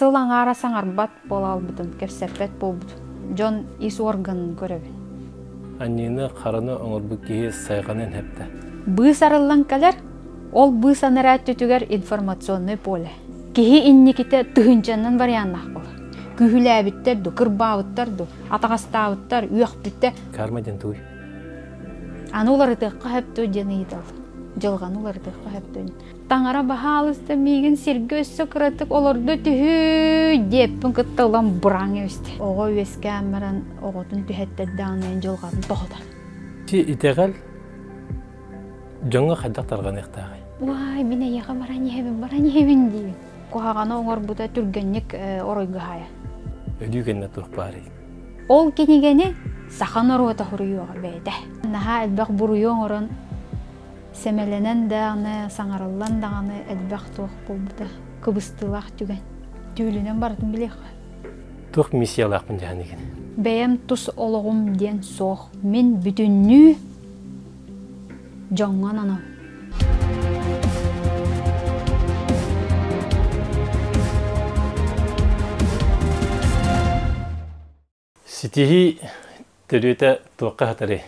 Сыл аҥаара саҥарбат буола албытым, кэпсэппэт буолбутум. Дьон ис органын көрөбүн. Аньыыны хараны оҥорбут киһи сайҕаныан эптэ. Быыс арыллан кэлэр, ол быыс анараа өттүтүгэр информационнай поле. Киһи инникитэ тыһыынчаннан варианнаах буолар. Күүһүлээбиттэр ду, кырбаабыттар ду, атаҕастаабыттар, үөхпүттэр. Карма диэн тугуй? Аны уларытыахха сөп дуо диэн ыйыталлар. Дьылҕаны уларытыахха сөп дуо диэн. Таҥара баһаалыста миигин сиргэ өссө кыратык олордо түһүй диэппин кытта ылан быраҥ эбистэ. Оҕо үөскээн баран оҕотун түһэттэрдэҕинэ дьылҕатын тоһутар. Ти итэҕэл дьоҥҥо хайдах тарҕаныахтааҕый? Уай, мин эйиэхэ баран иһэбин, баран иһэбин диибин. Куһаҕаны оҥорбута түргэнник оройго хаайа. Өлүү кэннэ туох баарый? Ол кинигэни саха норуота суруйуоҕа бэйэтэ. Наһаа элбэх буруйу оҥорон Сэмэлэнэн даҕаны, саҥарыллан даҕаны элбэх туох буолбута кыбыстыылаах түгэн. Түүлүнэн барытын билиэххэ. Туох миссиялаахпын дьаһаныгын? Бэйэм тус олоҕум диэн суох. Мин бүтүннүү дьоҥҥо ананабын. Ситиһии төрүөтэ туохха сытарый?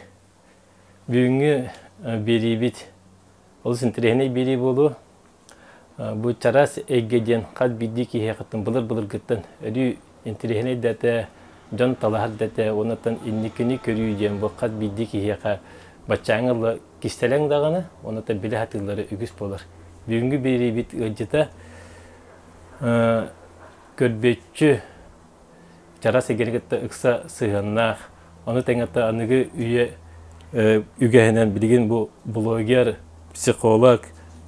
Бүгүҥҥү биэриибит олус интэриэһинэй биэрии буолуо. Бу чараас эйгэ диэн хас биирдии киһиэхэттэн былыр-былыргыттан өрүү интэриэһинэй да этэ, дьон талаһар да этэ, уоннаттан инникини көрүү диэн бу хас биирдии киһиэхэ баччааҥҥа ыла кистэлэҥ даҕаны, уоннаттан билэ сатыыллара үгүс буолар. Бүгүҥҥү биэриибит ыалдьыта көрбүөччү чараас эйгэни кытта ыкса сыһыаннаах, ону тэҥэ аныгы үйэ үгэһинэн билигин бу блогер, психолог,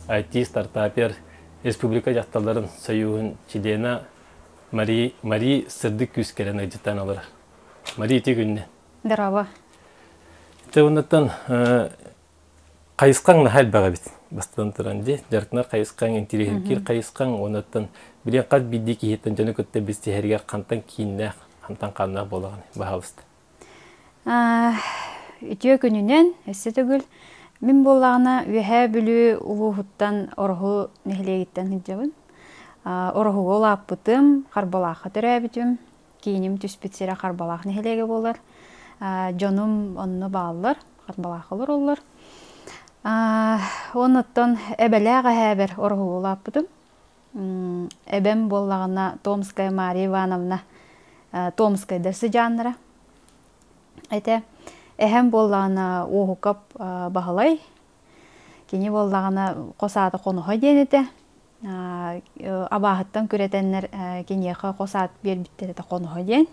IT-стартапер, республика дьахталларын союһун чилиэнэ Мари, Мари сырдык күүс кэлэн ыалдьыттаан олорор. Мари ити күннэ. Здорово. Те оннуттан Хайысхаҥ наһаа элбэх эбит. Бастатан туран дии, дьарыктанар хайысхаҥ, интириэһиргиир хайысхаҥ, онуттан билигин хас биирдии киһиттэн дьону кытта билсиһэригэр хантан кииннээх, хантан хааннаах буолаҕын, баһаалыста. Үтүө күнүнэн, өссө төгүл. Мин буоллаҕына Үөһээ Бүлүү улууһуттан Ороһу нэһилиэгиттэн сылдьабын. Ороһуга улааппытым, Харбалаахха төрөөбүтүм. Кииним түспүт сирэ Харбалаах нэһилиэгэ буолар. Дьонум онно бааллар, Харбалаахха олороллор. Оннуттан эбэлээх эһээбэр Ороһуга улааппытым. Эбэм буоллаҕына Томская Мария Ивановна Томскайдар сыдьааннара этэ. Эһэм буоллаҕына Уоһукап Баһылай. Кини буоллаҕына хос аата Хоноһо диэн этэ. Абааһыттан күрэтэннэр киниэхэ хос аат биэрбиттэр этэ хоноһо диэн.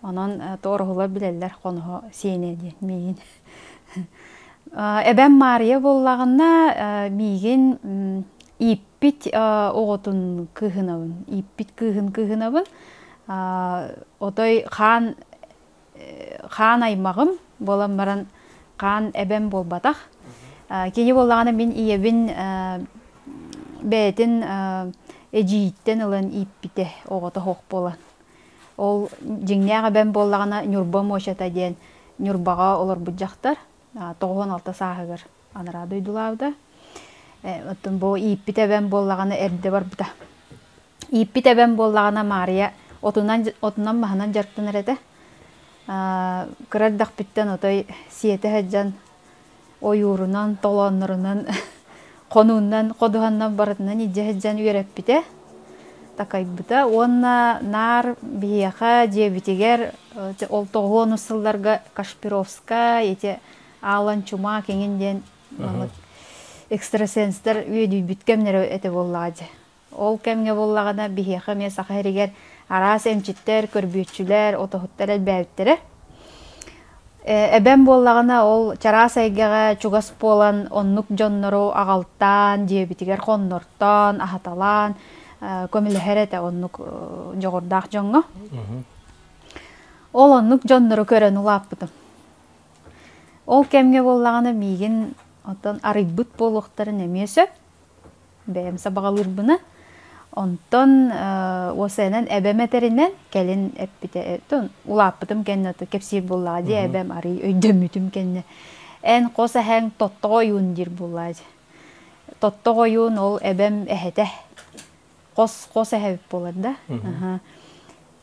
Онон тоороһулар билэллэр хоноһо сиэнэ диэн миигин. Эбэм Маарыйа буоллаҕына миигин ииппит оҕотун кыыһынабын, ииппит кыыһын кыыһынабын. Отой хаан хаан аймаҕым буолан баран хаан эбэм буолбатах. Кини буоллаҕына мин ийэбин бэйэтин эдьиийиттэн ылан ииппитэ оҕото суох буолан. Ол дьиҥнээх эбэм буоллаҕына Ньурба Муочата диэн Ньурбаҕа олорбут дьахтар 96 сааһыгар анараа дойдулаабыта. Оттон бу ииппит эбэм буоллаҕына эрдэ барбыта. Ииппит эбэм буоллаҕына Маарыйа отунан, отунан-маһынан дьарыктанар этэ. Кыра эрдэхпиттэн отой сиэтэ сылдьан ойуурунан, толооннорунан, хонуунан, ходуһаннан барытынан илдьэ сылдьан үөрэппитэ, такайбыта. Уонна наар биһиэхэ дьиэбитигэр ол тоҕуонус сылларга Кашпировскай, ити Аалан Чумак эҥин диэн экстрасенстэр үөдүйбүт кэмнэрэ этэ буоллаҕа дьэ. Ол кэмҥэ буоллаҕына биһиэхэ эмиэ Саха сиригэр араас эмчиттэр, көрбүөччүлэр, отоһуттар элбээбиттэрэ. Эбэм буоллаҕына ол чараас эйгэҕэ чугас буолан оннук дьоннору аҕалтаан, дьиэбитигэр хоннортоон, аһаталаан көмөлөһөр этэ оннук дьоҕурдаах дьоҥҥо. Ол оннук дьоннору көрөн улааппытым. Ол кэмҥэ буоллаҕына миигин оттон арыйбыт буолуохтарын эмиэ сөп. Бэйэм сабаҕалыырбына. Онтон уосайынан эбэм этэринэн кэлин эппитэ улааппытым кэннэ кэпсиир буоллаҕа дии эбэм арый өйдөммүтүм кэннэ эн хос эһэҥ тоттоҕо ойуун диир буоллаҕа дии. Тоттоҕо ойуун ол эбэм эһэтэ. Хос хос эһэбит буолар да.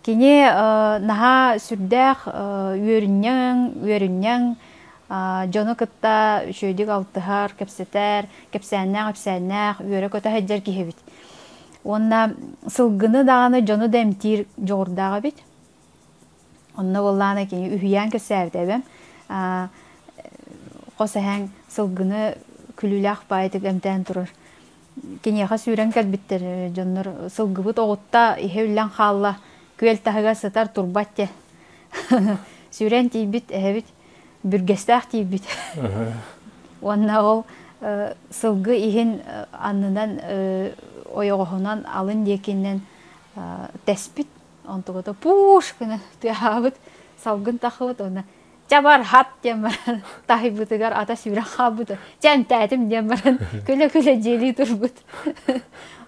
Кини наһаа сүрдээх үөрүнньэҥ, үөрүнньэҥ, дьону кытта үчүгэйдик алтыһар, кэпсэтэр, кэпсээннээх-ипсээннээх, үөрэ-көтө сылдьар киһи эбит. Уонна сылгыны даҕаны дьону да эмтиир дьоҕурдаах эбит. Онно буоллаҕына кини үһүйээн кэпсээбитэ эбэм. Хос эһэҥ сылгыны күлүүлээх баайытык эмтээн турар. Киниэхэ сүүрэн кэлбиттэр дьоннор сылгыбыт оҕутта иһэ үллэн хаалла, күөл таһыгар сытар турбат диэн. Сүүрэн тиийбит эһэбит бүргэстээх тиийбит. Уонна ол сылгы иһин аннынан ойоҕоһунан алын диэкинэн тэспит. Онтугата пууш гына тыаһаабыт, салгын тахыбыт уонна чабар хат диэн баран таһыйбытыгар ата сүүрэн хаалбыта. Чэ эмтээтим диэн баран күлэ-күлэ дьиэлии турбут.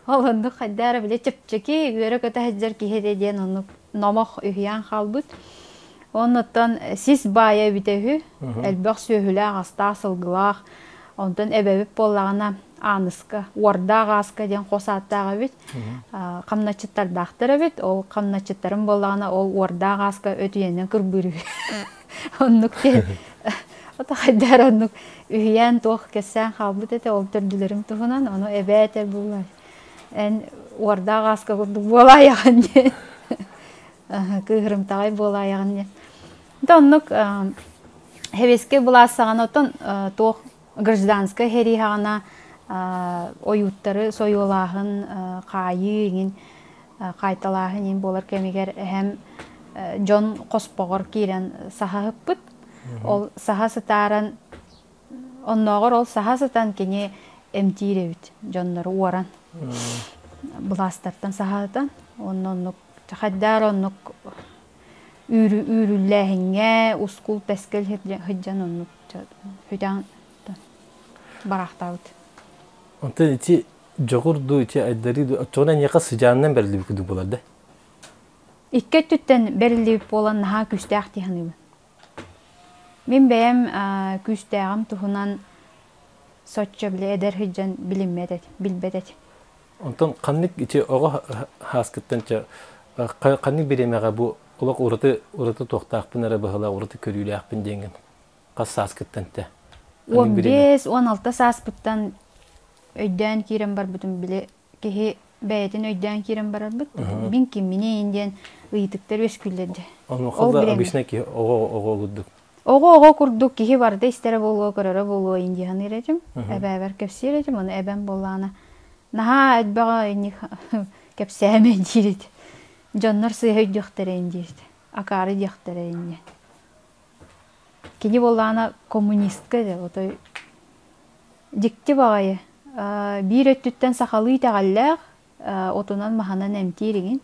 Ол оннук хайдах эрэ били чэпчэки үөрэ-көтө сылдьар киһи этэ диэн оннук номох үһүйээн хаалбыт. Оннуттан сис баайа эбитэ үһү. Элбэх сүөһүлээх, астаах, сылгылаах. Онтон эбэбит буоллаҕына Ааныска, Уордаах Ааска диэн хос ааттаах эбит. Хамначчыттардаахтар эбит. Ол хамначчыттарым буоллаҕына ол Уордаах Ааска өтүйэнэн кырбыыр үһү. Оннук диэн ото хайдаар оннук үһүйээн туох кэпсээн хаалбыт этэ ол төрдүлэрим туһунан. Ону эбээ этэр буолла. Эн Уордаах Ааска курдук буолаайаҕын диэн. Кыыһырымтаҕай буолаайаҕын диэн. Да оннук Хэвескэй былаас саҕана оттон туох гражданскай сэрии саҕана ойууттары сойуолааһын, хаайыы иҥин, хаайталааһын иҥин буолар кэмигэр эһэм дьон хоспоҕор киирэн саһаһыппыт. Ол саһа сытааран, оннооҕор ол саһа сытан кини эмтиир эбит дьоннору уоран. Былаастартан саһаһытан, уонна оннук хайдаар оннук үүрүллээһиҥҥэ ускул-тэскил сылдьан оннук хүтээн бараахтаабыт. Онтон ити дьоҕур дуу, ити айдарыы дуу, оччоҕуна эйиэхэ сыдьаанынан бэриллибит курдук буолар да? Икки өттүттэн бэриллибит буолан наһаа күүстээх дии саныыбын. Мин бэйэм күүстээҕим туһунан соччо били эдэр сылдьан билиммэт этим, билбэт этим. Онтон ханнык ити оҕо һааскыттан чэ ханнык бириэмэҕэ бу олох ураты ураты туохтаахпын эрэ быһалаах ураты көрүүлээхпин диэҥҥин хас сааскыттан тэ? 15, 16 сааспыттан өйдөөн киирэн барбытым били киһи бэйэтин өйдөөн киирэн барарбыт. Мин кимминий диэн ыйытыктар үөскүүллэр дьэ. Онуоха да обычно киһи оҕо оҕо курдук. Оҕо оҕо курдук киһи барда истэрэ буолуо, көрөрө буолуо индия саныыр этим. Эбээбэр кэпсиир этим, ону эбэм буоллаҕына наһаа элбэҕи инник кэпсээмэ диирит. Дьоннор сыыһа өйдүөхтэрэ ин диирит. Акаары диэхтэрэ инньэ. Кини буоллаҕына коммунистка этэ, отой дьикти баҕайы. Биир өттүттэн сахалыы итэҕэллээх, отунан-маһынан эмтиир игин.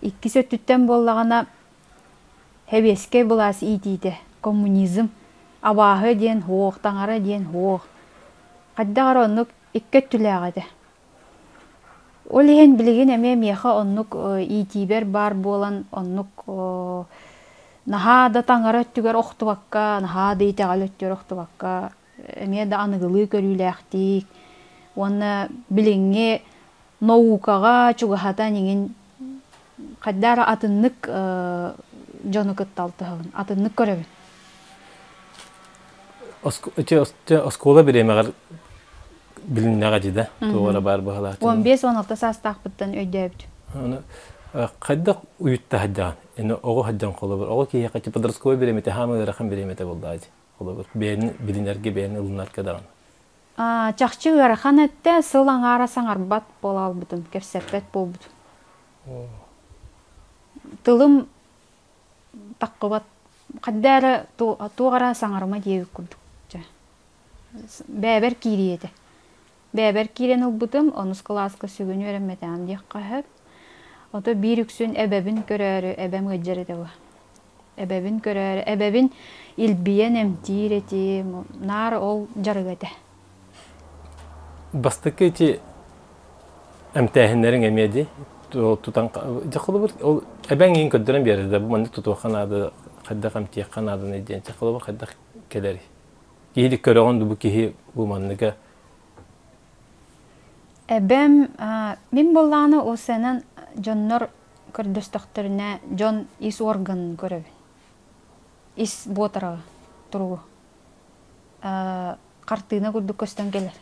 Иккис өттүттэн буоллаҕына Сэбиэскэй былаас иитиитэ, коммунизм, абааһы диэн суох, таҥара диэн суох. Хайдах эрэ оннук икки өттүлээх этэ. Ол иһин билигин эмиэ миэхэ оннук иитиибэр баар буолан оннук наһаа да таҥара өттүгэр охтубакка, наһаа да итэҕэл өттүгэр охтубакка эмиэ да аныгылыы көрүүлээхтик уонна билиҥҥи наукаҕа чугаһатан иҥин хайдах эрэ атыннык дьону кытта алтыһабын, атыннык көрөбүн. Оскуола бириэмэҕэр билиннэҕэ дии да, туох эрэ баар быһалаах. 15-16 саастаахпыттан өйдөөбүтүм. Аны хайдах уйутта сылдьаҕын? Эни оҕо сылдьан холобур, оҕо киһиэхэ типа подростковай бириэмэтэ хаамай ыарахан бириэмэтэ буоллаҕа дии. Холобур, бэйэни билинэргэ, бэйэни ылынарга даҕаны. Чахчы ыарахан этэ, сыл аҥаара саҥарбат буола албытым, кэпсэппэт буолбутум. Тылым таххыбат, хайда эрэ туох эрэ саҥарыма диэбит курдук. Чэ. Бэйэбэр киирии этэ. Бэйэбэр киирэн ылбытым, онус кылааска сүгүн үөрэммэтэҕим диэххэ сөп. Ото биир үксүн эбэбин көрөөрү, эбэм ыалдьар этэ бу. Эбэбин көрөөрү, эбэбин илбийэн эмтиир этим, наар ол дьарыга этэ. Бастакы ити эмтээһиннэриҥ эмиэ дии тутан дьэ холобур ол эбэҥ иин көрдөрөн биэрэр да бу маннык тутуохха наада хайдах эмтиэххэ нааданы диэн дьэ холобур хайдах кэлэрий киһи көрөҕүн бу киһи бу манныга. Эбэм мин буоллаҕына уопсайынан дьоннор көрдөстөхтөрүнэ дьон ис уорганын көрөбүн. Ис буотараҕы туругу. Хартыына курдук көстөн кэлэр.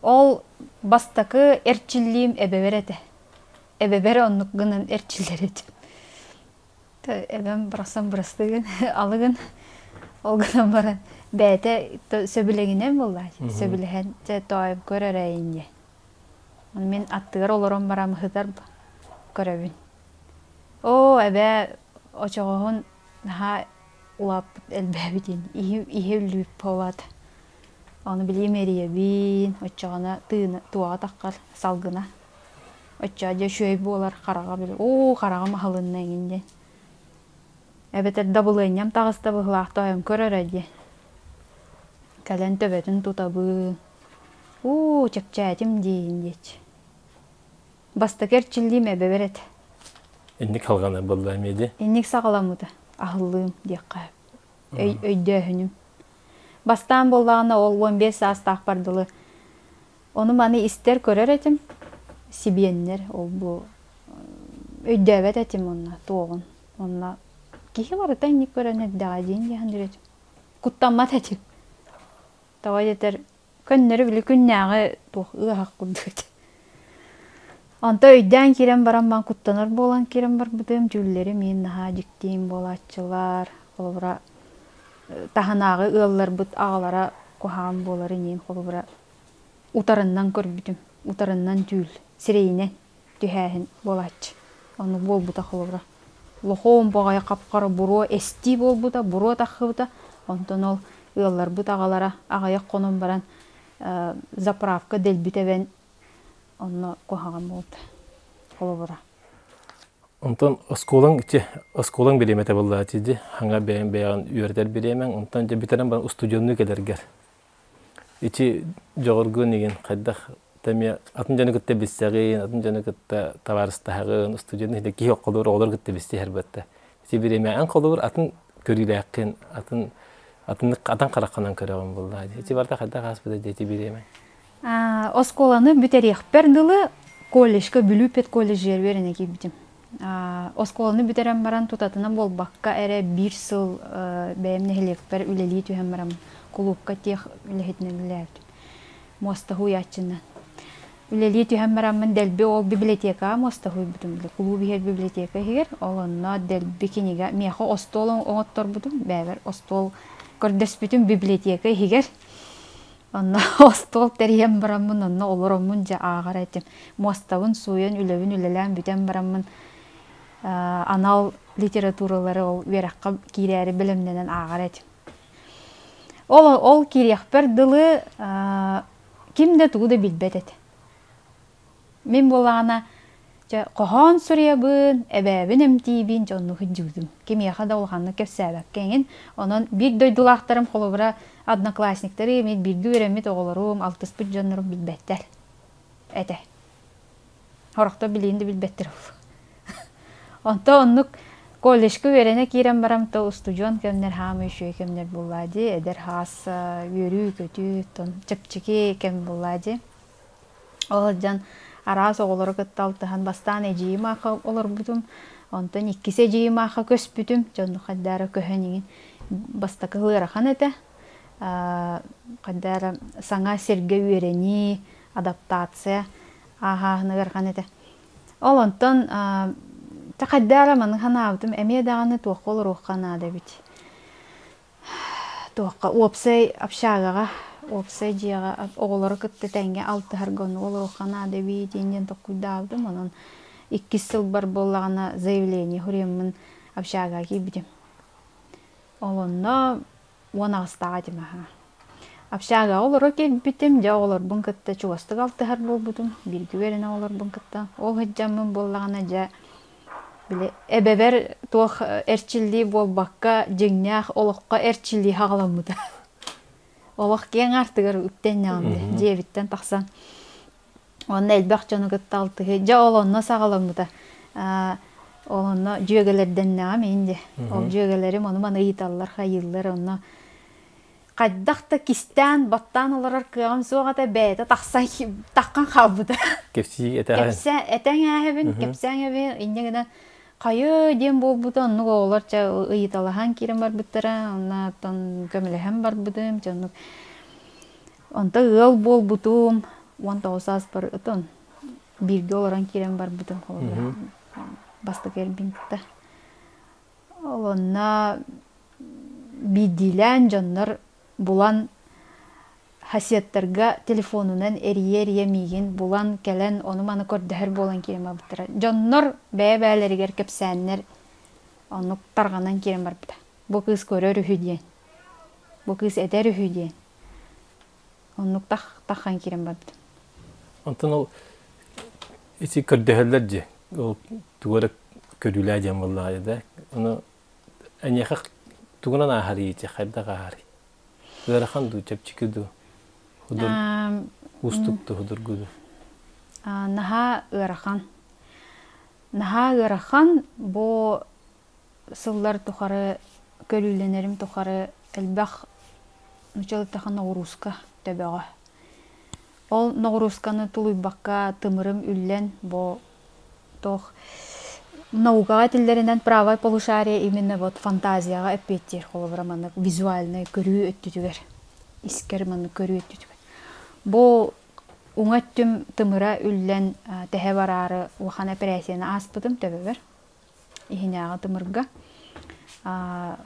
Ол бастакы эрчиллиим эбэбэр этэ. Эбэбэр оннук гынан эрчиллэр этим. Эбэм барахсан бырастыы гын, алы гын. Ол гынан баран бэйэтэ сөбүлэҥинэн буоллааччы. Сөбүлэһэн дьэ тоойум көр эрэ инньэ. Мин аттыгар олорон баран ыһытар көрөбүн. Оо, эбээ очоҕоһун наһаа улааппыт элбээбит ини. Иһи иһи үллүбүт буолаат. Ону билиим эрийэбин, оччоҕуна тыына туоҕа таххар салгына. Оччоҕо дьэ үчүгэй буолар хараҕа били оо хараҕым аһылынна эҥин диэн. Эбэтэр дабылыанньам таҕыста быһыылаах тоойом көр эрэ диэн. Кэлэн төбөтүн тутабын. Уу чэпчээтим диин диэччи. Бастакы эрчиллиим эбэбэр этэ. Инник халҕанар буолла эмиэ дии. Инник саҕаламмыта аһыллыым диэххэ сөп. Өйдөөһүнүм. Бастаан буоллаҕына ол 15 саастаахпар дылы ону-маны истэр-көрөр этим. Сибиэннэр ол-бу өйдөөбөт этим онно туоҕун. Онно киһи барыта инник көрөн эрдэҕэ диэн диэхин этим. Куттаммат этим. Тоҕо диэтэр көннөрү били күннээҕи туох ыаһах курдук этэ. Онто өйдөөн киирэн баран ман куттанар буолан киирэн барбытым, түүллэрим иин наһаа дьиктиин буолааччылар. Холобура, таһынааҕы ыалларбыт аҕалара куһаҕан буолар иниин холобура утарыннан көрбүтүм, утарыннан түүл, сирэйинэн түһээһин буолааччы. Ону буолбута холобура. Лохоон баҕайы хап-хара буруо эстии буолбута, буруо таххыбыта. Онтон ол ыалларбыт аҕалара аҕыйах хонон баран заправка дэлби тэбэн онно куһаҕан буолта холобура. Онтон оскуолаҥ ити оскуолаҥ бириэмэтэ буоллаҕа дии хаҥа бэйэҥ бэйэҕин үөрэтэр бириэмэҥ онтон дьэ бүтэрэн баран устудьуоннуу кэлэргэр ити дьоҕургун игин хайдах эмиэ атын дьону кытта билсэҕин атын дьону кытта табаарыстаһаҕын устудьуон иһитэ киһи холобур оҕолор кытта билсиһэр буотта ити бириэмэ эн холобур атын көрүүлээххин атын атын атын хараххынан көрөҕүн буоллаҕа дии ити барыта хайдах ааспыта дии ити бириэмэ Оскуоланы бүтэриэхпэр дылы колледжка Бүлүү педколледжыгар үөрэнэ киирбитим. Оскуоланы бүтэрэн баран тутатына буолбакка эрэ биир сыл бэйэм нэһилиэкпэр үлэлии түһэн баран кулуупка тех үлэһитинэн үлэлээбитим. Муоста уһуйааччынан. Үлэлии түһэн бараммын дэлби ол библиотекаҕа муоста уһуйбутум. Кулууп иһэр библиотека иһигэр ол онно дэлби кинигэ миэхэ остуол оҥотторбутум бэйэбэр остуол көрдөспүтүм библиотека иһигэр Онно остуол тэрийэн бараммын, онно олороммун дьэ ааҕар этим. Муостабын сууйан, үлэбин үлэлээн бүтэн бараммын анал литературалары ол үөрэххэ киирээри бэлэмнэнэн ааҕар этим. Ол, ол киириэхпэр дылы ким да тугу да билбэт этэ. Мин буоллаҕына, дьэ, хоһоон суруйабын, эбээбин эмтиибин, дьэ оннук сылдьыбытым. Кимиэхэ да улаханнык кэпсээбэккэ эҥин. Онон биир дойдулаахтарым, холобура, одноклассниктары эмиэ бииргэ үөрэммит оҕолорум, алтыспыт дьоннорум билбэттэр этэ. Сорохтор билигин да билбэттэр ол. Онто оннук колледжка үөрэнэ киирэн баран то устудьуон кэмнэр хаамай үчүгэй кэмнэр буоллаа дии, эдэр хаас үөрүү-көтүү, чэпчэки кэм буоллаа дии. Ол сылдьан араас оҕолору кытта алтыһан бастаан эдьиийим аахха олорбутум, онтон иккис эдьиийим аахха көспүтүм, дьэ онно хайдах эрэ көһөн иҥин бастакы ыарахан этэ. Хайдах эрэ саҥа сиргэ үөрэнии, адаптация ааһааһына ыарахан этэ. Ол онтон хайдах эрэ маны санаабытым эмиэ даҕаны туохха олоруохха наада эбит. Туохха уопсай общагаҕа, уопсай дьиэҕэ оҕолору кытта тэҥҥэ алтыһарга оннук олоруохха наада эбит диэн толкуйдаабытым. Онон иккис сылбар буоллаҕына заявление суруйаммын общагаҕа киирбитим. Ол онно 18-таах этим аһаа. Общагаҕа олоро кэлбитим, дьэ оҕолорбун кытта чугастык алтыһар буолбутум, бииргэ үөрэнэ оҕолорбун кытта. Ол сылдьаммын буоллаҕына дьэ Били эбэбэр туох эрчиллии буолбакка, дьиҥнээх олоххо эрчиллии саҕаламмыта. Олох киэҥ аартыгар үктэннэҕим дии, дьиэбиттэн тахсан. Уонна элбэх дьону кытта алтыһыы. Дьэ ол онно саҕаламмыта. Ол онно дьүөгэлэрдэннэҕим иин дии. Ол дьүөгэлэрим ону-маны ыйыталлар, хайыыллар онно. Хайдах да кистээн, баттаан олорор кыаҕым суох этэ, бэйэтэ тахсан таххан хаалбыта. Кэпсии этэҕин. Кэпсээ, этэҥ ээһэбин, кэпсээҥ эбин, инньэ гынан хайы диэн буолбута, оннук оҕолор чэ ыйыталаһан киирэн барбыттара, онно оттон көмөлөһөн барбытым, чэ оннук. Онто ыал буолбутум, 19 сааспар ытын бииргэ олорон киирэн барбытым холобура бастакы эрбин кытта. Ол онно биирдиилээн дьоннор булан хассеттарга телефонунан эрийэ-эрийэ миигин булан кэлэн ону-маны көрдөһөр буолан киирэн барбыттара. Дьоннор бэйэ-бэйэлэригэр кэпсээннэр оннук тарҕанан киирэн барбыта. Бу кыыс көрөр үһү диэн. Бу кыыс этэр үһү диэн. Оннук таххан киирэн барбытым. Онтон ол ити көрдөһөллөр дии. Ол тугу эрэ көрүүлээ диэн буоллаҕа да. Ону эйиэхэ тугунан ааһарый ити хайдах ааһарый? Ыарахан дуу, чэпчэки дуу? Худур уустук дуу, худургу дуу? Наһаа ыарахан. Наһаа ыарахан бу сыллар тухары көрүүлэнэрим тухары элбэх нууччалыттаха ноҕурууска төбөҕө. Ол ноҕуруусканы тулуйбакка тымырым үллэн бу туох наукаҕа этиллэринэн правое полушарие именно вот фантазияҕа эппиэттиир холобура маннык визуальнай көрүү өттүтүгэр искэр маннык көрүү өттүтүгэр бу уҥа өттүм тымыра үллэн тэһэ бараары улахан эпэрээссийэни ааспытым төбөбөр иһинээҕи тымырга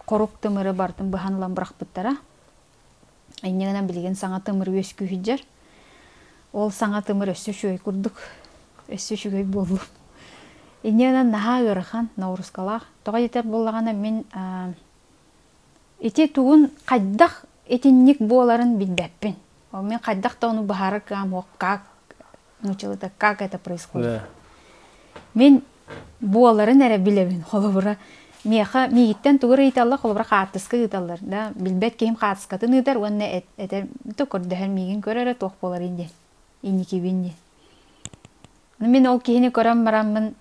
хорук тымыры барытын быһан ылан бырахпыттара Инньэ гынан билигин саҥа тымыр үөскүү сылдьар. Ол саҥа тымыр өссө үчүгэй курдук, өссө үчүгэй буолуо. Инньэ гынан наһаа ыарахан, ноҕуруускалаах. Тоҕо диэтэр буоллаҕына мин ити тугун хайдах итинник буоларын билбэппин. Ол мин хайдах да ону быһаарар кыаҕым суох, как нууччалыыта как это происходит. Мин буоларын эрэ билэбин холобура миэхэ миигиттэн тугу эрэ ыйыталлар холобура хаартыска ыыталлар да билбэт киһим хаартыскатын ыытар уонна этэр көрдөһөр миигин көр эрэ туох буоларый диэн инникибин диэн мин ол киһини көрөн бараммын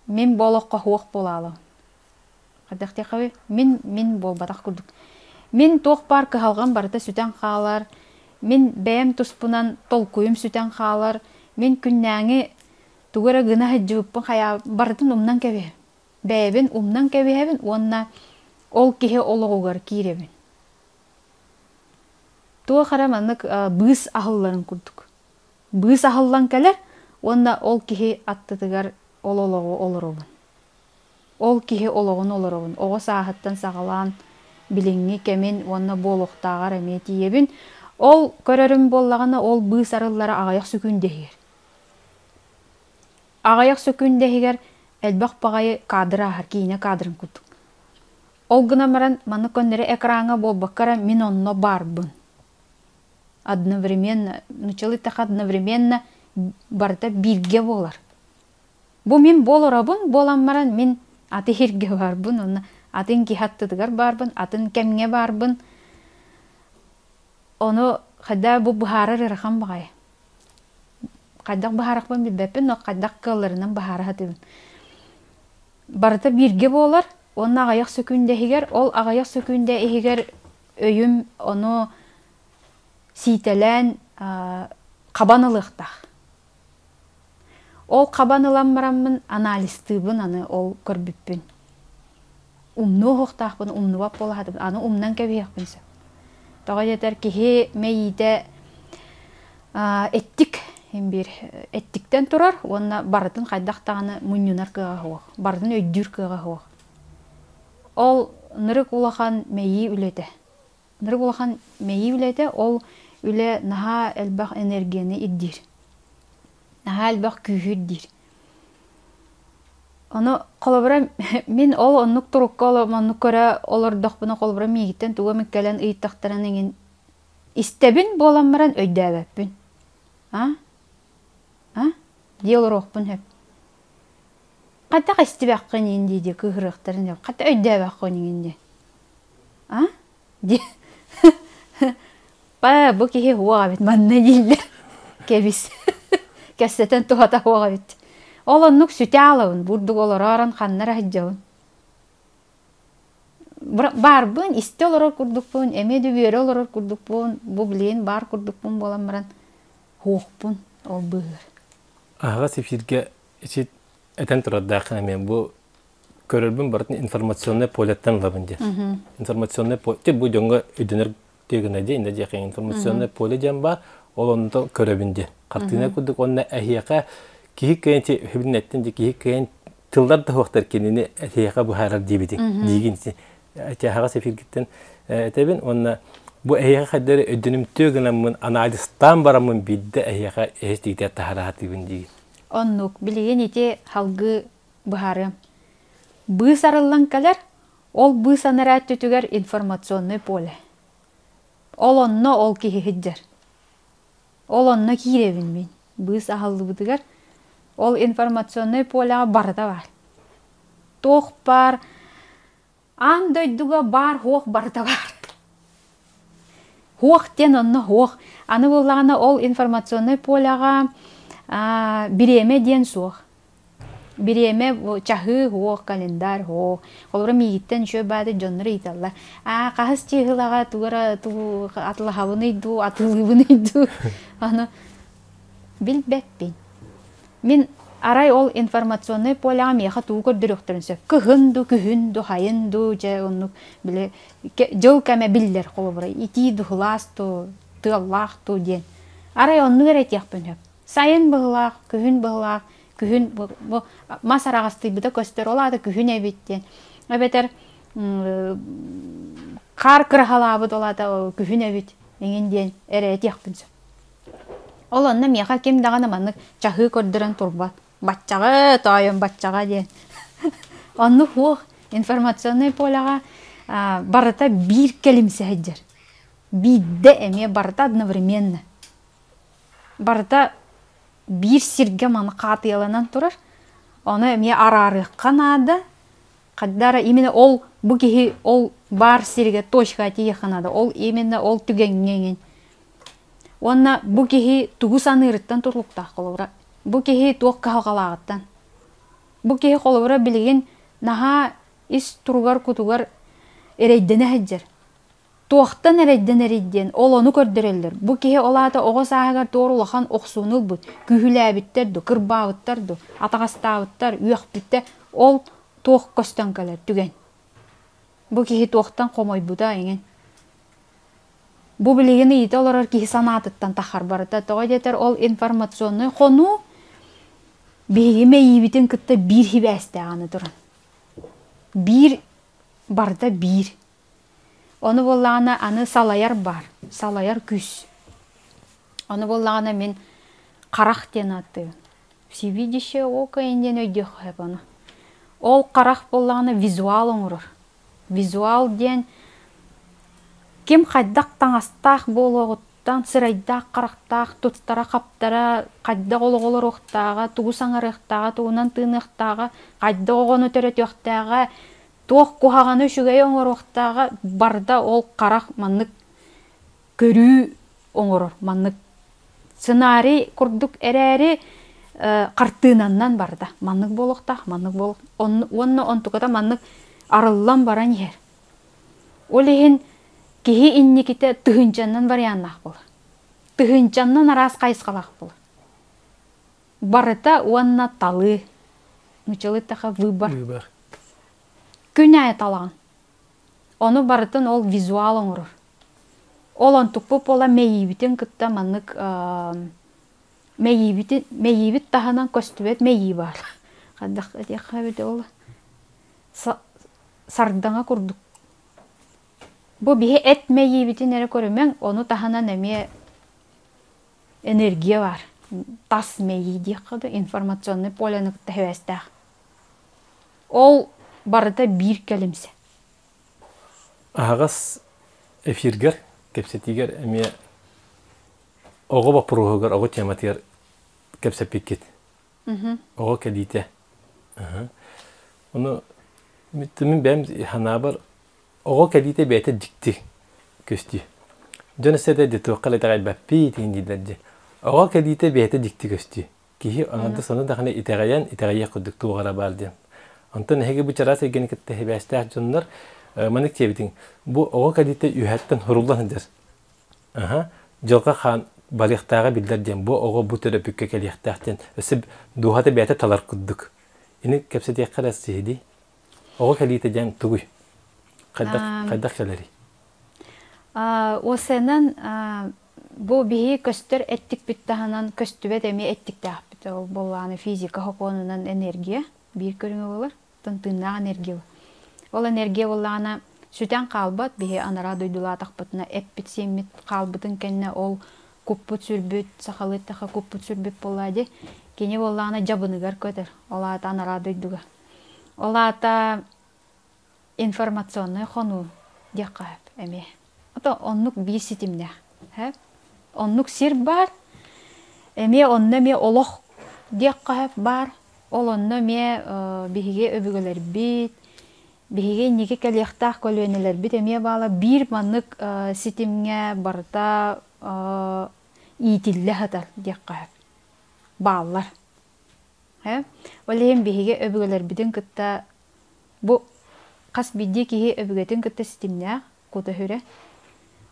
мин бу олоххо суох буолаалабын хайдах диэххэ мин мин буолбатах курдук мин туох баар кыһалҕам барыта сүтэн хаалар мин бэйэм туспунан толкуйум сүтэн хаалар мин күннээҥи тугу эрэ гына сылдьыбыппын хайаа барытын умнан кэбиһэбин. Бэйэбин умнан кэбиһэбин уонна ол киһи олоҕугар киирэбин. Туох эрэ маннык быыс аһылларын курдук. Быыс аһыллан кэлэр уонна ол киһи аттытыгар ол олоҕу олоробун. Ол киһи олоҕун олоробун. Оҕо сааһыттан саҕалаан билиҥҥи кэмин уонна буолуохтааҕар эмиэ тиийэбин. Ол көрөрүм буоллаҕына, ол быыс арыллара аҕыйах сөкүүндэ иһигэр. Аҕыйах сөкүүндэ иһигэр элбэх баҕайы кадр ааһар, киинэ кадрын курдук. Ол гынан баран маннык көннөрү экраҥҥа буолбакка эрэ мин онно баарбын. Одновременно, нууччалыы эттэххэ одновременно барыта бииргэ буолар. Бу мин буолоробун буолан баран мин аты иһиргэ баарбын уонна атын киһи аттытыгар баарбын, атын кэмҥэ баарбын. Ону хайдах бу быһаарар ыарахан баҕайы. Хайдах быһаарахпын билбэппин, но хайдах кыалларынан быһаара сатыыбын. Барыта бииргэ буолар уонна аҕыйах сөкүүндэ иһигэр, ол аҕыйах сөкүүндэ иһигэр өйүм ону сиитэлээн хабан ылыахтаах. Ол хабан ылан бараммын анализтыыбын аны ол көрбүппүн. Умнуо уһуохтаахпын умнубат буола сатыыбын, аны умнан кэбиһиэхпин сөп. Тоҕо диэтэр киһи мэйиитэ эттик биир эттиктэн турар уонна барытын хайдах даҕаны мунньунар кыаҕа суох, барытын өйдүүр кыаҕа суох. Ол нырык улахан мэйии үлэтэ. Нырык улахан мэйии үлэтэ, ол үлэ наһаа элбэх энергияны ирдиир. Наһаа элбэх күүһү ирдиир. Ону холобура мин ол оннук турукка оннук көрө олордохпуна холобура миигиттэн тугу эмит кэлэн ыйыттахтарына иҥин истэбин буолан баран өйдөөбөппүн. А? А? Дии олоруохпун сөп. Хайдах истибэххин иин дии дии кыыһырыахтарын сөп. Хата өйдөөбөххүн иҥин дии. А? Дии. Па бу киһи уох эбит манна дииллэр. Кэбис. Кэпсэтэн туһата уох эбит. Ол оннук сүтэ аалабын, бурдук олороорон ханна эрэ сылдьабын. Баарбын, истэ олорор курдукпун, эмиэ да үөрэ олорор курдукпун, бу билигин баар курдукпун буолан баран, суохпун ол быыһыгар. Аһаҕас эфиргэ ити этэн турардааххын эмиэ бу көрөрбүн барытын информационнай полеттан ылабын диэн. Информационнай поле бу дьоҥҥо өйдөнөр гына диэн иннэ диэхэ информационнай поле диэн баар, ол онно көрөбүн диэн. Хартыына курдук уонна эһиэхэ киһи кыайан хүбүн эттин ди киһи кыайан тыллар да суохтар кинини эһиэхэ быһаарар диэбитиҥ диигин аһаҕас эфиргиттэн этэбин уонна бу эһиэхэ хайдары өйдөнүмтүө гынаммын анализтаан бараммын биирдэ эһиэхэ эһистиитэ таһараатыыбын диигин. Оннук билигин ити халгы быһаарыам. Быыс арыллан кэлэр, ол быыс анараа өттүтүгэр информационный поле. Ол онно ол киһи сылдьар. Ол онно киирэбин мин. Быыс аһыллыбытыгар ол информационнай полеҕа барыта баар. Туох баар аан дойдуга баар хуох барыта баар. Хуох диэн онно хуох. Аны буоллаҕына ол информационнай полеҕа бириэмэ диэн суох. Бириэмэ чаһыы хуох, календарь хуох. Холобура миигиттэн үчүгэй баады дьоннор ыйыталлар. Аа хаһыс чыыһылаҕа тугу эрэ тугу атылаһабыный дуу, атыылыыбыный дуу. Аны билбэппин. Мин арай ол информационнай полеҕа миэхэ тугу көрдөрүөхтэрин сөп. Кыһын ду, күһүн ду, хайын ду, дьэ оннук били дьыл кэмэ биллэр холобура итии дуһулаас ду, тыаллаах ду диэн. Арай оннук эрэ этиэхпин сөп. Сайын быһылаах, күһүн быһылаах, күһүн бу мас араҕастыйбыта көстөр, ол аата күһүн эбит диэн. Эбэтэр хаар кыраһалаабыт, ол аата күһүн эбит эҥин диэн эрэ этиэхпин сөп. Ол онно миэхэ ким даҕаны маннык чаһыы көрдөрөн турбат. Баччаҕа, тоойум, баччаҕа диэн. Оннук суох информационнай полеҕа барыта биир кэлимсэ сылдьар. Биирдэ эмиэ барыта одновременно. Барыта биир сиргэ маны хаатыйаланан турар. Ону эмиэ араарыахха наада. Хайда эрэ именно ол бу киһи ол баар сиргэ точка тиийиэххэ наада. Ол именно ол түгэҥҥэ эҥин. Уонна бу киһи тугу саныырыттан тутулуктаах холобура. Бу киһи туох кыһалҕалааҕыттан. Бу киһи холобура билигин наһаа ис туругар кутугар эрэйдэнэ сылдьар. Туохтан эрэйдэнэрий диэн ол ону көрдөрөллөр. Бу киһи ол аата оҕо сааһыгар туор улахан охсууну ылбыт, күүһүлээбиттэр ду, кырбаабыттар ду, атаҕастаабыттар, үөхпүттэр. Ол туох көстөн кэлэр түгэн. Бу киһи туохтан хомойбута эҥин. Бу билигин ыйыта олорор киһи санаатыттан тахар барыта. Тоҕо диэтэр ол информационнай хонуу биһиги мэйиибитин кытта биир сибээстээх аны туран. Биир барыта биир. Ону буоллаҕына аны салайар баар, салайар күүс. Ону буоллаҕына мин харах диэн ааттыыбын. Всевидящее око диэн өйдүөххэ сөп ону. Ол харах буоллаҕына визуал оҥорор. Визуал диэн ким хайдах таҥастаах буолуоҕуттан, сырайдаах харахтаах, туттара-хаптара, хайдах олоҕу олоруохтааҕа, тугу саҥарыахтааҕа, тугунан тыыныахтааҕа, хайдах оҕону төрөтүөхтээҕэ, туох куһаҕаны үчүгэйи оҥоруохтааҕа барыта ол харах маннык көрүү оҥорор маннык сценарий курдук эрээри хартыынаннан барда маннык буолуохтаах маннык буолуох уонна онтуката маннык арыллан баран иһэр ол иһин киһи инникитэ тыһыынчаннан варианнаах буолар тыһыынчаннан араас хайысхалаах буолар барыта уонна талыы нууччалыы эттэххэ выбор Выбор. Күн аайы талаҕын. Ону барытын ол визуал оҥорор. Ол онтукпут буола мэйиибитин кытта маннык мэйиибитин мэйиибит таһынан көстүбэт мэйии баар. Хайдах этиэххэ эбитэ ол сардаҥа курдук. Бу биһи эт мэйиибитин эрэ көрүмэҥ, ону таһынан эмиэ энергия баар. Тас мэйии диэххэ да информационнай полены кытта сибээстээх. Ол барыта биир кэлимсэ. Аһаҕас эфиргэр, кэпсэтиигэр эмиэ оҕо боппуруоһугар, оҕо тематыгар кэпсэппиккит. Оҕо кэлиитэ. Ону мин бэйэм санаабар оҕо кэлиитэ бэйэтэ дьикти көстүү. Дьон өссө да туохха эрэ итэҕэйбэппит дииллэр дии. Оҕо кэлиитэ бэйэтэ дьикти көстүү. Киһи аҥардас ону даҕаны итэҕэйэн, итэҕэйиэх курдук туох эрэ баар диэн. Онтон эһиги бу чараас эйгэни кытта сибээстээх дьоннор Маннык диэбитиҥ, бу оҕо кэлиитэ үөһэттэн суруллан сылдьар. Аһа, дьылҕа хаан барыахтааҕа биллэр диэн, бу оҕо бу төрөппүккэ кэлиэхтээх диэн, өссө дууһата бэйэтэ талар курдук. Ини кэпсэтиэххэ эрэ сиһилии. Оҕо кэлиитэ диэн тугуй? Хайдах, хайдах кэлэрий? Уосайынан бу биһи көстөр эттикпит таһынан көстүбэт эмиэ эттиктээхпит. Ол буоллаҕына физика сокуонунан энергия биир көрүҥэ буолар. Тыыннаах энергия. Ол энергия буоллаҕына сүтэн хаалбат биһи анараа дойдулаатахпытына эппит-сиэммит хаалбытын кэннэ ол куппут-сүрбүт сахалыы эттэххэ куппут-сүрбүт буоллаа дии. Кини буоллаҕына дьабыныгар көтөр. Ол аата анараа дойдуга. Ол аата информационнай хонуу диэххэ сөп эмиэ. Ото оннук биир ситимнээх. Сөп. Оннук сир баар. Эмиэ онно эмиэ олох диэххэ сөп баар. Ол онно эмиэ биһиги өбүгэлэрбит, биһиги инники кэлиэхтээх көлүөнэлэрбит эмиэ баала биир маннык ситимҥэ барыта иитиллэ сытар диэххэ сөп. Бааллар. Ол иһин биһиги өбүгэлэрбитин кытта бу хас биирдии киһи өбүгэтин кытта ситимнээх кута-сүрэ.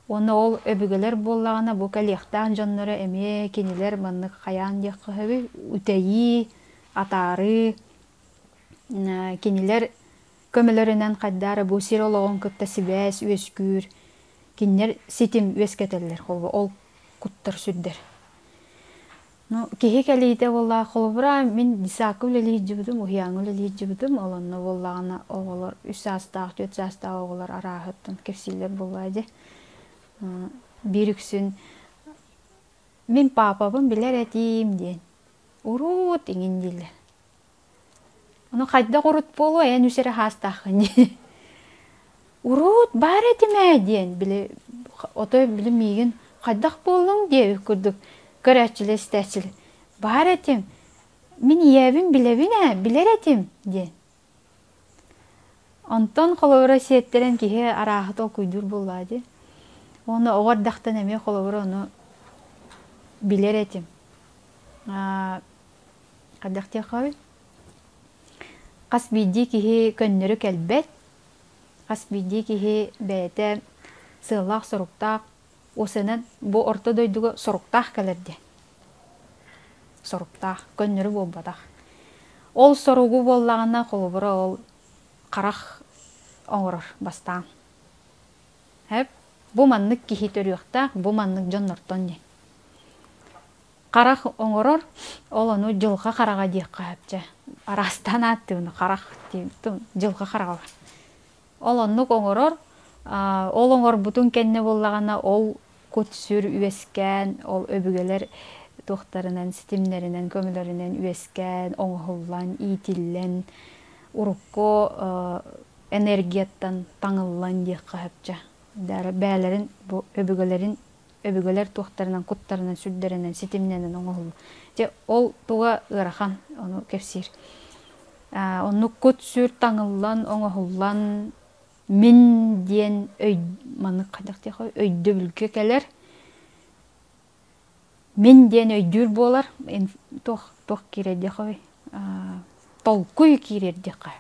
Уонна ол өбүгэлэр буоллаҕына бу кэлиэхтээх дьонноро эмиэ кинилэр маннык хайаан диэххэ сөбүй үтэйии, атаарыы, кинилэр көмөлөрүнэн хайдах эрэ бу сир олоҕун кытта сибээс үөскүүр, кинилэр ситим үөскэтэллэр ол куттар сүрдэр. Ну, киһи кэлиитэ буоллаҕа, холобура, мин десакка үлэлии сылдьыбытым, уһуйааҥҥа үлэлии сылдьыбытым, ол онно буоллаҕына оҕолор үс саастаах, түөрт саастаах оҕолор арааһыттан кэпсииллэр буоллаҕа дии. Биир үксүн мин паапабын билэр этим диэн урут иҥин дииллэр. Ону хайдах урут буолуо, эн үс эрэ саастааххын дии. Урут баар этим ээ диэн били отой били миигин хайдах буоллуҥ диэбит курдук көрөөччүлэр истээччилэр баар этим мин ийэбин билэбин ээ билэр этим диэн. Онтон холобура сиэттэрэн киһи арааһы толкуйдуур буоллаҕа дии. Уонна оҕо эрдэхтэн эмиэ холобура ону билэр этим. Хайдах диэххэ Хас биирдии киһи көннөрү кэлбэт, хас биирдии киһи бэйэтэ сыаллаах-соруктаах, уосанан бу орто дойдуга соруктаах кэлэр диэн. Соруктаах, көннөрү буолбатах. Ол соругу буоллаҕына, холобура, ол харах оҥорор бастаан. Эп, бу маннык киһи төрүөхтээх, бу маннык дьоннортон диэн. Харах оҥорор, ол ону дьылҕа хараҕа диэххэ сөп чэ. Араастаан ааттыыбын харах дьылҕа хараҕа. Ол оннук оҥорор, ол оҥорбутун кэннэ буоллаҕына ол кут-сүр үөскээн, ол өбүгэлэр туохтарынан, ситимнэринэн, көмөлөрүнэн үөскээн, оҥоһуллан, иитиллэн, урукку энергияттан таҥыллан диэххэ сөп чэ. Бэйэлэрин бу өбүгэлэрин өбүгэлэр туохтарынан, куттарынан, сүрдэринэн, ситимнэнэн оҥоһуллар. Дьэ, ол туга ыарахан, ону кэпсиир. Оннук кут-сүр таҥыллан, оҥоһуллан, мин диэн өй маннык хайдах диэххэ өйдөбүлгэ кэлэр. Мин диэн өйдүүр буолар, туох туох киирэр диэххэ толкуй киирэр диэххэ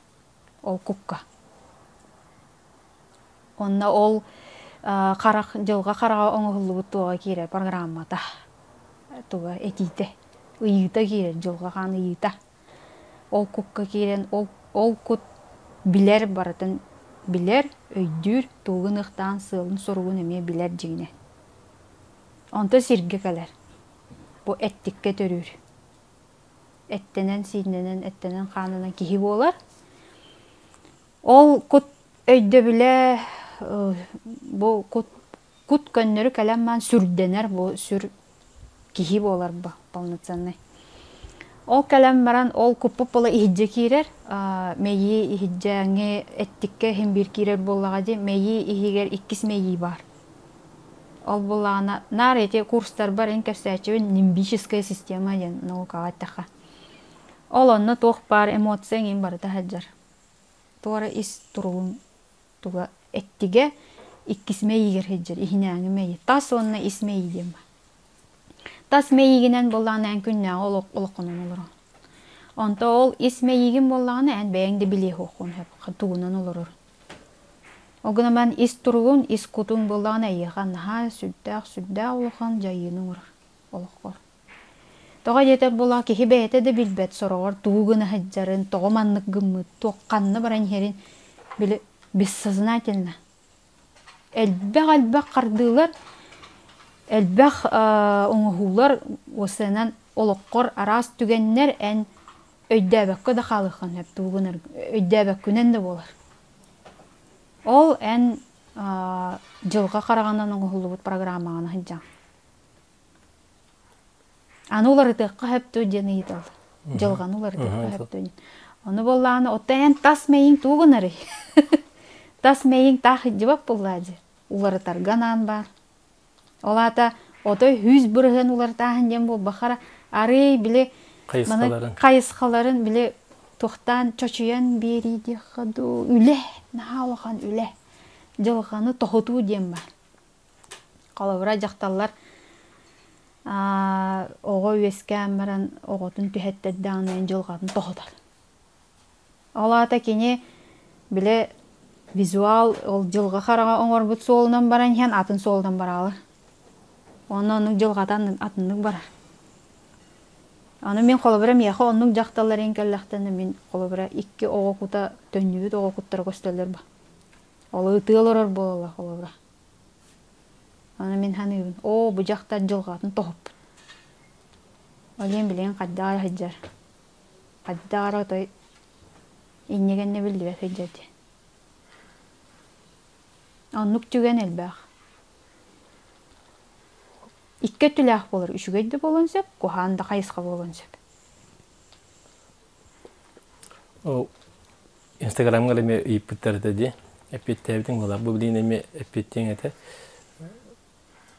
ол кукка. Онно ол харах дьылҕа хараҕа оҥоһуллубут туоҕа киирэр программата туга этиитэ ыйыыта киирэр дьылҕа хаан ыйыыта ол кукка киирэн ол ол кут билэр барытын билэр өйдүүр тугу гыныахтаан сыалын соругун эмиэ билэр дьиҥинэ онто сиргэ кэлэр бу эттиккэ төрүүр эттэнэн сииннэнэн эттэнэн хаанынан киһи буолар Ол кут өйдөбүлэ бу кут кут көннөрү кэлэн баран сүрдэнэр бу сүр киһи буолар бу полноценный. Ол кэлэн баран ол куппут буола иһирдьэ киирэр мэйии иһирдьээҥи эттиккэ иһин биир киирэр буоллаҕа дии мэйии иһигэр иккис мэйии баар. Ол буоллаҕына наар ити курстарбар эн кэпсээччибин лимбическая система диэн наукаҕа эттэххэ. Ол онно туох баар эмоция эҥин барыта сылдьар. Туора ис туругун туга эттигэ иккис мэйиигэр сылдьар иһинээҥи мэйии тас уонна ис мэйии диэн баар. Тас мэйиигинэн буоллаҕына эн күннээҕи олох олоххунан олороҕун. Онто ол ис мэйиигин буоллаҕына эн бэйэҥ да билиэ суоххун сөп тугунан олорорун. Ол гынан баран ис туругун, ис кутуҥ буоллаҕына эйиэхэ наһаа сүрдээх, сүрдээх улахан дьайыыны оҥорор олоххор. Тоҕо диэтэр буоллаҕа киһи бэйэтэ да билбэт сороҕор тугу гына сылдьарын, тоҕо маннык гыммыт, туох ханна баран иһэрин били бессознательно. Элбэх-элбэх хардыылар, элбэх оҥоһуулар уосанан олоххор араас түгэннэр эн өйдөөбөккө да хаалыаххын сөп тугу гынар өйдөөбөккүнэн да буолар. Ол эн дьылҕа хараҕынан оҥоһуллубут программаҕын сылдьаҕын. Аны уларытыахха сөп дуо диэн ыйыталлар. Дьылҕаны уларытыахха сөп дуо диэн. Ону буоллаҕына, оттон эн тас мэйиҥ тугу гынарый? Тас мэйиҥ таах илдьибэт буоллаа дии. Уларытарга анаан баар. Ол аата отой 100% уларытааһын диэн буолбахара, арыый били Хайысхаларын. хайысхаларын били туохтаан чочуйан биэрии диэххэ дуу, үлэ, наһаа улахан үлэ. Дьылҕаны тоһутуу диэн баар. Холобура, дьахталлар оҕо үөскээн баран оҕотун түһэттэрдэҕинэ дьылҕатын тоһутар. Ол аата кини били визуал ол дьылҕа хараҕа оҥорбут суолунан баран иһэн атын суолунан бараалар. Онно оннук дьылҕата атыннык барар. Аны мин холобура миэхэ оннук дьахталлар иһин кэллэхтэринэ мин холобура икки оҕо кута төннүбүт оҕо куттара көстөллөр ба. Ол ытыы олорор буолаллар холобура. Аны мин саныыбын, оо, бу дьахтар дьылҕатын тоһуппут. Ол иһин билигин хайдах эрэ сылдьар. Хайдах эрэ отой инньэ-кэннэ биллибэт сылдьар дии. Оннук түгэн элбэх. Икки өттүлээх буолар, үчүгэй да буолуон сөп, куһаҕан да хайысха буолуон сөп. Ол Инстаграмҥа эмиэ ыйыппыттар этэ дии. Эппиэттээбитиҥ буолар. Бу билигин эмиэ эппиэттиэҥ этэ.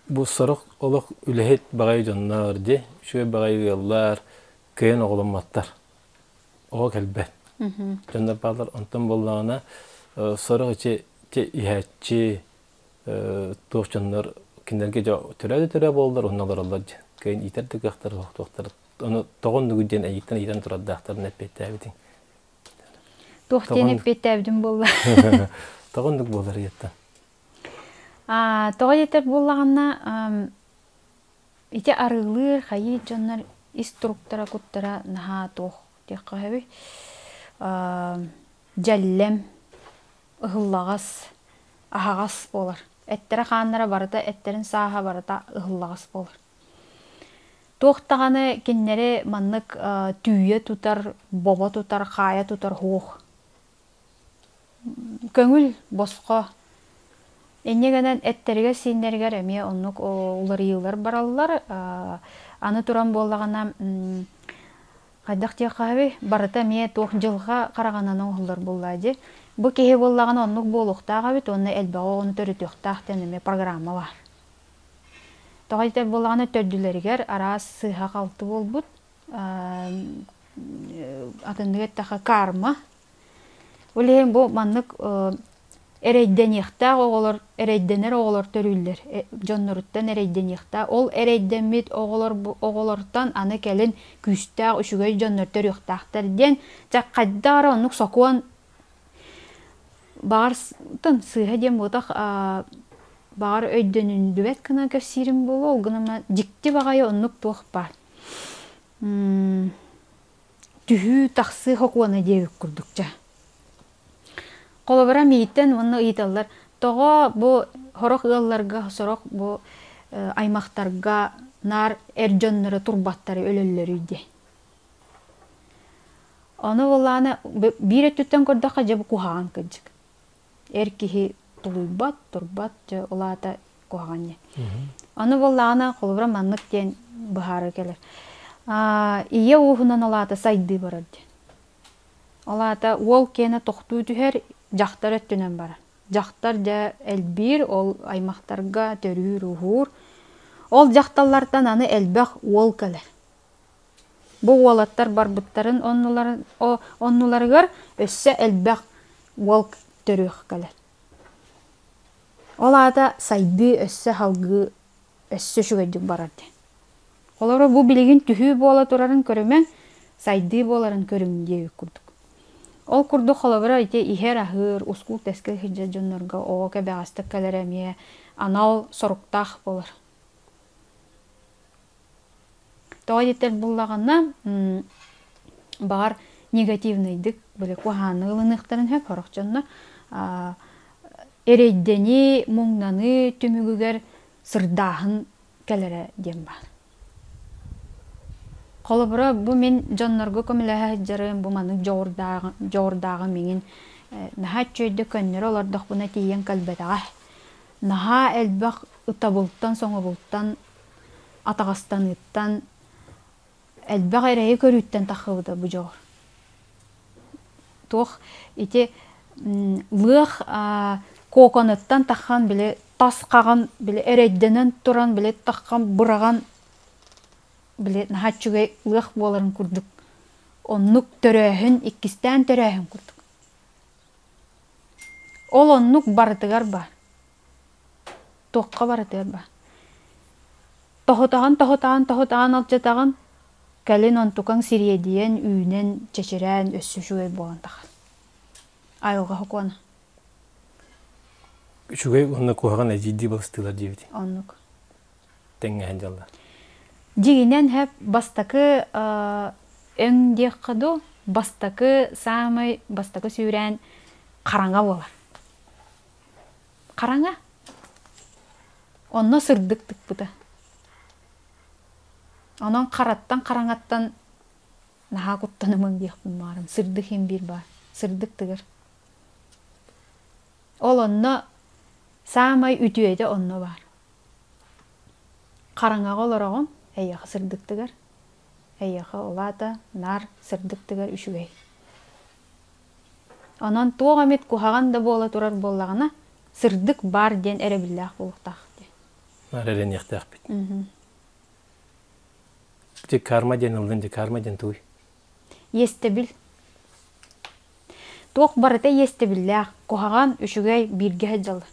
Бу сорох олох үлэһит баҕайы дьоннор дии, үчүгэй баҕайы ыаллар, кыайан оҕоломмоттор. Оҕо кэлбэт. Дьоннор бааллар. Онтон буоллаҕына сорох ичи иһээччи туох дьоннор кинилэргэ дьэ төрөө да төрөө буоллар онно олороллор дьэ. Кыайан иитэр да кыахтара суох туохтара. Ону тоҕо оннугу диэн эйигиттэн ыйытан турардаахтарын эппиэттээбитиҥ. Туох диэн эппиэттээбитим буолла? Тоҕо оннук буолар ыйыттан? Тоҕо диэтэр буоллаҕына, ити арыылыыр, хайыы дьоннор ис туруктара, куттара наһаа туох диэххэ сөбүй? Дьэллэм, ыһыллаҕас, аһаҕас буолар. Эттэрэ-хааннара барыта, эттэрин сааһа барыта ыһыллаҕас буолар. Туох даҕаны кинилэри маннык түүйэ тутар, бобо тутар, хаайа тутар суох. Көҥүл, босхо. Инньэ гынан эттэригэр-сииннэригэр эмиэ оннук уларыйыылар бараллар. Аны туран буоллаҕына, хайдах диэххэ барыта эмиэ туох дьылҕа хараҕынан оҥоһуллар буоллаа дии. Бу киһи буоллаҕына оннук буолуохтаах эбит уонна элбэҕи оҕону төрүтүөхтээх диэн эмиэ программа баар. Тоҕо этэр буоллаҕына төрдүлэригэр араас сыыһа-халты буолбут, атыннык эттэххэ карма. Ол иһин бу маннык эрэйдэниэхтээх оҕолор, эрэйдэнэр оҕолор төрүүллэр. Дьонноруттан эрэйдэниэхтээх. Ол эрэйдэммит оҕолор оҕолортон аны кэлин күүстээх, үчүгэй дьоннор төрүөхтээхтэр диэн, дьэ хайдах эрэ оннук сокуон Баҕар сыыһа диэн буотах баҕар өйдөнүллүбэт гына кэпсиирим буолуо, ол гынан дьикти баҕайы оннук туох баар. Түһүү-тахсыы сокуона диэбит курдук дьэ. Холобура миигиттэн уонна ыйыталлар, тоҕо бу сорох ыалларга, сорох бу аймахтарга наар эр дьонноро турбаттары өлөллөрүй диэн. Ону буоллаҕына биир өттүттэн көрдөххө дьэ бу куһаҕан кырдьык. Эр киһи тулуйбат, турбат, дьэ ол аата куһаҕан диэн. Ону буоллаҕына холобура маннык диэн быһаарыы кэлэр. Ийэ ууһунан ол аата сайдыы барар диэн. Ол аата уол киэнэ тохтуу түһэр, дьахтар өттүнэн барар. Дьахтар дьэ элбиир, ол аймахтарга төрүүр-ууһуур. Ол дьахталлартан аны элбэх уол кэлэр. Бу уолаттар барбыттарын оннуларыгар өссө элбэх уол төрүөх кэлэр. Ол аата сайдыы өссө салгыы өссө үчүгэйдик барар диэн. Холобура бу билигин түһүү буола турарын көрүмэҥ, сайдыы буоларын көрүҥ диэбит курдук. Ол курдук холобура ити иһэр-аһыыр, ускул-тэскил сылдьар дьоннорго оҕо кэбэҕэстик кэлэрэ эмиэ анал соруктаах буолар. Тоҕо диэтэр буллаҕына, баҕар негативнайдык били куһааны ылыныахтарын сөп сорох дьонно эрэйдэнии, муҥнаныы түмүгүгэр сырдааһын кэлэрэ диэн баар. Холобура, бу мин дьоннорго көмөлөһө сылдьарым, бу маннык дьоҕурдааҕым миҥин наһаа үчүгэйдик көннөрө олордохпуна тиийэн кэлбэтэҕэ. Наһаа элбэх ытабылтан-соҥобултан, атаҕастаныыттан, элбэх эрэйи көрүүттэн таххыбыта бу дьоҕур. Туох ити лыах коконыттан таххан били тас хаҕын били эрэйдэнэн туран били таххан быраҕан били наһаа үчүгэй лыах буоларын курдук оннук төрөөһүн иккистээн төрөөһүн курдук. Ол оннук барытыгар бар. Туохха барытыгар бар. Тоһутаҕын тоһутаҕын тоһутаҕын алдьатаҕын кэлин онтукаҥ сириэдийэн үүнэн чэчирээн өссө үчүгэй буолан тахар. Айылҕа сокуона. Үчүгэй уонна куһаҕан эдьиийдии балыстыылар диэбитиҥ. Оннук. Тэҥҥэһэн дьаллар. Дьиҥинэн һэп бастакы өҥ диэххэ дуу, бастакы саамай бастакы сүүрээн хараҥа буолар. Хараҥа. Онно сырдык тыкпыта. Онон хараттан хараҥаттан наһаа куттанымаҥ диэхпин баҕарам. Сырдык иһин биир баар. Сырдык тыгар. Ол онно саамай үтүөтэ онно баар. Хараҥаҕа олороҕун, эйиэхэ сырдык тыгар. Эйиэхэ ол аата наар сырдык тыгар үчүгэй. Онон туох эмит куһаҕан да буола турар буоллаҕына, сырдык баар диэн эрэбиллээх буолуохтаах дии. Наар эрэниэхтээхпит. Дьэ карма диэн ыллын, дьэ карма диэн тугуй? Иэстэбил. Туох барыта иэстэбиллээх, куһаҕан, үчүгэй бииргэ сылдьаллар.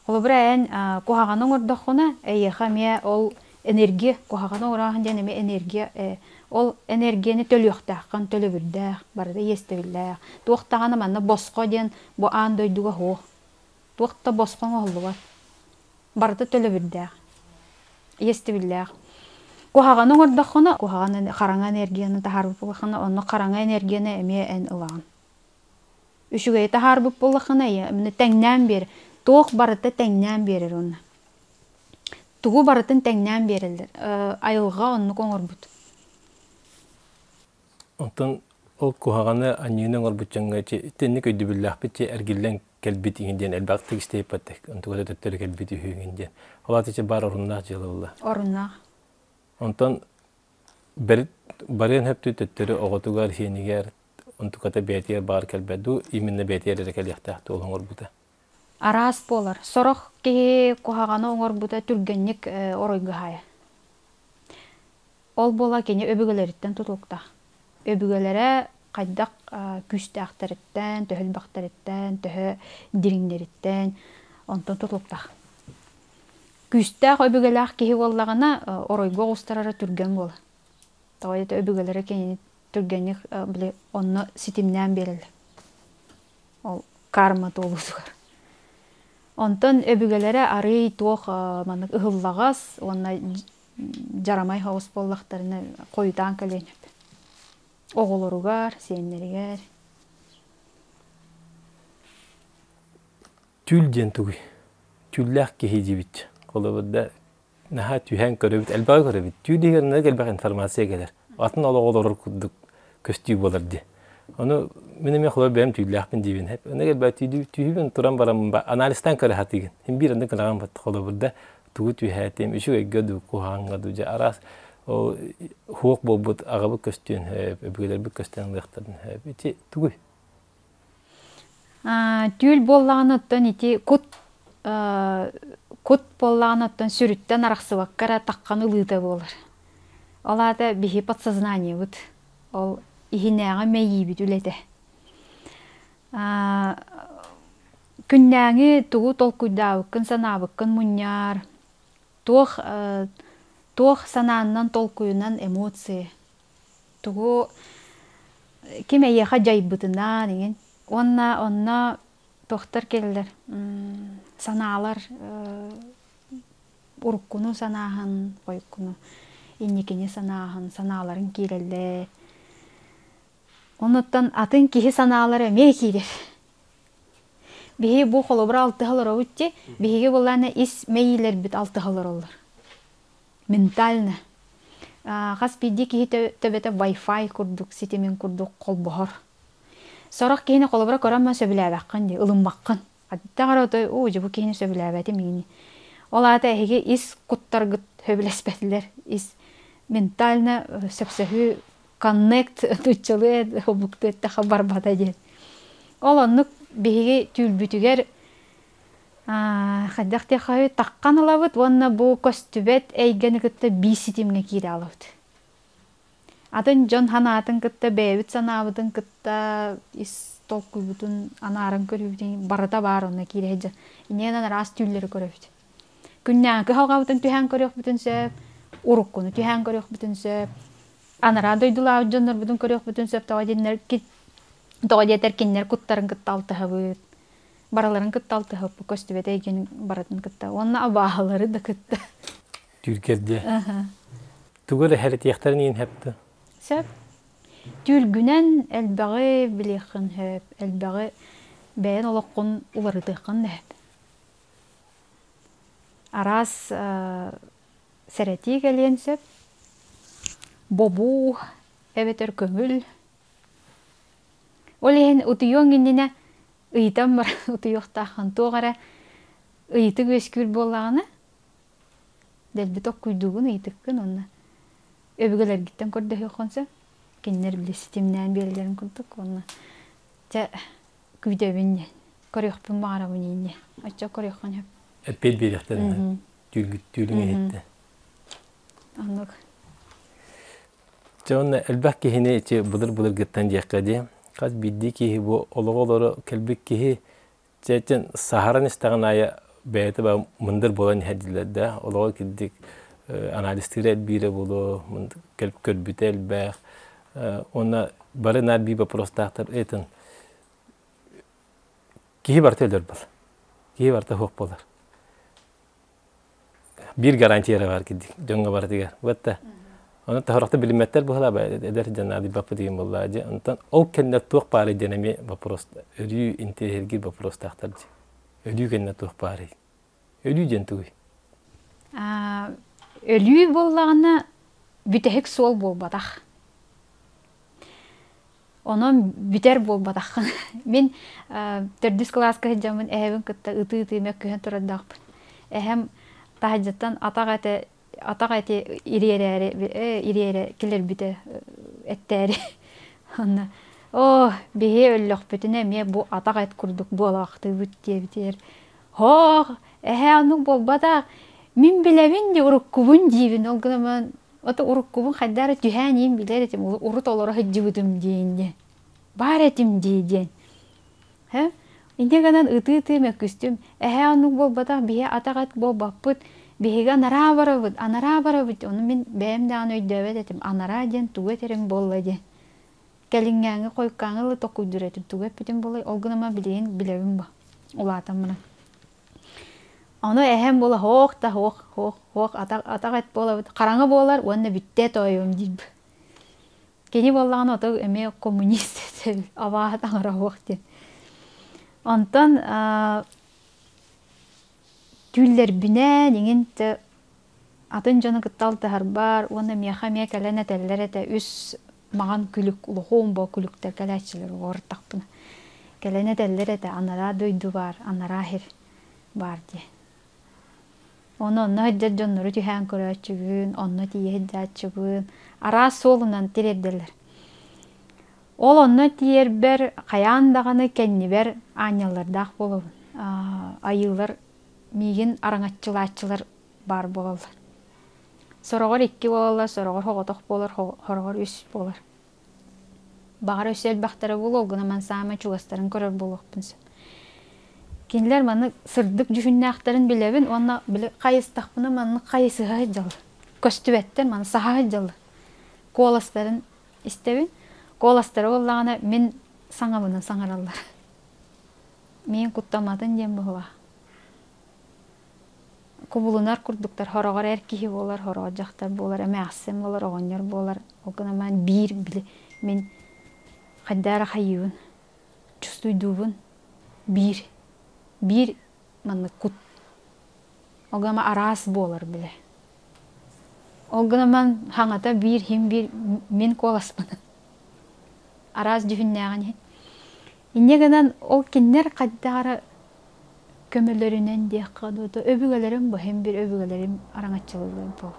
Холобура, эн куһаҕаны оҥордоххуна, эйиэхэ эмиэ ол энергия, куһаҕаны оҥороохун диэн эмиэ энергия, ол энергияны төлүөхтээххин, төлөбүрдээх, барыта иэстэбиллээх. Туох даҕаны манна босхо диэн бу аан дойдуга суох. Туох да босхо оҥоһуллубат. Барыта төлөбүрдээх, иэстэбиллээх. Куһаҕаны оҥордоххуна, куһаҕан хараҥа энергияны таһаарбыт буоллаххына, онно хараҥа энергияны эмиэ эн ылаҕын. Үчүгэйи таһаарбыт буоллаххына, ийэ тэҥнээн биэр. Туох барыта тэҥнээн биэрэр уонна. Тугу барытын тэҥнээн биэрэллэр. Айылҕа оннук оҥорбут. Онтон ол куһаҕаны аньыыны оҥорбут дьоҥҥо итинник өйдөбүллээхпит чи эргиллэн кэлбит иҥин диэн элбэхтик истиэппэттик онтугата төттөрү кэлбит үһү иҥин диэн. Ол аата чи баар оруннаах дьыала буолла. Оруннаах. Онтон барыан хөптүү төттөрү оҕотугар, сиэнигэр онтуката бэйэтигэр баар кэлбэт дуу, именно бэйэтигэр эрэ кэлиэхтээх дуу ол оҥорбута. Араас буолар. Сорох киһи куһаҕаны оҥорбута түргэнник оройго хаайар. Ол буола кини өбүгэлэриттэн тутулуктаах. Өбүгэлэрэ хайдах күүстээхтэриттэн, төһө элбэхтэриттэн, төһө дириҥнэриттэн онтон тутулуктаах. Күүстээх өбүгэлээх киһи буоллаҕына, оройго оҕустарара түргэн буолар. Тоҕо диэтэ өбүгэлэрэ кинини түргэнник били онно ситимнээн биэрэллэр. Ол карма туолуутугар. Онтон өбүгэлэрэ арыый туох маннык ыһыллаҕас уонна дьарамай соҕус буоллахтарына хойутаан кэлиэн сөп. Оҕолоругар, сиэннэригэр. Түүл диэн тугуй? Түүллээх киһи диибит. Холобур наһаа түһээн көрөбүт, элбэҕи көрөбүт. Түүл иһигэр оннук элбэх информация кэлэр. Атын олоҕу олорор курдук көстүү буолар дии. Ону мин эмиэ холобур бэйэм түүллээхпин диибин. Оннук элбэх түүбүн туран баран анализтаан көрө сатыыгын. Син биир оннук гынаҕын бат холобур да тугу түһээтим, үчүгэйгэ дуу, куһаҕаҥҥа дуу, дьэ араас ол хуох буолбут аҕабыт көстүөн сөп, өбүгэлэрбит көстөн ылыахтарын сөп. Ити тугуй? Түүл буоллаҕына оттон ити кут кут буоллаҕына оттон сүрүттэн арахсыбакка эрэ таххан ылыыта буолар. Ол аата биһи подсознаниебыт, ол иһинээҕи мэйиибит үлэтэ. Күннээҥи тугу толкуйдаабыккын, санаабыккын мунньар, туох туох санааннан толкуйунан эмоции, тугу Ким эйиэхэ дьайбытынан иҥин. Уонна онно туохтар кэллэр санаалар уруккуну санааһын, хойуккуну, инникини санааһын, санааларын киирэллэр. Онуттан атын киһи санаалара эмиэ киирэр. Биһиги бу холобура алтыһа олоробут дии, биһиги былаана ис мэйиилэрбит алтыһа олороллор. Ментально. Хас биирдии киһи төбөтө Wi-Fi курдук ситимин курдук холбоһор. Сорох киһини холобура көрөн сөбүлээбэххин дии, ылыммаккын. Аттаҕар отой оо дьэ бу киһини сөбүлээбэтим иини. Ол аата эһиги ис куттаргыт сөбүлэспэтилэр, ис ментально сөпсөһүү коннект нууччалыы омуктуу эттэххэ барбата диэн. Ол оннук биһиги түүл-бүтүгэр хайдах диэххэ таххан ылабыт уонна бу көстүбэт эйгэни кытта биир ситимҥэ киирэ алабыт. Атын дьон санаатын кытта бэйэбит санаабытын кытта ис толкуйбутун анааран көрүүбүтүн барыта баар онно киирэ сылдьар. Иннинэн араас түүллэри көрөбүт. Күннээҕи кыһалҕабытын түһээн көрүөхпүтүн сөп, уруккуну түһээн көрүөхпүтүн сөп, анараа дойдулаабыт дьоннорбутун көрүөхпүтүн сөп тоҕо диэннэр тоҕо диэтэр кинилэр куттарын кытта алтыһабыт барыларын кытта алтыһаппыт көстүбэт эйгэни барытын кытта уонна абааһылары да кытта Түүргэрдиэ. Тугу эрэ хэрэтиэхтэрин иин хэптэ. Сөп. Түүргүнэн элбэҕи билиэххин сөп, элбэҕи бэйэн олоххун уларытыаххын сөп. Араас сэрэтии кэлиэн сөп. Бобуу эбэтэр көҥүл. Ол иһин утуйуоҥ иннинэ ыйытан баран утуйуохтааххын туох эрэ ыйытык үөскүүр буоллаҕына дэлби токкуйдуугун ыйытыккын уонна өбүгэлэргиттэн көрдөһүөххүн сөп. Кинилэр били ситимнээн биэрэллэрин курдук уонна чэ күүтэбин диэн көрүөхпүн баҕарабын инньэ оччо көрүөххүн сөп. Эппиэт биэриэхтэрин түүл түүлүҥ иһиттэ. Оннук. Дьэ уонна элбэх киһини ити былыр-былыргыттан диэххэ дии. Хас биирдии киһи бу олоҕу олоро кэлбит киһи Чэтин саһаран истэҕин аайы бэйэтэ ба мындыр буолан иһэр дииллэр да, олоҕу кирдик анализтыыра элбиирэ буолуо, көрбүтэ элбэх. Уонна бары наар биир вопростаахтар этин киһи барыта өлөр буолар. Киһи барыта суох буолар. Биир гарантия эрэ баар кирдик дьоҥҥо барытыгар. Уотта Ону таһырахта билиммэттэр быһалаа эдэр дьон аадыйбаппыт деген буоллаа дьэ. Онтон ол кэннэ туох баарый диэн эмиэ вопрос өрүү интэриэһиргиир вопростаахтар дии. Өлүү кэннэ туох баарый? Өлүү диэн тугуй? Өлүү буоллаҕына бүтэһик суол буолбатах. Онон бүтэр буолбатаххын. Мин төрдүс кылааска сылдьаммын эһэбин кытта ытыы-ытыы мөккүһэн турардаахпын. Эһэм таһырдьаттан атах этэ атах эти ириэрээри ириэрэ килэрбитэ эттээри онно оо биһи өллөхпүтүнэ эмиэ бу атах эт курдук буолаахтыыбыт диэбитигэр хоох эһээ оннук буолбатах мин билэбин дии уруккубун диибин ол гынан ото уруккубун хайдах эрэ түһээн иин билэр этим урут олоро сылдьыбытым диэн диэн баар этим дии диэн Инньэ гынан ытыы-ытыы мөккүстүм, эһээ оннук буолбатах, биһи атах эт буолбаппыт, биһиги анараа барабыт, анараа барабыт, ону мин бэйэм даҕаны өйдөөбөт этим, анараа диэн тугу этэриҥ буолла диэн. Кэлиҥҥээҥи хойуккааҥы ыла токуйдуур этим, тугу эппитим буолуой, ол гынан билигин билэбин бо, улаатан баран. Ону эһэм буола һоох да һоох, һоох, һоох, атах, атах эт буолабыт, хараҥа буолар уонна бүттэ тоойуом диир. Кини буоллаҕына ото эмиэ коммунист абааһы таҥара суох диэн. Онтон түүллэрбинэн иҥин атын дьону кытта алтыһарбар уонна миэхэ эмиэ кэлэн этэллэр этэ үс маҕан күлүк улахан бо күлүктэр кэлээччилэр оҕортахпына кэлэн этэллэр этэ анараа дойду баар анараа сир баар диэн. Ону онно сылдьар дьоннору түһээн көрөөччүбүн, онно тиийэ сылдьааччыбын, араас суолунан тириэрдэллэр. Ол онно тиийэрбэр хайаан даҕаны кэннибэр аанньаллардаах буолабын. Айыылар миигин араҥаччылааччылар баар буолаллар. Сороҕор икки буолаллар, сороҕор соҕотох буолар, сороҕор үс буолар. Баҕар өссө элбэхтэрэ буолуо, ол гынан саамай чугастарын көрөр буолуохпун сөп. Кинилэр маннык сырдык дьүһүннээхтэрин билэбин уонна били хайыстахпына маннык хайысыһа сылдьаллар. Көстүбэттэр, маны саһа сылдьаллар. Куоластарын истэбин. Куоластара буоллаҕына мин саҥабынан саҥараллар. Миин куттамматын диэн быһыылаах. Кубулунар курдуктар хороҕор эр киһи буолар, хороҕор дьахтар буолар, эмээхсин буолар, оҕонньор буолар. Ол гынан баран биир били мин хайдах эрэ хайыыбын, чувствуйдуубун биир биир маннык кут. Ол гынан араас буолар бile. Ол гынан баран хаҥата биир иһин биир мин куоласпын. Араас дьүһүннээҕин иһин. Инньэ гынан ол кинилэр хайдах эрэ көмөлөрүнэн диэххэ дуу, өбүгэлэрим бу иһин биир өбүгэлэрим араҥаччылыыллар буол.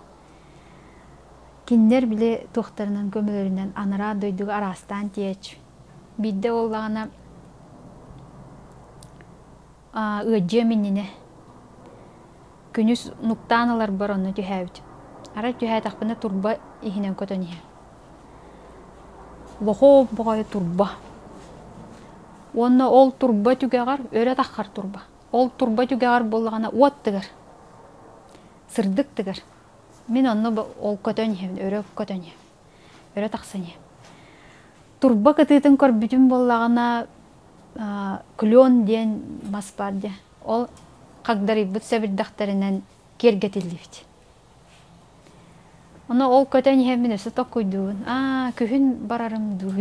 Кинилэр били туохтарынан көмөлөрүнэн анараа дойдуга араастаан тиийээччи. Биирдэ буоллаҕына ыадьыам иннинэ күнүс нуктаан ыларбар онно түһээбитим. Арай түһээтэхпинэ турба иһинэн көтөн иһэр. Лохоо баҕайы турба. Уонна ол турба түгэҕэр өрө таххар турба. Ол турба түгэҕэр буоллаҕына уот тыгар. Сырдык тыгар. Мин онно ол көтөн иһэбин, өрө көтөн иһэбин. Өрө тахсан иһэбин. Турба кытыытын көрбүтүм буоллаҕына клен диэн мас баар дии. Ол хагдарыйбыт сэбирдэхтэринэн киэргэтиллибит. Ону ол көтөн иһэммин өссө токкуйдуубун. Аа, күһүн барарым дуу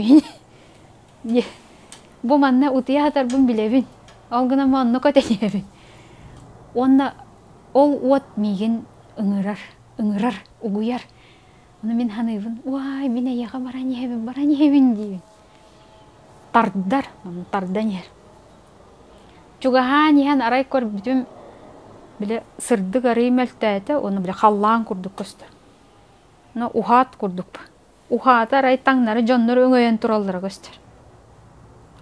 Бу манна утуйа сытарбын билэбин. Ол гынан онно көтөн иһэбин. Уонна ол уот миигин ыҥырар, ыҥырар, угуйар. Ону мин саныыбын, уай, мин эйиэхэ баран иһэбин, баран иһэбин диибин. Тардар, тардан иһэр. Чугаһаан иһэн арай көрбүтүм, били сырдык арыы мөлтөөтө уонна били халлаан курдук көстөр. Но уһаат курдук. Уһаата арай таҥнары дьоннор өҥөйөн тураллара көстөр.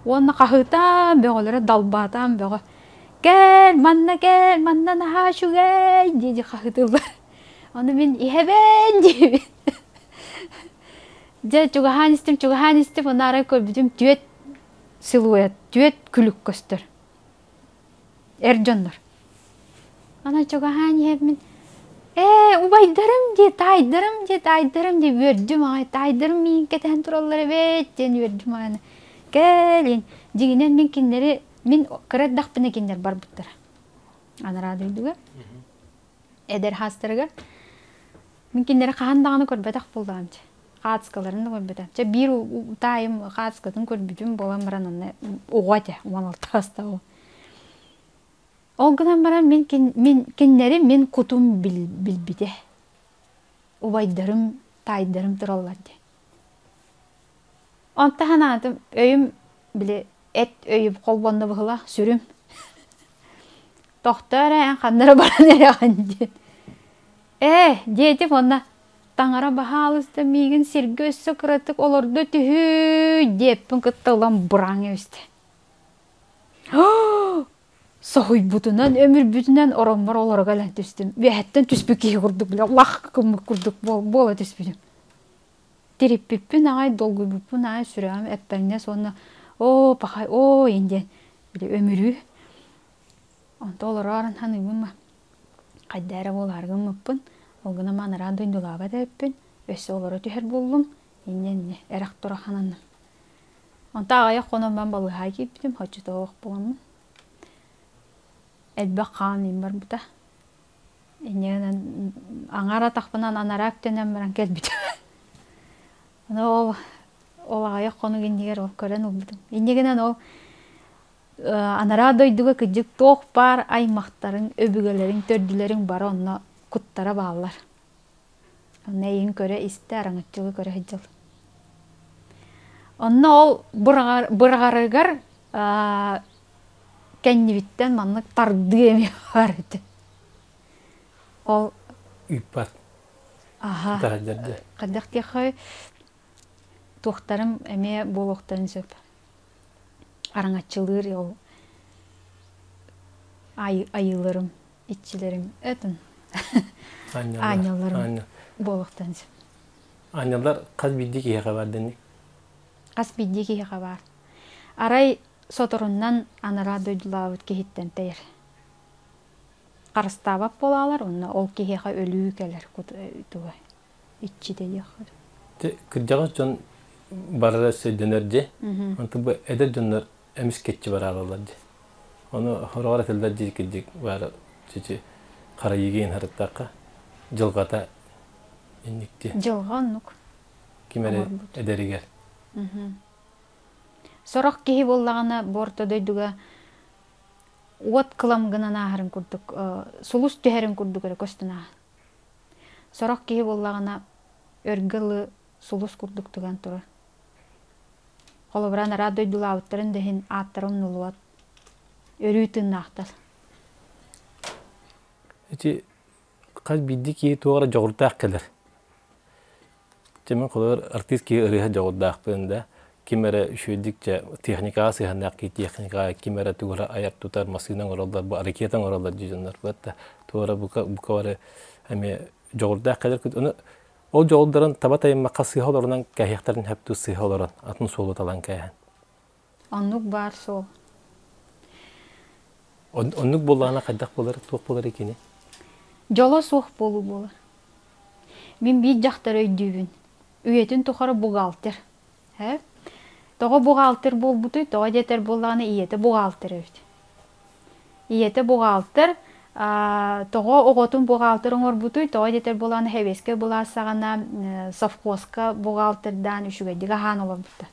Уонна хаһыытаан бөҕөлөрө далбаатаан бөҕө. Кэл, манна кэл, манна наһаа үчүгэй дии хаһыытыыллар. Ону мин иһэбин диибин. Дьэ чугаһаан истим, чугаһаан истим, уонна арай көрбүтүм түөт силуэт, түөт күлүк көстөр. Эр дьоннор. Ана чугаһаан иһэммин ээ убайдарым дии, таайдарым дии, таайдарым дии үөрдүм аҕай, таайдарым миигин кэтэһэн тураллар эбит диэн үөрдүм аҕай. Кэлин, дьиҥинэн мин кинилэри, мин кыра эрдэхпинэ кинилэр барбыттара. Анараа дойдуга. Эдэр хаастарыгар. Мин кинилэри хаһан даҕаны көрбөтөх буоллаҕым дии. Хаацкаларын да көрбөтөм. Чэ биир таайым хаацкатын көрбүтүм буолан баран онно оҕо этэ, 16 саастаах. Ол гынан баран мин, мин кинилэри мин кутум билбитэ. Убайдарым, таайдарым тураллар дии. Онто санаатым, өйүм били эт өйүм холбонно быһыылаах, сүрүм. Тохтоо эрэ эн ханна эрэ баран эрэҕин диэн. Ээ, диэтим уонна таҥара баһаалыста миигин сиргэ өссө кыратык олордо түһүй диэппин кытта ылан быраҥ эбистэ. Соһуйбутунан, өмүрбүтүнэн ороммор олоро кэлэн түстүм. Үөһэттэн түспүт киһи курдук бile лах гыммыт курдук буола түспүтүм. Тириппиппин аҕай, долгуйбуппун аҕай сүрэҕим эппэҥнэс уонна оо, пахай, оо иин диэн били өмүрүү. Онто олороорун саныыбын хайда эрэ буолаары гыммыппын, ол гынан анараа дойдулаабат эбиппин, өссө олоро түһэр буоллум, инньэ-инньэ эрэх-турах сананным. Онто аҕыйах хонон баран балыыһаҕа киирбитим, оччотооҕу буоламмын. Элбэх хаан иин барбыта. Инньэ гынан аҥаар атахпынан анараа үктэнэн баран кэлбитим. Ону ол ол аҕыйах хонук иннигэр ол көрөн ылбытым. Инньэ гынан ол анараа дойдуга кырдьык туох баар аймахтарыҥ, өбүгэлэриҥ, төрдүлэриҥ бары онно куттара бааллар. Онно эйигин көрө-истэ, араҥаччылыы көрө сылдьал. Онно ол быраҕарыгар кэннибиттэн маннык тардыы эмиэ баар этэ. Ол Ыыппат. Аха. Хайдах диэххэ туохтарым эмиэ буолуохтарын сөп. Араҥаччылыыр ол айыыларым, иччилэрим этин аанньалларым буолуохтарын сөп. Аанньаллар хас биирдии киһиэхэ баар дэнник? Хас биирдии киһиэхэ баар. Арай соторуннан анараа дойдулаабыт киһиттэн тэйэр. Харыстаабат буолаалар уонна ол киһиэхэ өлүү кэлэр туга иччитэ диэххэ. Кырдьаҕас дьон барара өйдөнөр дии. Онтон бу эдэр дьоннор эмискэччи бараалалар дии. Ону хороҕор этэллэр дии кирдик баара чичи харайыыга харыттахха дьылҕата инникти. Дьылҕа оннук. Ким эрэ эдэригэр. Сорох киһи буоллаҕына бу орто дойдуга уот кылам гынан ааһарын курдук, сулус түһэрин курдук эрэ көстөн ааһар. Сорох киһи буоллаҕына өргө ылы сулус курдук тыган турар. Холобура, анараа дойдулаабыттарын да иһин ааттара умнуллубат, өрүү тыыннаахтар. Ити хас биирдии киһи туох эрэ дьоҕурдаах кэлэр. Дьэ мин холобур артыыс киһи ырыаһа дьоҕурдаахпын да, ким эрэ үчүгэйдик дьэ техникаҕа сыһыаннаах киһи техникаҕа, ким эрэ тугу эрэ айар тутар, массыына оҥороллор, бу ракета оҥороллор дии дьоннор да туох эрэ бука бука бары эмиэ дьоҕурдаах кэлэр ону ол дьоҕурдарын таба тайыммакка сыыһа олорунан кээһиэхтэрин сөп дуу сыыһа олорон атын суолу талан кээһэн. Оннук баар суол. Оннук буоллаҕына хайдах буолар, туох буолар кини? Дьоло суох буолуу буолар. Мин биир дьахтары өйдүүбүн. Үйэтин тухары бухгалтер. Ээ? Тоҕо бухгалтер буолбутуй? Тоҕо диэтэр буоллаҕына ийэтэ бухгалтер эбит. Ийэтэ бухгалтер, тоҕо оҕотун бухгалтер оҥорбутуй? Тоҕо диэтэр буоллаҕына сэбиэскэй былаас саҕана совхозка бухгалтердаан үчүгэйдик аһаан олорбуттар.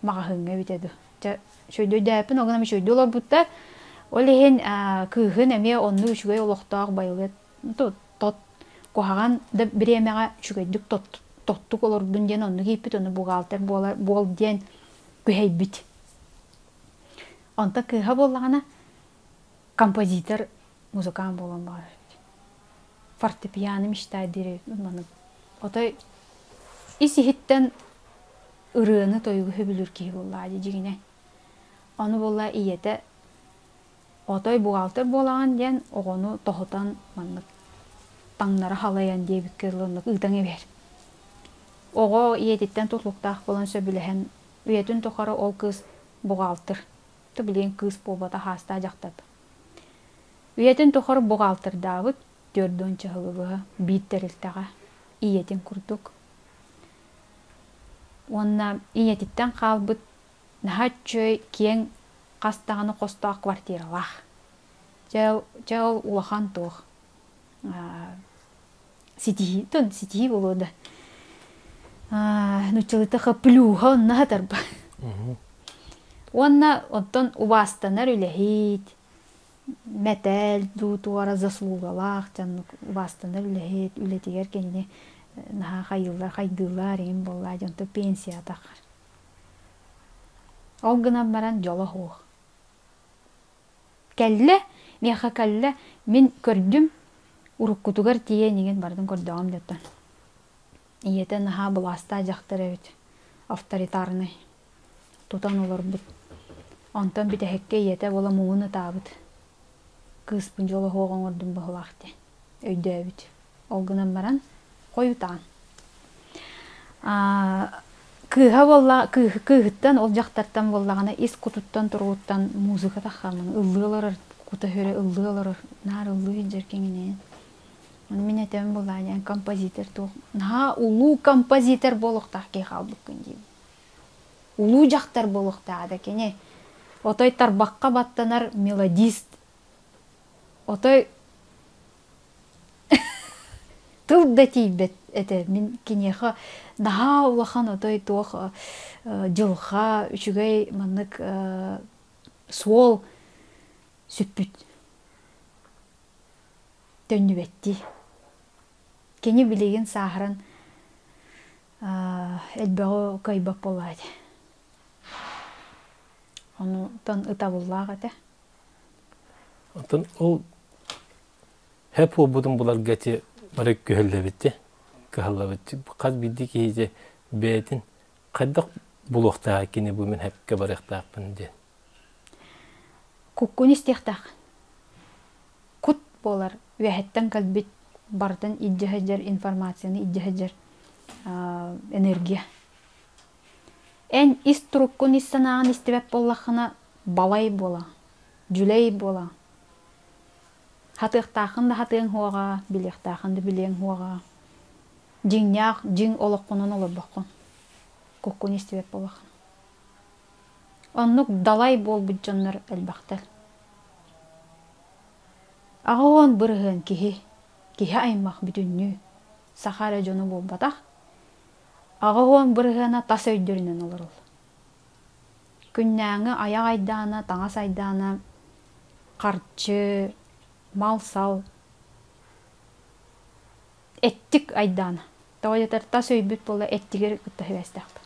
Маҕаһыыҥҥа эбитэ дуу. Чэ, үчүгэйдик өйдөөппүн, ол гынан үчүгэйдик олорбуттар. Ол иһин кыыһын эмиэ оннук үчүгэй олохтоох байылыат тот куһаҕан да бириэмэҕэ үчүгэйдик тоттук олордун диэн оннук ииппит, ону бухгалтер буолар буол диэн күһэйбит. Онтон кыыһа буоллаҕына композитор, музыкант буолуон баҕарар эбит. Фортепиано мечтает диир эбит маннык. Отой ис-иһиттэн ырыаны-тойугу сөбүлүүр киһи буоллаҕа дии дьиҥинэн. Ону буолла ийэтэ отой бухгалтер буолаҕын диэн оҕону тоһутан маннык таҥнары халайан диэбиккэ дылы оннук ыытан эбэр. Оҕо ийэтиттэн тутулуктаах буолан сөбүлэһэн үйэтин тухары ол кыыс бухгалтер. То билигин кыыс буолбатах аастаах дьахтар. Үйэтин тухары бухгалтердаабыт 40 чаһылы быһа биир тэрилтэҕэ ийэтин курдук. Уонна ийэтиттэн хаалбыт наһаа үчүгэй киэҥ хас даҕаны хостоох квартиралаах. Дьэ, дьэ ол улахан туох ситиһии, ситиһии буолуо да. Нууччалыыта плюһа онно хатарба. Уонна оттон убаастанар үлэһит, мэтээл дуу туора заслугалаах дьоннук убаастанар үлэһит, үлэтигэр кинини наһаа хайыыллар, хайдыыллар иһин буоллаа дьонто пенсия тахар. Ол гынан баран дьоло суох. Кэллэ, миэхэ кэллэ, мин көрдүм, уруккутугар тиийэн иҥин бардым көрдөҕүм диэттэн. Ийэтэ наһаа былаастаах дьахтар эбит, авторитарнай, тутан олорбут. Онтон бүтэһиккэ ийэтэ буола муҥун ытаабыт. Кыыспын дьоло суох оҥордум быһыылаах диэн өйдөөбүт. Ол гынан баран хойутаан. Кыыһа буолла кыыһыттан ол дьахтартан буоллаҕына ис кутуттан туругуттан музыка таххамын ыллыы олорор кута сүрэ ыллыы олорор наар ыллыы сылдьар киҥинэйэн Ону мин этэбин буоллаҕа диэн композитор туох наһаа улуу композитор буолуохтаах киһи хаалбыккын диибин. Улуу дьахтар буолуохтааҕа да кини. Отой тарбахха баттанар мелодист. Отой тыл да тиийбэт этэ. Мин киниэхэ наһаа улахан отой туох дьылҕа үчүгэй маннык суол сүппүт төннүбэттии. Кини билигин сааһыран элбэҕи кыайбат буолла этэ. Онтон ытабыллаах этэ. Оттон ол хэп буолбутун буларга ити бары күһэллэбитти, кыһаллабытти. Хас биирдии киһи бэйэтин хайдах булуохтааҕа кини бу мин хэпкэ барыахтаахпын диэн. Куккун истиэхтээх. Кут буолар үөһэттэн кэлбит барытын илдьэ сылдьар информацияны илдьэ сылдьар энергия. Эн ис туруккун ис санааҕын истибэт буоллаххына балай буола, дьүлэй буола. Хатыахтааххын да хатыаҥ суоҕа, билиэхтааххын да билиэҥ суоҕа. Дьиҥнээх дьиҥ олоххунан олорбоккун. Куккун истибэт буоллаххына. Оннук далай буолбут дьоннор элбэхтэр. 80% киһи, киһи аймах бүтүннүү, саха эрэ дьоно буолбатах, 80 бырыһыана тас өйдөрүнэн олороллор. Күннээҥи айах айдаана, таҥас айдаана, харчы, мал-сал, эттик айдаана. Тоҕо диэтэр тас өйбүт буола эттигэр кытта сибээстээхпит.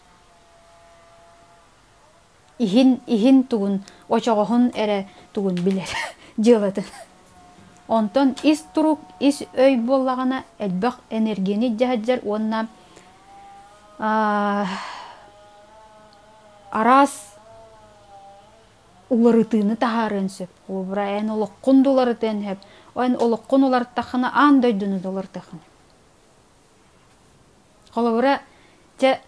Иһин, иһин тугун, очоҕоһун эрэ тугун билэр дьыалатын. Онтон ис турук, ис өй буоллаҕына элбэх энергияны илдьэ сылдьар уонна араас уларытыыны таһаарыан сөп. Холобура, эн олоххун да уларытыан сөп. Эн олоххун уларыттаххына аан дойдуну да уларытыаххын. Холобура, чэ,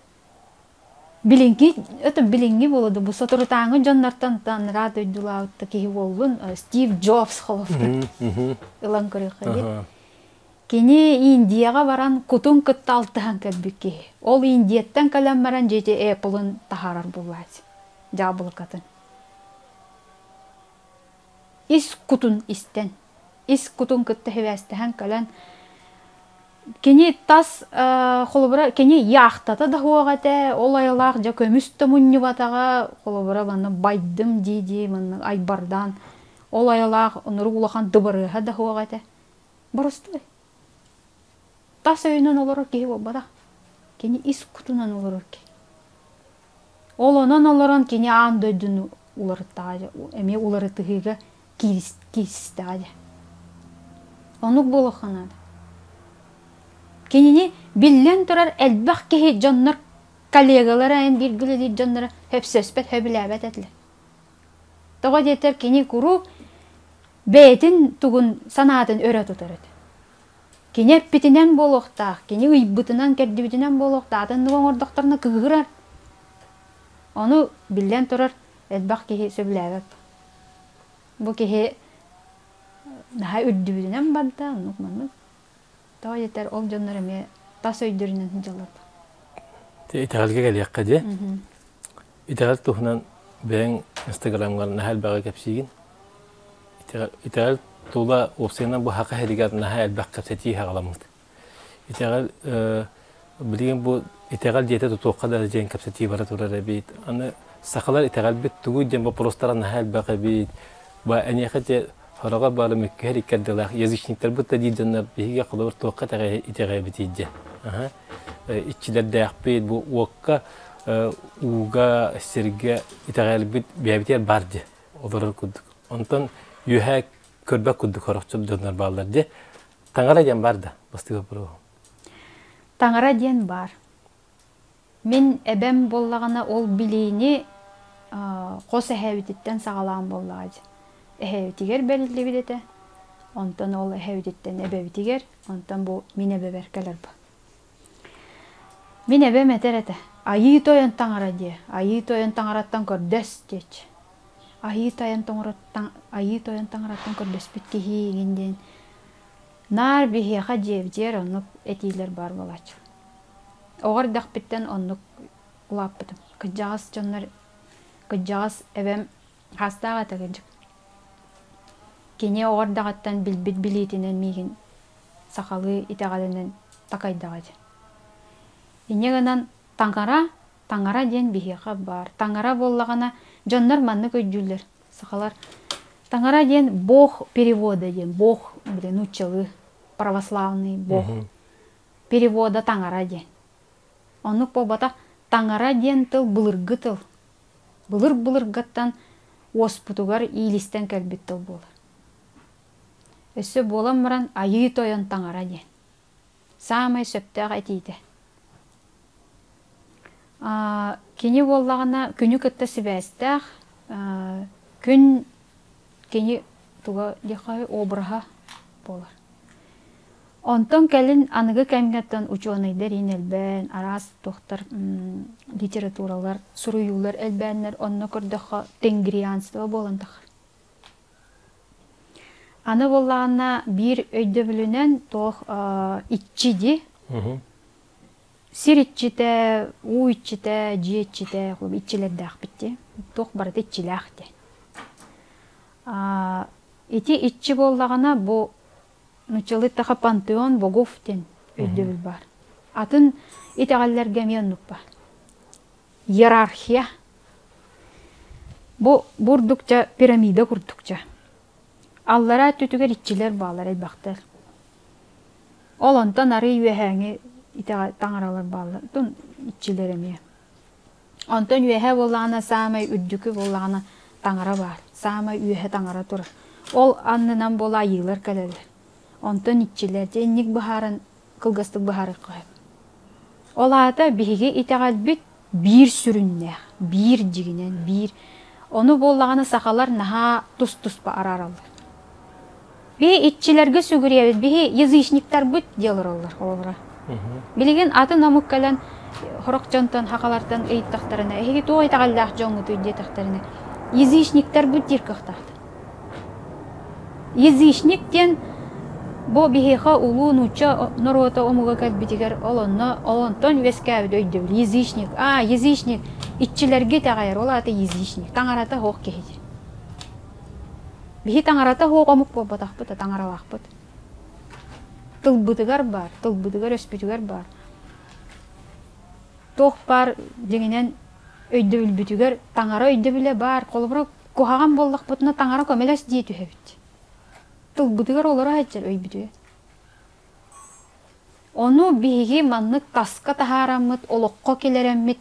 билиҥҥи, это билиҥҥи буолуо да, бу соторутааҥы дьоннортон анараа дойдулаабыт да киһи буоллун, Стив Джобс холобура ылан көрүөххэ дии. Кини Индияҕа баран кутун кытта алтыһан кэлбит киһи. Ол Индияттан кэлэн баран дьиэти Apple-ын таһаарар буоллааччы, дьаабылыкатын. Ис кутун истэн, ис кутун кытта сибээстэһэн кэлэн, кини тас холобура кини яхтата да суох этэ, ол айылаах дьэ көмүс да мунньубатаҕа, холобура манна байдым дии-дии манна айбардаан, ол айылаах онурук улахан дыбарыаһа да суох этэ. Боростуой. Тас өйүнэн олорор киһи буолбатах. Кини ис кутунан олорор киһи. Ол онон олорон кини аан дойдуну уларыттаҕа эмиэ уларытыһыыга кииристэҕэ дьэ. Оннук буолуохха наада. Кинини биллэн турар элбэх киһи дьоннор коллегалара эн бииргэ үлэлиир дьонноро сөпсөспөт, сөбүлээбэт этилэр. Тоҕо диэтэр кини куруук бэйэтин тугун санаатын өрө тутар этэ. Кини эппитинэн буолуохтаах, кини ыйбытынан-кэрдибитинэн буолуохтаах, атыннык оҥордохторуна кыыһырар. Ону, биллэн турар, элбэх киһи сөбүлээбэт. Бу киһи наһаа үрдүбүтүнэн барда, оннук-маннык. Тоҕо диэтэр, ол дьоннор эмиэ тас өйдөрүнэн сылдьаллар. Итэҕэлгэ кэлиэххэ дии. Итэҕэл туһунан бэйэҥ Инстаграмҥар наһаа элбэҕи кэпсиигин. Итэҕэл тула уопсайынан бу саха сиригэр наһаа элбэх кэпсэтии саҕаламмыт. Итэҕэл билигин бу итэҕэл дьиэтэ тутуохха да диэн кэпсэтии бара турар эбит. Аны сахалар итэҕэлбит тугуй диэн боппуруостара наһаа элбэх эбит. Ба эниэхэ те хороҕор бары мөккүһэр иккэрдилээх язычниктарбыт да диир дьоннор биһиги холобур туохха итэҕэйэбитий диэн. Иччилэрдээхпит бу уокка ууга сиргэ итэҕэлбит бэйэбитигэр баар дии олорор курдук. Онтон үөһээ көрбөт курдук хорохчут дьоннор бааллар дии. Таҥара диэн баар да бастакы вопрос. Таҥара диэн баар. Мин эбэм буоллаҕына ол билиини хос эһээбититтэн саҕалаан буоллаҕа дии. Эһээбитигэр бэриллибит этэ. Онтон ол эһээбититтэн эбэбитигэр, онтон бу мин эбэбэр кэлэр бу. Мин эбэм этэр этэ, Айыы Тойон Таҥара диэ, Айыы Тойон Таҥараттан көрдөс диэччи. Айыы Тойон Таҥараттан Айыы Тойон Таҥараттан көрдөспүт киһи игин диэн наар биһиэхэ дьиэбитигэр оннук этиилэр баар буолааччы. Оҕо эрдэхпиттэн оннук улааппытым. Кырдьаҕас дьоннор кырдьаҕас эбэм хаастаах этэ кырдьык. Кини оҕо эрдэҕиттэн билбит билиитинэн миигин сахалыы итэҕэлинэн такайдаҕа дии. Инньэ гынан таҥара, таҥара диэн биһиэхэ баар. Таҥара буоллаҕына дьоннор маннык өйдүүллэр сахалар. Таҥара диэн бог перевода диэн, бог били нууччалыы православный бог перевода таҥара диэн. Оннук буолбатах таҥара диэн тыл былыргы тыл. Былыр-былыргаттан уоспутугар иилистэн кэлбит тыл буолар. Өссө буолан баран Айыы Тойон Таҥара диэн. Саамай сөптөөх этиитэ. Кини буоллаҕына күнү кытта сибээстээх, күн кини туга диэххэ обраһа буолар. Онтон кэлин аныгы кэмҥэттэн учуонайдар иин элбээн, араас туохтар литературалар, суруйуулар элбээннэр онно көрдөххө тенгрианство буолан тахар. Аны буоллаҕына биир өйдөбүлүнэн туох иччи дии. Сир иччитэ, уу иччитэ, дьиэ иччитэ, иччилэрдээхпит дии. Туох барыта иччилээх дии. Ити иччи буоллаҕына бу нууччалыы таха пантеон богов диэн өйдөбүл баар. Атын итэҕэллэргэ эмиэ оннук баар. Иерархия. Бу бурдукча пирамида курдукча. Аллараа өттүтүгэр иччилэр бааллар элбэхтэр. Ол онтон арый үөһээҥи итэҕэл таҥаралар бааллар. Тун иччилэр эмиэ. Онтон үөһэ буоллаҕына саамай үрдүкү буоллаҕына таҥара баар. Саамай үөһэ таҥара турар. Ол аннынан буола айыылар кэлэллэр. Онтон иччилэр дьэ инник быһааран кылгастык быһаарыахха сөп. Ол аата биһиги итэҕэлбит биир сүрүннээх, биир дьигинэн, биир. Ону буоллаҕына сахалар наһаа тус-туспа араараллар. Биһи иччилэргэ сүгүрүйэбит, биһи язычниктарбыт дии олороллор холобура. Билигин атын омук кэлэн сорох дьонтон хахалартан ыйыттахтарына, эһиги туох итэҕэллээх дьоҥҥутуй диэтэхтэринэ, язычниктарбыт диир кыахтаахтар. Язычник диэн бу биһиэхэ улуу нуучча норуота омуга кэлбитигэр ол онно ол онтон үөскээбит өйдөбүл язычник. А, язычник иччилэргэ итэҕэйэр, ол аата язычник, таҥарата суох киһи диир. Биһи таҥарата суох омук буолбатахпыт, таҥаралаахпыт. Тылбытыгар баар, тылбытыгар-өспүтүгэр баар. Туох баар дьиҥинэн өйдөбүлбүтүгэр таҥара өйдөбүлэ баар. Холобура, куһаҕан буоллахпытына таҥара көмөлөс дии түһэбит. Тылбытыгар олоро сылдьар өйбүтүгэр. Ону биһиги маннык таска таһаараммыт, олоххо киллэрэммит,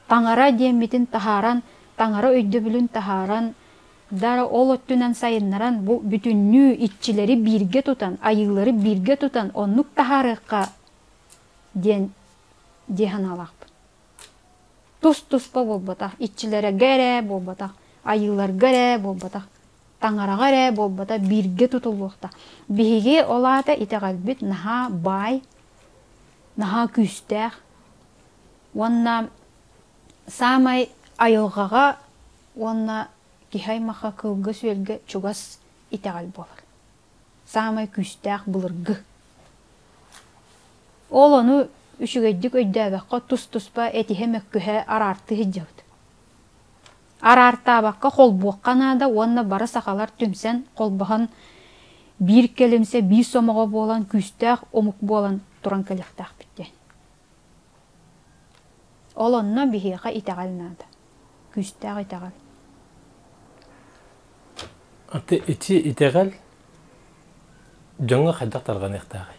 таҥара диэммитин таһааран, таҥара өйдөбүлүн таһааран, дара ол өттүнэн сайыннаран бу бүтүннүү иччилэри бииргэ тутан, айыылары бииргэ тутан оннук таһаарыахха диэн дии санаалаахпын. Тус-туспа буолбатах, иччилэргэ эрэ буолбатах, айыыларга эрэ буолбатах, таҥараҕа эрэ буолбата бииргэ тутуллуохтаах. Биһиги ол аата итэҕэлбит наһаа баай, наһаа күүстээх уонна саамай айылҕаҕа уонна киһи аймахха кылгас-үөлгэ чугас итэҕэл буолар. Саамай күүстээх былыргы. Ол ону үчүгэйдик өйдөөбөххө тус-туспа этиһэ-мөккүһэ араартыы сылдьабыт. Араартаабакка холбуохха наада уонна бары сахалар түмсэн, холбоһон биир кэлимсэ, биир сомоҕо буолан, күүстээх омук буолан туран кэлиэхтээхпит диэн. Ол онно биһиэхэ итэҕэл наада. Күүстээх итэҕэл. Аты ити итэҕэл дьоҥҥо хайдах тарҕаныахтааҕый?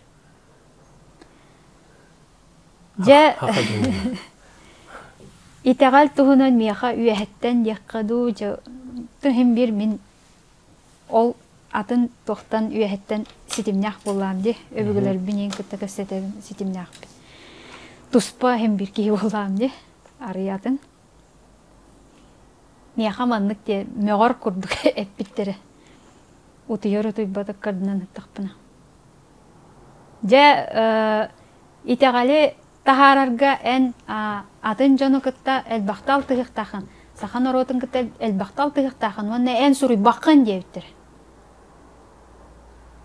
Дьэ, итэҕэл туһунан миэхэ үөһэттэн диэххэ дуу, дьэ, иһин биир мин ол атын туохтан үөһэттэн ситимнээх буоллаам дии. Өбүгэлэрбин иин кытта кэпсэтэбин ситимнээхпин. Туспа иһин биир киһи буоллаам дии, арый атын. Миэхэ маннык диэ мөҕөр курдук эппиттэрэ. Утуйар утуйбат ыккардынан ыттахпына. Дьэ, итэҕэли таһаарарга эн атын дьону кытта элбэхтэ алтыһыахтааххын, саха норуотун кытта элбэхтэ алтыһыахтааххын уонна эн суруйбаххын диэбиттэрэ.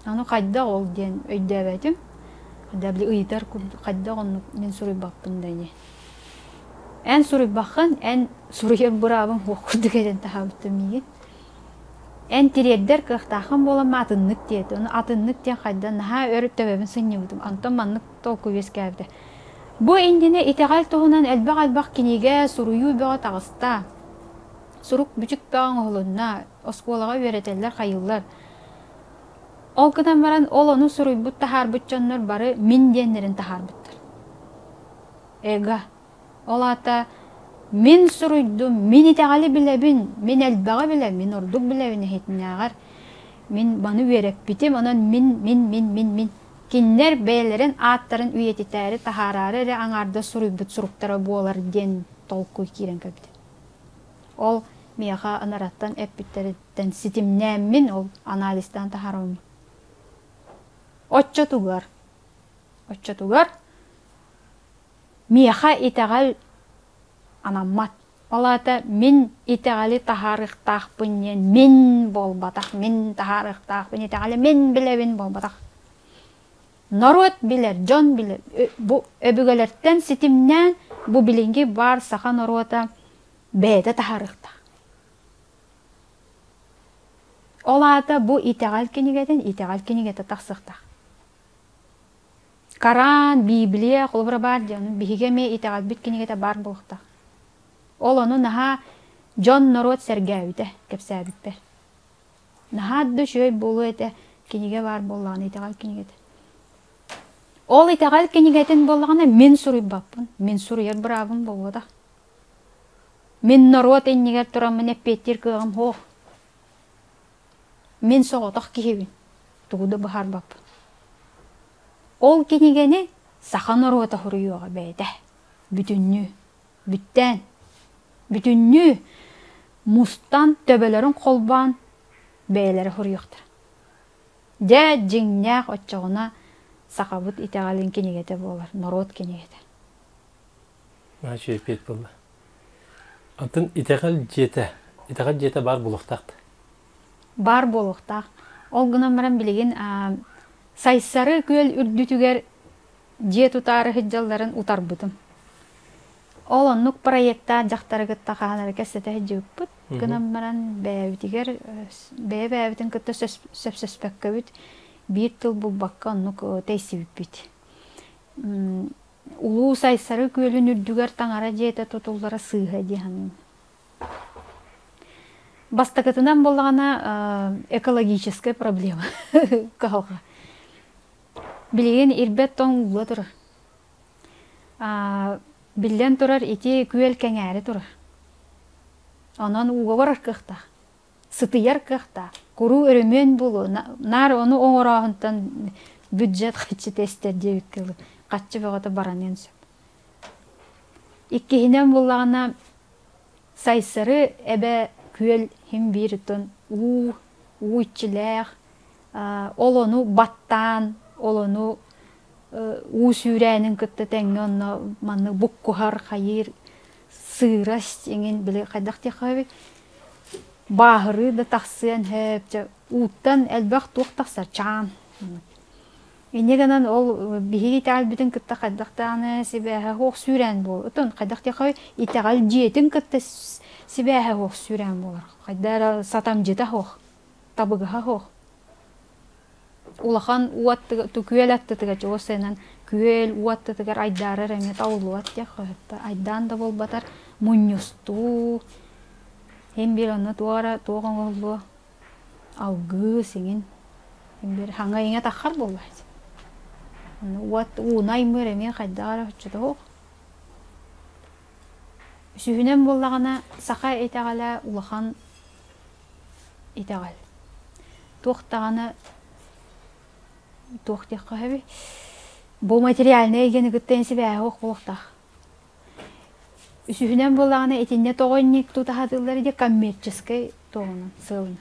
Ону хайдах ол диэн өйдөөбөтүм. Хайдах били ыйытар курдук хайдах оннук мин суруйбаппын да ини. Эн суруйбаххын, эн суруйар быраабыҥ суох курдук этэн таһаабыттым миигин. Эн тириэрдэр кыахтааххын буолан атыннык диэтэ. Ону атыннык диэн хайдах наһаа өр төбөбүн сынньыбытым. Онтон маннык толкуй үөскээбитэ. Бу иннинэ итэҕэл туһунан элбэх-элбэх кинигэ, суруйуу бөҕө таҕыста. Сурук бүтүк бөҕө оҥоһулунна, оскуолаҕа үөрэтэллэр, хайыыллар. Ол гынан баран ол ону суруйбут таһаарбыт дьоннор бары мин диэннэрин таһаарбыттар. Эго. Ол аата мин суруйдум, мин итэҕэли билэбин, мин элбэҕи билэбин, мин ордук билэбин эһитинээҕэр мин маны үөрэппитим, онон мин, мин, мин, мин, мин. Кинилэр бэйэлэрин ааттарын үйэтитээри таһаараары эрэ аҥаардас суруйбут суруктара буолар диэн толкуй киирэн кэлбитэ. Ол миэхэ анараттан эппиттэриттэн ситимнээммин ол анализтаан таһаарабын. Оччотугар, оччотугар Миэхэ итэҕэл анаммат. Ол аата мин итэҕэли таһаарыахтаахпын диэн мин буолбатах, мин таһаарыахтаахпын итэҕэли мин билэбин буолбатах. Норуот билэр, дьон билэр. Бу өбүгэлэртэн ситимнээн бу билиҥҥи баар саха норуота бэйэтэ таһаарыахтаах. Ол аата бу итэҕэл кинигэтин итэҕэл кинигэтэ тахсыахтаах. Коран, Библия, холобура баар диэн, биһиги эмиэ итэҕэлбит кинигэтэ баар буолуохтаах. Ол ону наһаа дьон норуот сэргээбитэ, кэпсээбиппэр. Наһаа да үчүгэй буолуо этэ, кинигэ баар буоллаҕына итэҕэл кинигэтэ. Ол итэҕэл кинигэтин буоллаҕына мин суруйбаппын, мин суруйар быраабым буолуотах. Мин норуот иннигэр тураммын эппиэттиир кыаҕым суох. Мин соҕотох киһибин, тугу да быһаарбаппын. Ол кинигэни саха норуота суруйуоҕа бэйэтэ, бүтүннүү, бүттээн, бүтүннүү мустан төбөлөрүн холбоон бэйэлэрэ суруйуохтара. Дьэ, дьиҥнээх оччоҕуна сахабыт итэҕэлин кинигэтэ буолар, норуот кинигэтэ. Наһаа үчүгэй эппиэт буолла. Атын итэҕэл дьиэтэ, итэҕэл дьиэтэ баар буолуохтаах да? Баар буолуохтаах. Ол гынан баран билигин Сайсары күөл үрдүтүгэр дьиэ тутаары сылдьалларын утарбытым. Ол оннук проектаах дьахтары кытта хаһан эрэ кэпсэтэ сылдьыбыппыт. Гынан баран бэйэбитигэр бэйэ-бэйэбитин кытта сөпсөспөккөбүт биир тыл булбакка оннук тэйсибиппит. Улуу Сайсары күөлүн үрдүгэр таҥара дьиэтэ тутуллара сыыһа дии саныыбын. Бастакытынан буоллаҕына экологическай проблема кыһалҕа. Билигин ирбэт тоҥ уулла турар. Биллэн турар ити күөл кэҥээри турар. Онон ууга барар кыахтаах. Сытыйар кыахтаах. Куруу өрөмүөн буолуо. Наар ону оҥорооһунтан бюджет хаччы эстэр диэбиккэ дылы хаччы бөҕөтө бараныан сөп. Иккиһинэн буоллаҕына Сайсары эбэ күөл иһин биир оттон уу, уу иччилээх, ол ону баттаан, ол ону уу сүүрээнин кытта тэҥҥэ онно маннык буккуһар, хайыыр сыырас иҥин били хайдах диэххэ бааһырыы да тахсыан сөп, дьэ ууттан элбэх туох тахсар чаан. Инньэ гынан ол биһиги итэҕэлбитин кытта хайдах даҕаны сибээһэ суох сүүрээн буол. Отон хайдах диэххэ итэҕэл дьиэтин кытта сибээһэ суох сүүрээн буолар. Хайда эрэ сатамдьыта суох, табыгаһа суох. Улахан уот күөл аттытыгар чугас сыанан күөл уот аттытыгар айдаарар эмиэ табыллыбат диэххэ сөп. Айдаан да буолбатар мунньустуу, син биир онно туох эрэ туох оҥоһуллуо алгыы сиҥин биир хаҥа иҥэ таххар буоллаҕа уот ууну аймыыр эмиэ хайдах эрэ оччотоох үсүһүнэн буоллаҕына саха итэҕэлэ улахан итэҕэл туох даҕаны туох диэххэ сөбүй бу материальнай эйгэни кытта эн сибээһэ суох буолуохтаах Үсүһүнэн буоллаҕына итиннэ тоҕо инник тута сатыыллар дии коммерческай туоҕунан сыалынан.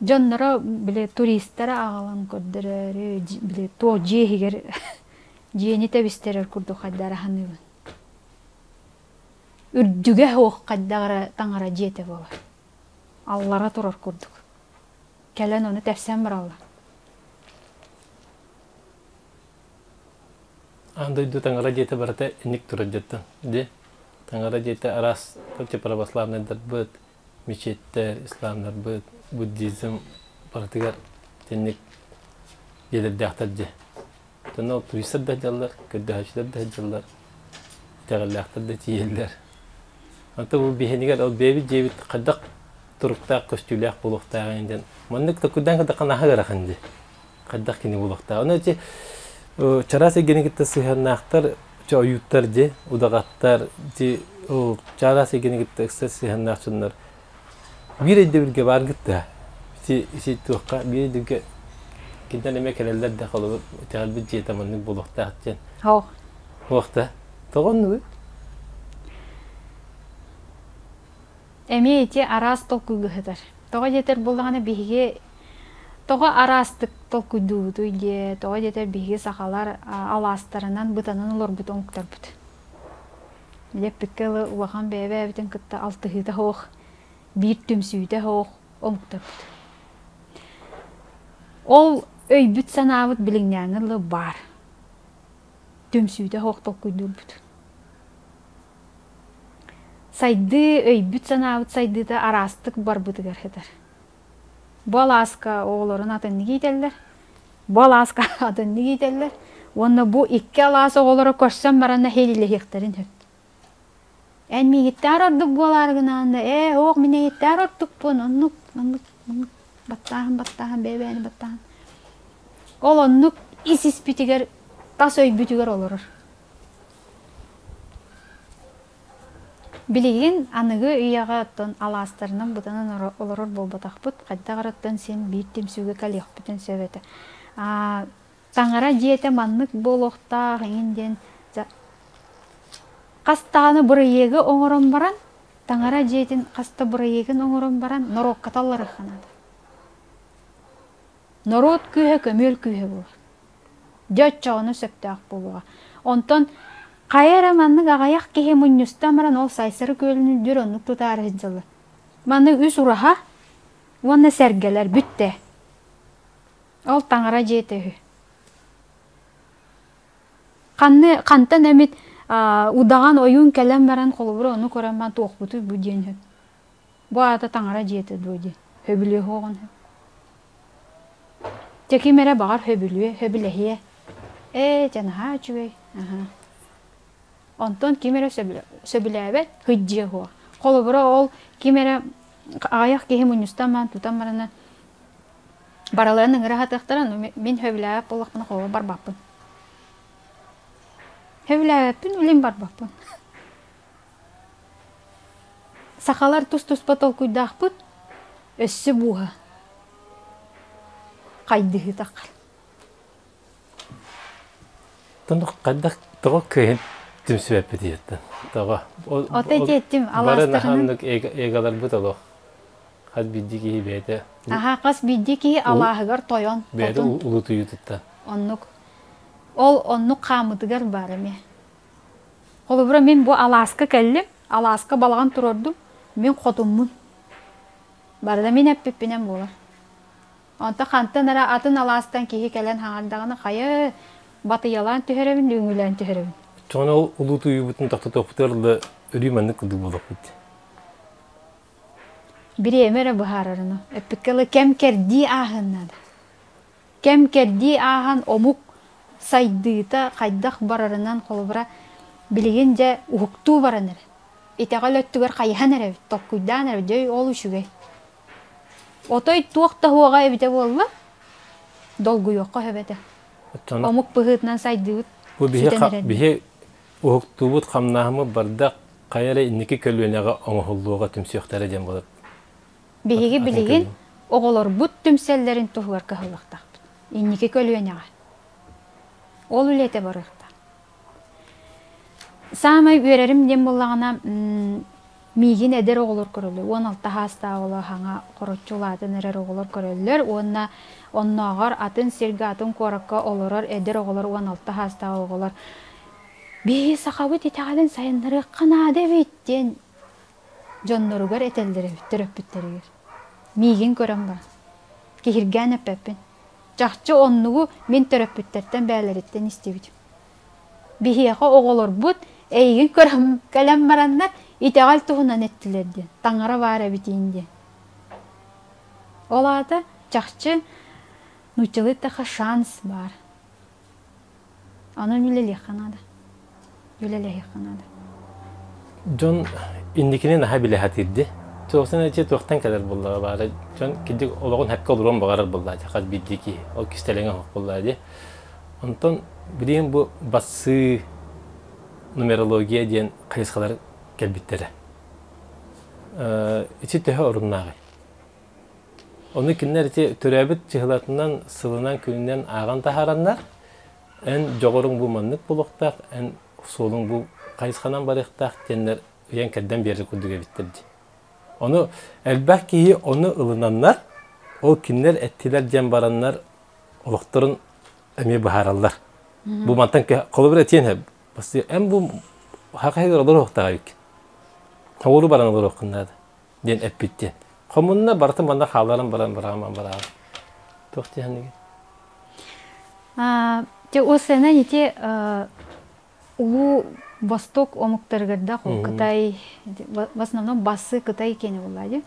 Дьонноро били туристары аҕалан көрдөрөөрү били туох дьиэ иһигэр дьиэни тэбистэрэр курдук хайдара саныыбын. Үрдүгэ суох хайдах эрэ таҥара дьиэтэ буолар. Аллара турар курдук. Кэлэн ону тэпсэн бараллар. Аан дойду таҥара дьиэтэ барыта инник турар дьиэттэн. Дьэ, таҥара дьиэтэ араас православнайдарбыт, мечеттэр, исламнарбыт, буддизм барытыгар итинник дьиэлэрдээхтэр дьэ. Онно ол туристар да сылдьаллар, көрдөһөөччүлэр да сылдьаллар, итэҕэллээхтэр да тиийэллэр. Онтон бу биһинигэр ол бэйэбит дьиэбит хайдах туруктаах, көстүүлээх буолуохтааҕын диэн маннык токуйдаан кытта наһаа ыарахан дии. Хайдах кини буолуохтаах. Ону ити чараас эйгэни кытта сыһыаннаахтар ойууттар дьи, удаҕаттар ити ол чараас эйгэни кытта ыкса сыһыаннаах дьоннор биир өйдөбүлгэ баар гытта ити ити туохха биир өйдөбүлгэ кинтэн эмэ кэлэллэр да холобур итэҕэлбит дьиэтэ маннык буолуохтаах диэн. Суох. Суох да. Тоҕо оннугуй? Эмиэ ити араас толкуйга сытар. Тоҕо диэтэр буоллаҕына биһиги тоҕо араастык толкуйдуубутуй диэ, тоҕо диэтэр биһиги сахалар алаастарынан бытанан олорбут омуктарбыт. Лэппиккэ ылы улахан бэйэ-бэйэбитин кытта алтыһыыта суох, биир түмсүүтэ суох омуктарбыт. Ол Өйбүт-санаабыт билиҥҥээҥҥэ дылы баар. Түмсүүтэ суох толкуйдуурбут. Сайдыы, өйбүт-санаабыт сайдыыта араастык барбытыгар сытар. Бу алааска оҕолорун атыннык иитэллэр, бу алааска атыннык иитэллэр уонна бу икки алаас оҕолоро көрсөн баран нэһиэлилэһиэхтэрин сөп. Эн миигиттээр ордук буолаары гынаан да, ээ, оох мин эйиттээр ордукпун, оннук, оннук, оннук, баттааһын, баттааһын, бэйэ-бэйэни баттааһын. Ол оннук ис-испитигэр, тас өйбүтүгэр олорор. Билигин аныгы үйэҕэ оттон алаастарынан бытанан олорор буолбатахпыт, хайдах эрэ оттон син биир түмсүүгэ кэлиэхпитин сөп этэ. Таҥара дьиэтэ маннык буолуохтаах эҥин диэн хас даҕаны бырайыагы оҥорон баран, таҥара дьиэтин хас да бырайыагын оҥорон баран норуокка талларыахха наада. Норуот күүһэ көмүөл күүһэ буолар. Дьэ оччоҕуна сөптөөх буолуоҕа. Онтон хайа эрэ маннык аҕыйах киһи мунньустан баран ол Сайсары күөлүн үрдүгэр оннук тутаары сылдьаллар. Маннык үс ураһа уонна сэргэлэр бүттэ. Ол таҥара дьиэтэ үһү. Ханны хантан эмит удаҕан ойуун кэлэн баран холобура ону көрөн баран туохпутуй бу диэн үһү. Бу аата таҥара дьиэтэ дуо диэн. Сөбүлүө суоҕун үһү. Дьэ ким эрэ баҕар сөбүлүө, сөбүлэһиэ. Ээ, дьэ наһаа үчүгэй. Аһа. Онтон ким эрэ сөбүлээбэт, сылдьыа суох. Холобура ол ким эрэ аҕыйах киһи мунньустан баран тутан барана бараларын ыҥыра сатыахтара, мин сөбүлээбэт буоллахпына холобура барбаппын. Сөбүлээбэппин, илин барбаппын. Сахалар тус-туспа толкуйдаахпыт, өссө бууһа хайдыһыы таххар. Хайдах тоҕо кыайан түмсүбэппит Тоҕо? Ото этиэттим Бары наһааннык эгаларбыт олох. Хас биирдии киһи бэйэтэ. Аха, хас биирдии киһи алааһыгар тойон. Бэйэтэ улутуйуутуттан. Оннук. Ол оннук хаамытыгар бар эмиэ. Холобура, мин бу алааска кэллим, алааска балаҕан туруордум, мин хотуммун. Барыта мин эппиппинэн буолар. Онто хантан эрэ атын алаастан киһи кэлэн хаҥардаҕына хайа батыйалаан түһэрэбин, лүҥүлээн түһэрэбин. Чоҕун ол улуутуйуубутун тохтотуохпутугар да өрүү маннык курдук буолуохпут. Бириэмэ эрэ быһаарарыны. Эппиккэ дылы кэм кэрдии ааһыан наада. Кэм-кэрдии ааһан омук сайдыыта хайдах барарынан холобура билигин дьэ уһуктуу баран эрэр. Итэҕэл өттүгэр хайыһан эрэбит, толкуйдаан эрэбит, дьэ ол үчүгэй. Отой туох да уоҕа эбитэ буолла, долгуйуохха сөп этэ. Омук быһыытынан сайдыыбыт Бу биһи сүтэн эрэр. биһи уһуктуубут хамнааһыммыт барда хайа эрэ инники көлүөнэҕэ оҥоһуллуоҕа түмсүөхтэрэ диэн буолар. Биһиги билигин оҕолорбут түмсэллэрин туһугар кыһаллыахтаахпыт. Инники көлүөнэҕэ. Ол үлэтэ барыахтаах. Саамай үөрэрим диэн буоллаҕына, миигин эдэр оҕолор көрөллөр. 16 саастаах оҕолор хаҥа хороччу улаатан эрэр оҕолор көрөллөр уонна оннооҕор атын сиргэ, атын куоракка олорор эдэр оҕолор 16 саастаах оҕолор биһиги сахабыт итэҕэлин сайыннарыахха наада эбит диэн дьонноругар этэллэр эбит, төрөппүттэригэр. Миигин көрөн баран. Киһиргээн эппэппин. Чахчы оннугу мин төрөппүттэртэн бэйэлэриттэн истибитим. Биһиэхэ оҕолорбут эйигин көрөн кэлэн бараннар итэҕэл туһунан эттилэр диэн, таҥара баар эбитиин диэн. Ол аата чахчы нууччалыы эттэххэ шанс баар. Онон үлэлиэххэ наада. Үлэлэһиэххэ наада. Дьон инникини наһаа билэ сатыыр Туохтан эти туохтан кэлэр буоллаҕа баара дьон кирдик олоҕун хэккэ олоруон баҕарар буоллаа дии хас биирдии киһи ол кистэлэҥэ оһох буоллаа дии онтон билигин бу бассыы нумерология диэн хайысхалар кэлбиттэрэ ити төһө оруннааҕый Ону кинилэр ити төрөөбүт чыһылатынан, сылынан, күнүнэн ааҕан таһаараннар, эн дьоҕуруҥ бу маннык буолуохтаах, эн суолуҥ бу хайысханан барыахтаах диэннэр ыйан-кэрдэн биэрэр курдук эбиттэр дии. Ону элбэх киһи ону ылынаннар, ол кинилэр эттилэр диэн бараннар олохторун эмиэ быһаараллар. Бу мантан холобур этиэн эн бу хахайыгар олоруохтаах эбиккин. Оҕуру баран олоруоххун наада. диэн эппит диэн. Хомунна барытын манна хаалларан баран барааман бараан. Туох диэхинигин? Те осена ити улуу Восток омуктарыгар да Кытай, в основном басы Кытай киэнэ буолла дии.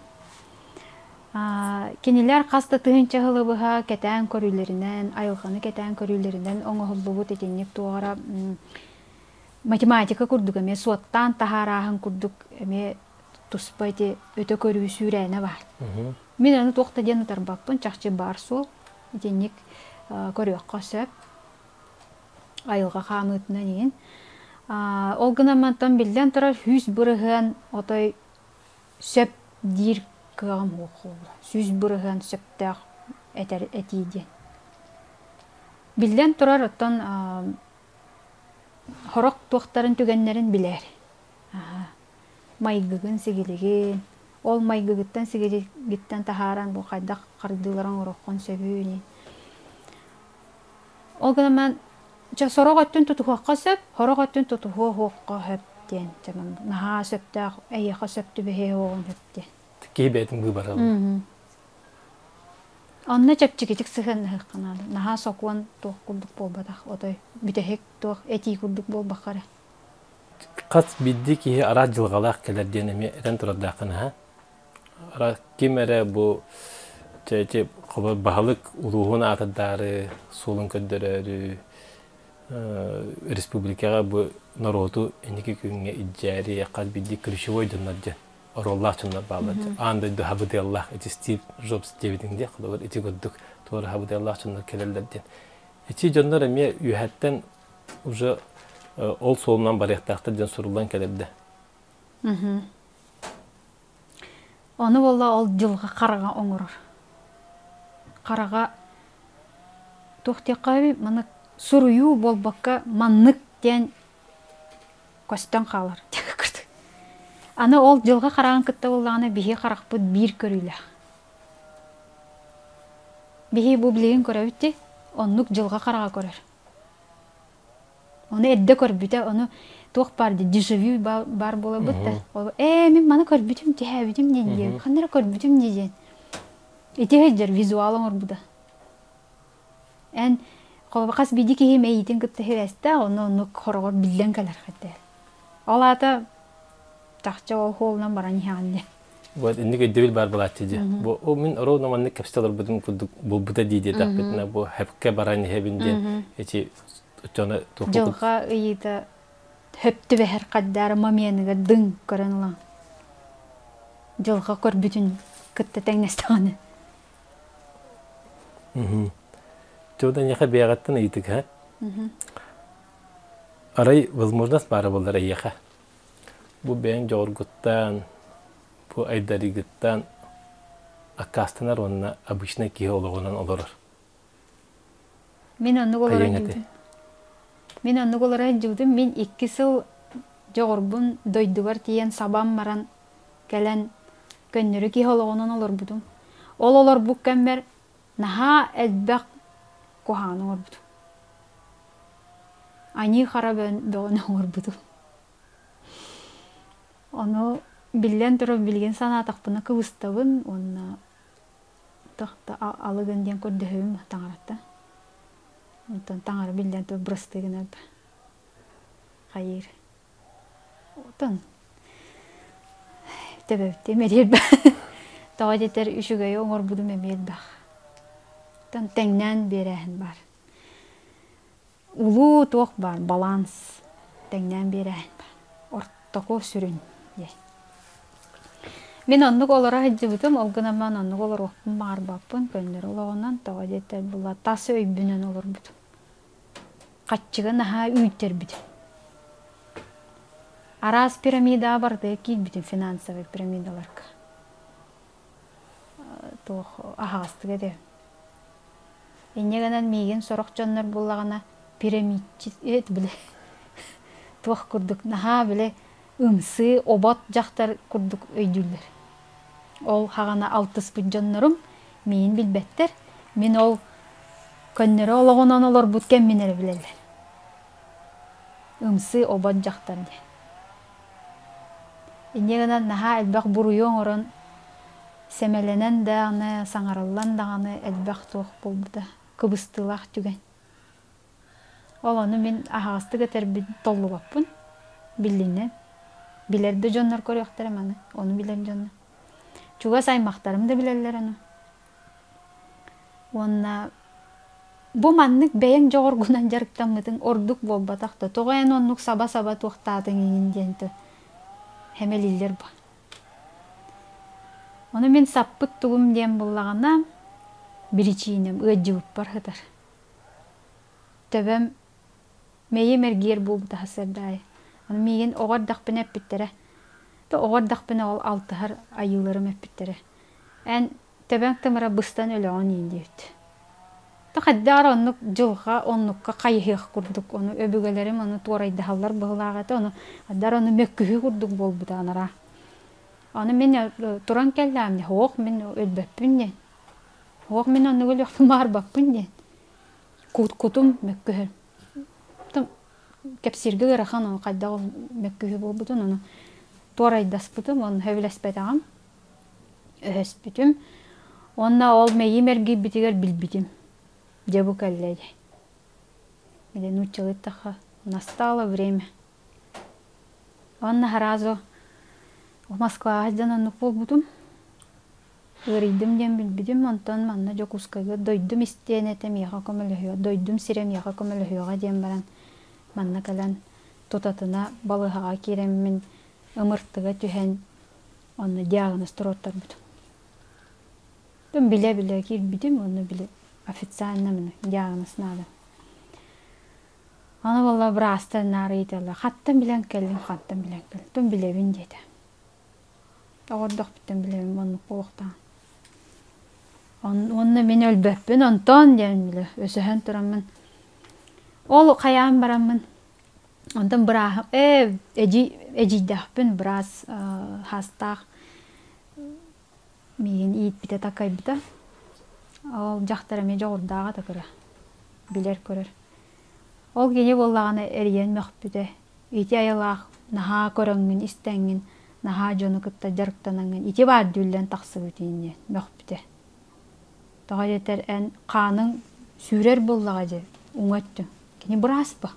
Кинилэр хас да тыһыынча сылы быһа кэтээн көрүүлэринэн, айылҕаны кэтээн көрүүлэринэн оҥоһуллубут итинник туоҕара математика курдук эмиэ суоттаан таһаарааһын курдук эмиэ туспа ити өтө көрүү сүүрээнэ баар. Мин аны туох да диэн утарбаппын, чахчы баар суол. Итинник көрүөххэ сөп. Айылҕа хаамыытынан иһин. Ол гынан мантан биллэн турар 100% отой сөп диир кыаҕым суох буолла. 100% сөптөөх этэр этии диэн. Биллэн турар, оттон сорох туохтарын түгэннэрин билээр. Майгыгын-сигилигин, ол майгыгыттан-сигилигиттэн таһааран бу хайдах хардыылары оҥоруоххун сөбүй Ол гынан баран, чэ сорох өттүн тутуһуохха сөп, сорох өттүн тутуһуо суохха сөп диэн наһаа сөптөөх, эйиэхэ сөп түбэһиэ суоҕун сөп диэн. Киһи бэйэтин быыбара. Онно чэпчэкитик сыһыаннаһыахха наада. Наһаа сокуон туох курдук буолбатах, отой бүтэһик туох этии курдук буолбахха эрэ. Хас биирдии киһи араас дьылҕалаах кэлэр диэн эмиэ этэн турардааххын аһа. Ара ким эрэ бу чэ баһылык улууһун аатырдаары, суолун көрдөрөөрү республикаҕа бу норуоту инники күҥҥэ илдьээри хас биирдии ключевой дьоннор дьэ оруоллаах дьоннор бааллар дьэ аан дойду хабыдыаллаах ити Стив Джобс диэбитиҥ диэх холобур ити курдук туора хабыдыаллаах дьоннор кэлэллэр диэн ити дьоннор эмиэ үөһэттэн уже ол суолунан барыахтаахтар диэн суруллан кэлэрдэ. Ону буолла ол дьылҕа хараҕа оҥорор. Хараҕа туох диэххэ маны суруйуу буолбакка маннык диэн көстөн хаалар. Аны ол дьылҕа хараҕын кытта буоллаҕына биһи харахпыт биир көрүүлээх. Биһи бу билигин көрөбүт дии, оннук дьылҕа хараҕа көрөр. Ону эрдэ көрбүтэ, ону туох баар дии, дежавю баар буоларбыт да. Ол ээ мин маны көрбүтүм, түһээбитим диэн диэн, ханна эрэ көрбүтүм дии диэн. Ити сылдьар визуал оҥорбута. Эн холобур хас биирдии киһи мэйиитин кытта сибээстээх, онно оннук хороҕор биллэн кэлэр хэтэ. Ол аата чахчы ол хуолунан баран иһэҕин диэн. Вот инник өйдөбүл баар буолааччы дии. Бу о мин ровно маннык кэпсэтэ олорбутум курдук булбута дии диэтэхпитинэ бу хэпкэ баран иһэбин диэн эти оччону Дьылҕа ыйыыта хөп түбэһэр хаддаара моменыгар дыҥ көрөн ылан дьылҕа көрбүтүн кытта тэҥнэстэҕинэ. Чуода эйиэхэ бэйэҕиттэн ыйытык һэ? Арай возможность баара буоллар эйиэхэ. Бу бэйэҥ дьоҕургуттан, бу айдарыыгыттан аккаастанар уонна обычнай киһи олоҕунан олорор. Мин оннук олоро сылдьыбытым. Мин оннук олоро сылдьыбытым. Мин 2 сыл дьоҕурбун дойдубар тиийэн сабан баран кэлэн көннөрү киһи олоҕунан олорбутум. Ол олорбут кэммэр наһаа элбэх куһаҕаны оҥорбутум. Аньыы-хара бөҕөнү оҥорбутум. Ону биллэн турар билигин санаатахпына кыбыстабын уонна тохто алыгын диэн көрдөһөбүн таҥараттан. Онтон таҥара биллэн турар бырастыы гынар да хайыыр. Отон төбөбүттэн мэлиэрбэ. Тоҕо диэтэр үчүгэйи оҥорбутум эмиэ элбэх. Оттон тэҥнээн биэрээһин баар. Улуу туох баар баланс тэҥнээн биэрээһин баар. Ортоку сүрүн диэн. Мин оннук олоро сылдьыбытым, ол гынан баран оннук олоруохпун баҕарбаппын, көннөрү олоҕунан, тоҕо диэтэр була тас өйбүнэн олорбутум. Хаччыга наһаа үүттэрбитим. Араас пирамидаҕа барытыгар киирбитим финансовай пирамидаларга. Туох аһаҕастык этэ. Инньэ гынан миигин сорох дьоннор буллаҕына пирамидчит били туох курдук наһаа били ымсыы обот дьахтар курдук өйдүүллэр. Ол хаҕана алтыспыт дьоннорум миигин билбэттэр. Мин ол көннөрү олоҕунан олорбут кэммин эрэ билэллэр. Ымсыы обот дьахтар диэн. Инньэ гынан наһаа элбэх буруйу оҥорон сэмэлэнэн даҕаны, саҥарыллан даҕаны элбэх туох буолбута кыбыстыылаах түгэн. Ол ону мин аһаҕастык этэрбин толлубаппын. Биллинэн. Билэр да дьоннор көрүөхтэрэ маны. Ону билэр дьоннор. Чугас аймахтарым да билэллэр ону. Уонна бу маннык бэйэҥ дьоҕургунан дьарыктаммытыҥ ордук буолбатах да тоҕо эн оннук саба-саба туохтаатыҥ иҥин диэн хэмэлииллэр бу. Ону мин саппыт тугум диэн буллаҕына биричиинэм ыалдьыбыппар сытар. Төбөм мэйиим эргийэр буолбута сарсыарда аайы. Ону миигин оҕо эрдэхпинэ эппиттэрэ. Оҕо эрдэхпинэ ол алтыһар айыыларым эппиттэрэ. Эн төбөҥ тымыра быстан өлөҕүн иин диэбит. Хайдах эрэ оннук дьылҕа оннукка хайыһыах курдук ону өбүгэлэрим ону туорайдаһаллар быһыылаах этэ ону хайдах эрэ ону мөккүһүү курдук буолбута анараа. Аны мин туран кэллэҕим дии һуох мин өлбөппүн диэн. Һуох мин оннук өлүөхпүн баҕарбаппын диэн. Кутум мөккүһэр. Кэпсииргэ ыарахан ону хайдах ол мөккүһүү буолбутун ону туорайдаспытым ону сөбүлэспэтэҕим. Өһөспүтүм уонна ол мэйиим эргийбитигэр билбитим. Дьэ бу кэллэ дии. Или нууччалыы эттэххэ настало время. Уонна сразу Москваҕа сылдьан оннук буолбутум. Ыарыйдым диэн билбитим, онтон манна Дьокуускайга дойдум истиэнэтэ миэхэ көмөлөһүө, дойдум сирэ миэхэ көмөлөһүөҕэ диэн баран манна кэлэн тутатына балыыһаҕа киирэммин ымыртыга түһэн Онно диагноз туруортарбытым. Билэ-билэ киирбитим, онно били официально мин диагноз надо. Аны буолла быраастар наар ыйыталлар, хаттан билэн кэллим, хантан билэн кэллим, тум билэбин диэтэ. Оҕордохпуттан билэбин оннук буолуохтаах. Уонна мин өлбөппүн онтон диэн билэ өсөһөн тураммын ол хайаан бараммын Онтон бырааһым ээ эдьиийдээхпин быраас хаастаах миигин ииппитэ такайбыта. Ол дьахтар эмиэ дьоҕурдааҕа да кыра билэр-көрөр. Ол кини буоллаҕына эрийэн мөхпүтэ. Ити айылаах наһаа көрөҥҥүн, истэҥҥин, наһаа дьону кытта дьарыктанаҥҥын ити баар дүүллэн тахсыбыт диэн мөхпүтэ. Тоҕо диэтэр эн хааныҥ сүүрэр буоллаҕа дии уҥа өттүҥ. Кини быраас ба.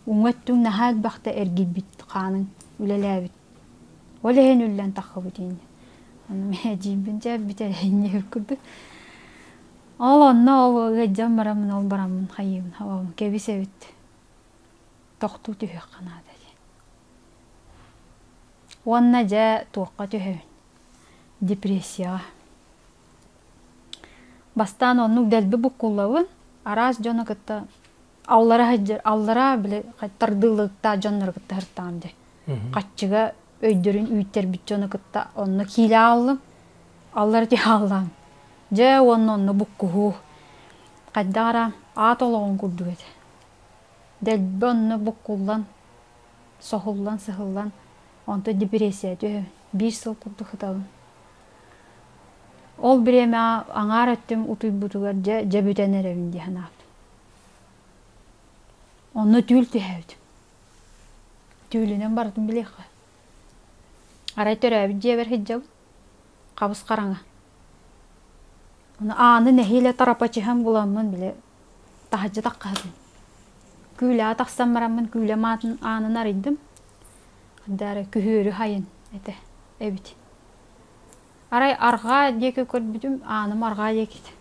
Уҥа өттүҥ наһаа элбэхтэ эргийбит хааныҥ үлэлээбит. Ол иһин үллэн таххыбыт инньэ. Ону мин эдьиийбин дьэ бүтэрэйинньэ курдук. Ол онно ол ыалдьан бараммын ол бараммын хайыыбын хабабын кэбис эбит. Тохтуу түһүөххэ наада диэн. Уонна дьэ туохха түһэбин? Депрессияҕа. Бастаан оннук дэлби буккуллабын, араас дьону кытта аллара сылдьар, аллара били тардыылыктаах дьоннору кытта сыртаҕым дии. Хаччыга өйдөрүн үүттэрбит дьону кытта онно киилэ ааллым, аллара түһэ ааллаам. Дьэ уонна онно буккуһуу. Хайдах эрэ аат олоҕун курдук этэ. Дэлби онно буккуллан, соһуллан, сыһыллан, онтон депрессия түһэбин. Биир сыл курдук сытабын. Ол бириэмэҕэ аҥаар өттүм утуйбутугар дьэ, дьэ бүтэн эрэбин дии санаабытым. Онно түүл түһээбитим. Түүлүнэн барытын билиэххэ. Арай төрөөбүт дьиэбэр сылдьабын. Хабыс хараҥа. Ону ааны нэһиилэ тарапачыһан буламмын били таһырдьа таххаһытым. Күүлэҕэ тахсан бараммын күүлэм аатын аанын арыйдым. Хандаары күһүөрү хайын этэ эбит. Арай арҕаа диэки көрбүтүм, ааным арҕаа диэки этэ.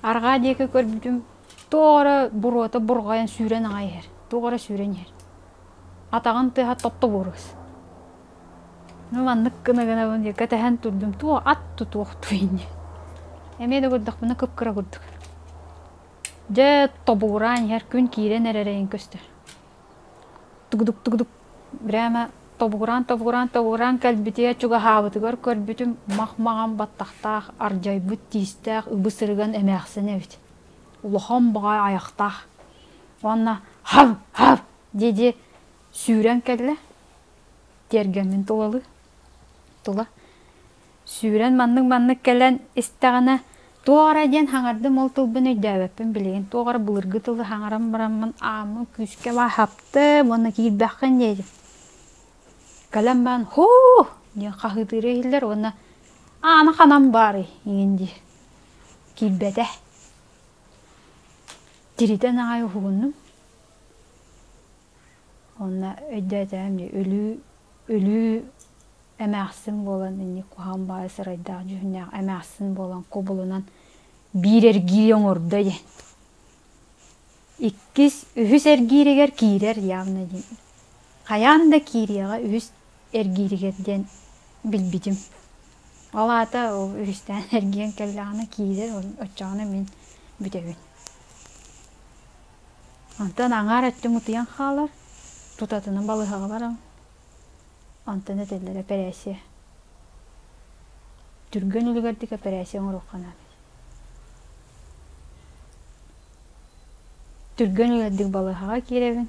Арҕаа диэки көрбүтүм, туох эрэ буруота бурҕайан сүүрэн аҕай иһэр, туох эрэ сүүрэн иһэр. Атаҕын тыаһа топтобуруос. Ну маннык гына гынабын диye кэтэһэн турдум, туох ат тутуохтуй инньэ. Эмиэ да көрдөхпүнэ кып-кыра курдук. Дьэ тобугураан иһэр күн киирэн эрэр эйин көстөр. Тугдук-тугдук прямо тобугураан-тобугураан тобугураан кэлбитигэр чугаһаабытыгар көрбүтүм мах-маҕан баттахтаах, ардьайбыт тиистээх ыбыс-ырыган эмээхсин эбит. Улахан баҕайы айахтаах. Уонна хав-хав дии-дии сүүрэн кэллэ. Тиэргэммин тулалыы тула. Сүүрэн маннык-маннык кэлэн истэҕинэ, туох эрэ диэн хаҥардым, ол тылбын өйдөөбөппүн билигин. Туох эрэ былыргы тылы хаҥаран бараммын ааммын күүскэ бааһаптым уонна киирбэххин диэтим. Кэлэн баран «Һуу!» диэн хаһыытыыра иһиллэр уонна «Аана ханан баарый?» иҥин диир. Киирбэтэ. Тиритэн аҕай уһугуннум. Онно өйдөөтөҕүм дии, өлүү өлүү эмээхсин буолан инник куһаҕан баҕайы сырайдаах дьүһүннээх эмээхсин буолан кубулунан биир эргиири оҥордо диэн. Иккис, үһүс эргииригэр киирэр явно диэн. Хайаан да киириэҕэ үһүс эргииригэр диэн билбитим. Ол аата ол үһүстээн эргийэн кэллэҕинэ киирэр, оччоҕуна мин бүтэбин. Онтон аҥаар өттүм утуйан хаалар, тутатына балыыһаҕа барабын. Онтон этэллэр эпэрээссийэ. Түргэн үлүгэрдик эпэрээссийэ оҥоруохха наада. Түргэн үлүгэрдик балыыһаҕа киирэбин,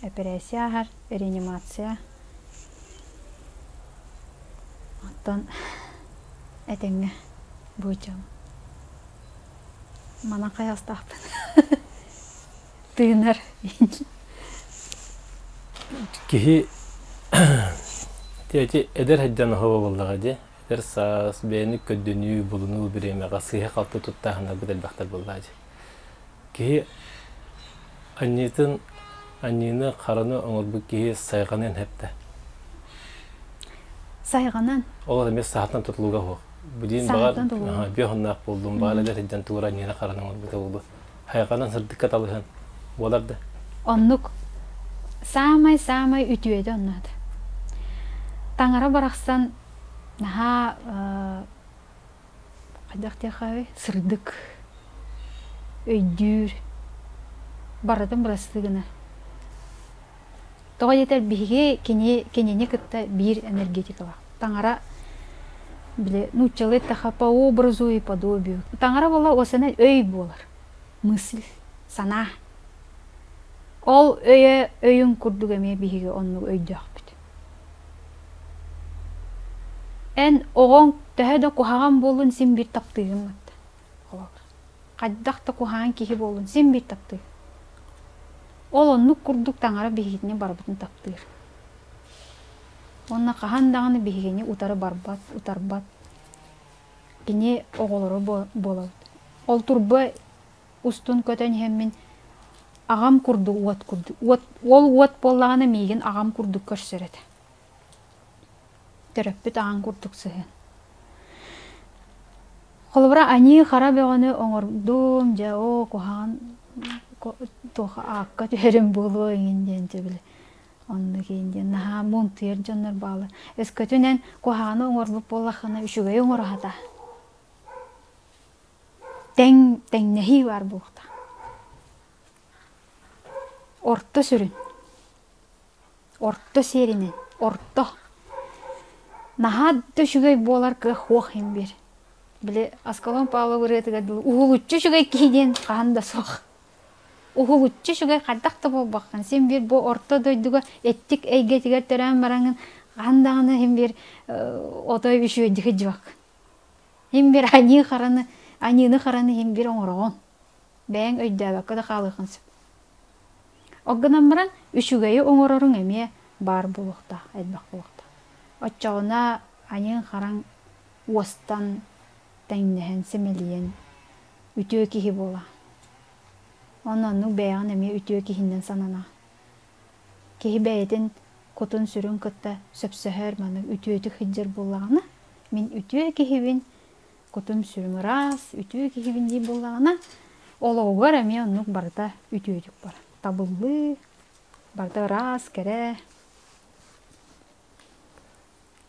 эпэрээссийэ ааһар, реанимация. Оттон этэҥҥэ быычабын. Манан хайастаахпын. Тыынар. Киһи ити эдэр сылдьан оһо буоллаҕа дии. Эдэр саас бэйэни көрдөнүү, булунуу бириэмэҕэ сыыһа-халты туттааһыннарбыт элбэхтэр буоллаҕа дии. Киһи аньыытын, аньыыны, хараны оҥорбут киһи сайҕаныан сөп да. Сайҕанан. Ол эмиэ саатан тутулуга суох. Билигин баҕар биэ буоллум, баҕар эдэр сылдьан тугу эрэ аньыыны хараны оҥорбута буолуо. Хайҕанан сырдыкка талыһан буолар да. Оннук. Саамай-саамай үтүөтэ онно Таҥара барахсан наһаа хайдах диэххэ сырдык, өйдүүр, барытын бырастыы гынар. Тоҕо диэтэр биһиги кини кинини кытта биир энергетикалаах. Таҥара били нууччалыы эттэххэ по образу и подобию. Таҥара буола уосана өй буолар. Мысль, санаа. Ол өйө өйүн курдук эмиэ биһиги оннук өйдөөхпүт. Эн оҕоҥ төһө да куһаҕан буоллун син биир таптыыгын батта. Холобур. Хайдах да куһаҕан киһи буоллун син биир таптыыр. Ол оннук курдук таҥара биһигитини барыбытын таптыыр. Уонна хаһан даҕаны биһигини утары барбат, утарбат. Кини оҕолоро буолабыт. Ол турба устун көтөн иһэммин аҕам курдук уот курдук уот ол уот буоллаҕына миигин аҕам курдук көрсөр этэ. Төрөппүт аҕаҥ курдук сыһыан. Холобура, аньыы-хара бөҕөнү оҥордум, дьэ оо куһаҕан туох аакка түһэрим буолуо эҥин диэн дьэ били оннук иин диэн наһаа муунтуйар дьоннор бааллар. Өскөтүн эн куһаҕаны оҥорбут буоллаххына үчүгэйи оҥоро сатаа. Тэҥ тэҥнэһии баар буолуохтаах. Орто сүрүн. Орто сиэринэн, орто. Наһаа да үчүгэй буолар кыах суох иһин биэр. Били Аскалон Павлов ырыатыгар дылы уһулуччу үчүгэй киһи диэн хаһан да суох. Уһулуччу үчүгэй хайдах да буолбаккын. Син биир бу орто дойдуга эттик эйгэтигэр төрөөн бараҥын хаһан даҕаны син биир отой үчүгэйдик сылдьыбаккын. Син биир аньыы хараны, аньыыны хараны син биир оҥороҕун. Бэйэҥ өйдөөбөккө да хаалыаххын сөп. Ол гынан баран, үчүгэйи оҥороруҥ эмиэ баар буолуохтаах, элбэх буолуохтаах. Оччоҕуна аньыыҥ-хараҥ уостан, тэҥнэһэн, симэлийэн үтүө киһи буолаҕын. Уонна оннук бэйэҕин эмиэ үтүө киһинэн сананаҕын. Киһи бэйэтин кутун-сүрүн кытта сөпсөһөр, маннык үтүөтүк сылдьар буоллаҕына, мин үтүө киһибин, кутум-сүрүм ыраас, үтүө киһибин диир буоллаҕына, олоҕугар эмиэ оннук барыта үтүөтүк барар. Табыллыы, барыта ыраас, кэрэ.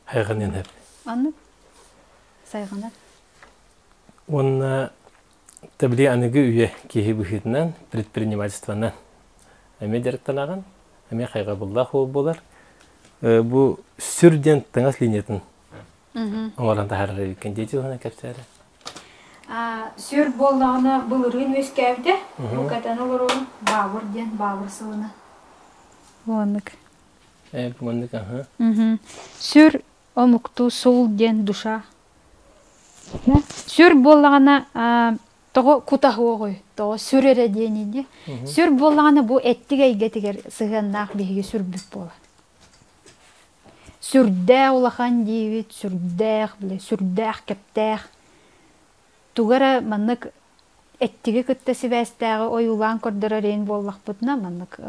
Хайҕаныан сөп. Оннук. Сайҕанар. Уонна тэбили аныгы үйэ киһи быһыытынан предпринимательствонан эмиэ дьарыктанаҕын, эмиэ хайҕабыллаах уол буолар. Бу сүр диэн таҥас линиятын оҥорон таһаарар эбиккин дии туһунан кэпсээрэ. Сүр буоллаҕына былырыын үөскээбитэ. Бу кэтэн олорорум Баабыр диэн Баабыр сылына. Оннук. Э, бу маннык аха. Сүр омуктуу сул диэн душа. Сүр буоллаҕына тоҕо кутаһуоҕуй, тоҕо сүр эрэ диэний дии. Сүр буоллаҕына бу эттик эйгэтигэр сыһыаннаах биһиги сүрбүт буолар. Сүрдээх улахан диибит, сүрдээх, бile сүрдээх кэптээх. Туга эрэ маннык Эттиги кытта сибээстээҕи ойуулаан көрдөрөр иһин буоллахпытына, маннык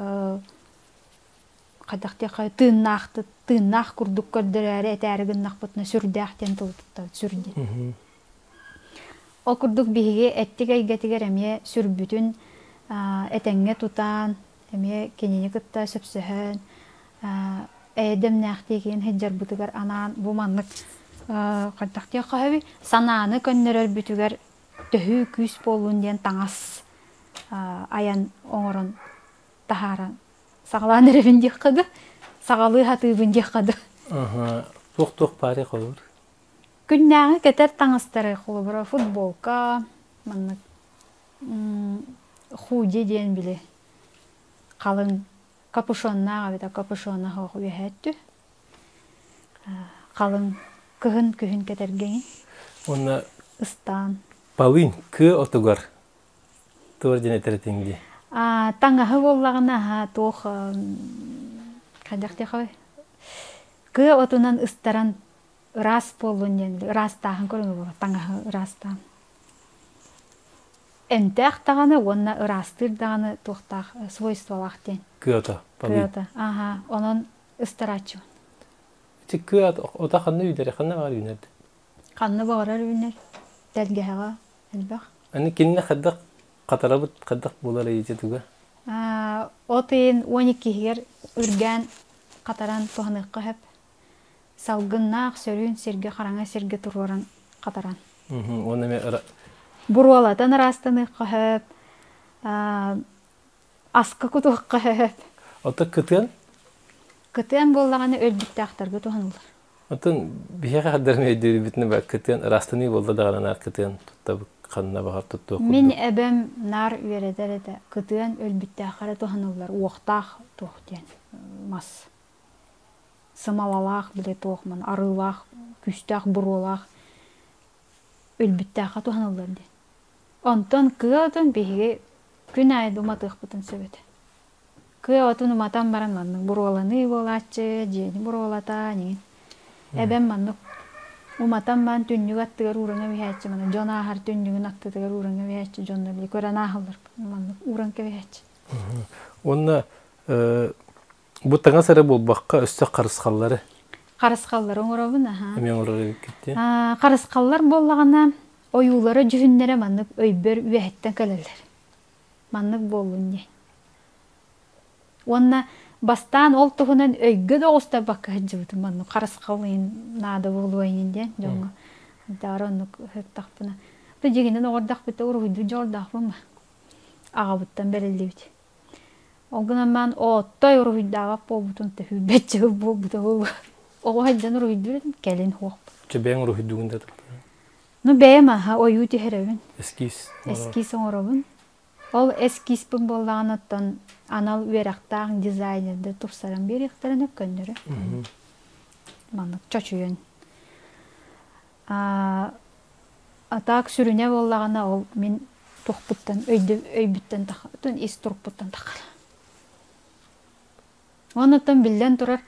хайдах диэххэ тыыннаах тыыннаах курдук көрдөрөөрү этээри гыннахпытына сүрдээх диэн тылы туттабыт сүр диэн. Ол курдук биһиги эттик эйгэтигэр эмиэ сүрбүтүн этэҥҥэ тутан, эмиэ кинини кытта сөпсөһөн, эйэ-дэмнээхтии киин сылдьарбытыгар анаан бу маннык хайдах диэххэ сөбүй санааны көннөрөрбүтүгэр төһүү күүс буоллун диэн таҥас айан оҥорон таһааран саҕалаан эрэбин диэххэ да саҕалыы сатыыбын диэххэ да. Туох-туох баарый холобур? Күннээҕи кэтэр таҥастары холобура футболка, маннык худи диэн били халыҥ капюшоннаах эбэтэр капюшона суох үөһээттү халыҥ кыһын күһүн кэтэргэҥи Уонна ыстаан полынь кыа отугар туор диэн этэр этиҥ дии. Таҥаһы буоллаҕына аһа туох хайдах диэхэй кыа отунан ыстаран ыраас буоллун диэн ыраастааһын көрүҥэ буолар таҥаһы ыраастаан эмтээх даҕаны уонна ыраастыыр даҕаны туохтаах свойстволаах диэн. Кыата. Кыата. Аха. Онон ыстарааччыбын. Ити кыа ото ханна үүнэр, ханна баҕар үүнэр? Ханна баҕарар үүнэр. Тэлгэһэҕэ элбэх. Аны кинини хайдах хатарабыт, хайдах буолар ити туга? От ыйын 12-һигэр үргээн хатаран туһаныахха сөп. Салгыннаах сөрүүн сиргэ хараҥа сиргэ туруоран хатаран. Уонна эмэ Буруолатан ыраастаныахха сөп. Аска кутуохха сөп. Ото кытыан? Кытыан буоллаҕына өлбүттээхтэргэ туһаныллар. Оттон биһиэхэ хардарын өйдүүрбүтүнэ ба кытыан ыраастаныы буолла даҕаны наар кытыан туттабыт ханна баҕар туттуох Мин эбэм наар үөрэтэр этэ кытыан өлбүттээххэ туһаныллар уохтаах туох диэн мас. Сымалалаах били туох ман арыылаах күүстээх буруолаах өлбүттээххэ туһаныллар диэн. Онтон кыа отун биһиги күн аайы да уматыахпытын сөп этэ. Кыа отун уматан баран маннык буруоланыы буолааччы, дьиэни буруолата эҥин. Эбэм маннык уматан баран түннүк аттыгар ууран кэбиһээччи, манна дьон ааһар түннүгүн аттытыгар ууран кэбиһээччи, дьоннор били көрөн ааһаллар маннык ууран кэбиһээччи. Уонна бу таҥас эрэ буолбакка өссө харысхаллары Харысхаллары оҥоробун, аһаа. Эмиэ оҥорор эбиккит дии. Харысхаллар буоллаҕына ойуулара дьүһүннэрэ маннык өйбөр үөһэттэн кэлэллэр. Маннык буоллун диэн. Уонна бастаан ол туһунан өйгө да оҕустарбакка сылдьыбытым маннык харысхал иһин наада буолуо иһин диэн дьоҥҥо. Даара оннук сыттахпына. Дьигинэн оҕордохпут уруһуйдуур дьоҕурдаахпын ба. Аҕабыттан бэриллибит. Ол гынан баран ооттой уруһуйдаабат буолбутум төһүүрбэт дьыл буолбута буолуо. Оҕо сылдьан уруһуйдуур этим, кэлин суохпун. Чэ бэйэҥ уруһуйдуугун да Ну бэйэм аһа ойуу түһэрэбин. Эскиз. Эскиз оҥоробун. Ол эскизпин буоллаҕына оттон анал үөрэхтээх дизайнердар тупсаран биэриэхтэрин көннөрү. Маннык чочуйан. А так сүрүнэ буоллаҕына ол мин туохпуттан өйбүттэн тахатын ис турукпуттан таххар. Оннуттан биллэн турар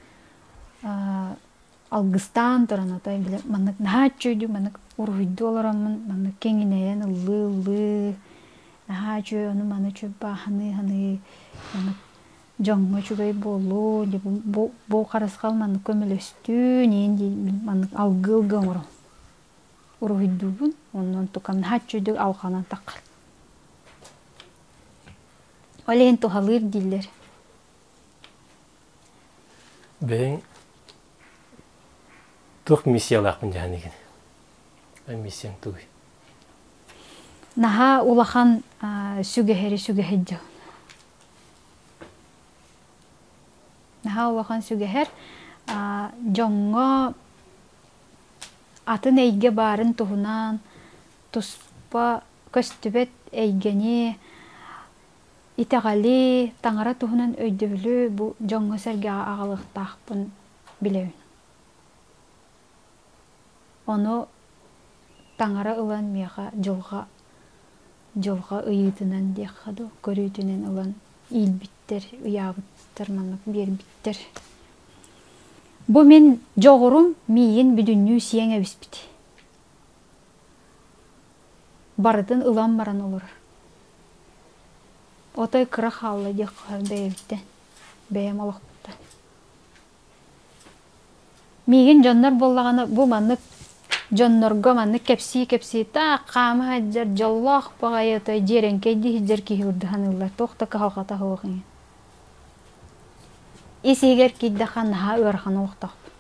алгыстаан туран отой били маннык наһаа үчүгэйдик маннык уруһуйдуу олороммун маннык киҥинэйэн ыллыы-ыллыы наһаа үчүгэй ону-маны чуйбааһыныы-ханыы маннык дьоҥҥо үчүгэй буоллун бу бу харысхал маннык көмөлөстүн иин дии маннык алгыы-алгыы оҥором уруһуйдуубун оннун тукам наһаа үчүгэйдик алҕанан таххар ол иһин туһалыыр дииллэр. Бэйэҥ туох миссиялаахпын дьаһаныгын? Миссияҥ тугуй? Наһаа улахан сүгэһэри сүгэһэйдьэҕин. Наһаа улахан сүгэһэр дьоҥҥо атын эйгэ баарын туһунан туспа көстүбэт эйгэни итэҕэли, таҥара туһунан өйдөбүлү бу дьоҥҥо-сэргэҕэ аҕалыахтаахпын билэбин. Ону таҥара ылан миэхэ дьылҕа дьылҕа ыйыытынан диэххэ дуу, көрүүтүнэн ылан иилбиттэр, ыйаабыттар, маннык биэрбиттэр. Бу мин дьоҕурум миигин бүтүннүү сиэҥ эбиспит. Барытын ылан баран олорор. Отой кыра хаалла диэххэ бэйэбиттэн, бэйэм олохпуттан. Миигин дьоннор буоллаҕына бу маннык дьоннорго маннык кэпсии-кэпсии таах хаама сылдьар дьоллоох баҕайы отой дьиэрэҥкэйдии сылдьар киһи курдук саныыллар, туох да кыһалҕата суох иҥин. Ис-иһигэр киирдэххэ наһаа ыарахан олохтоохпун.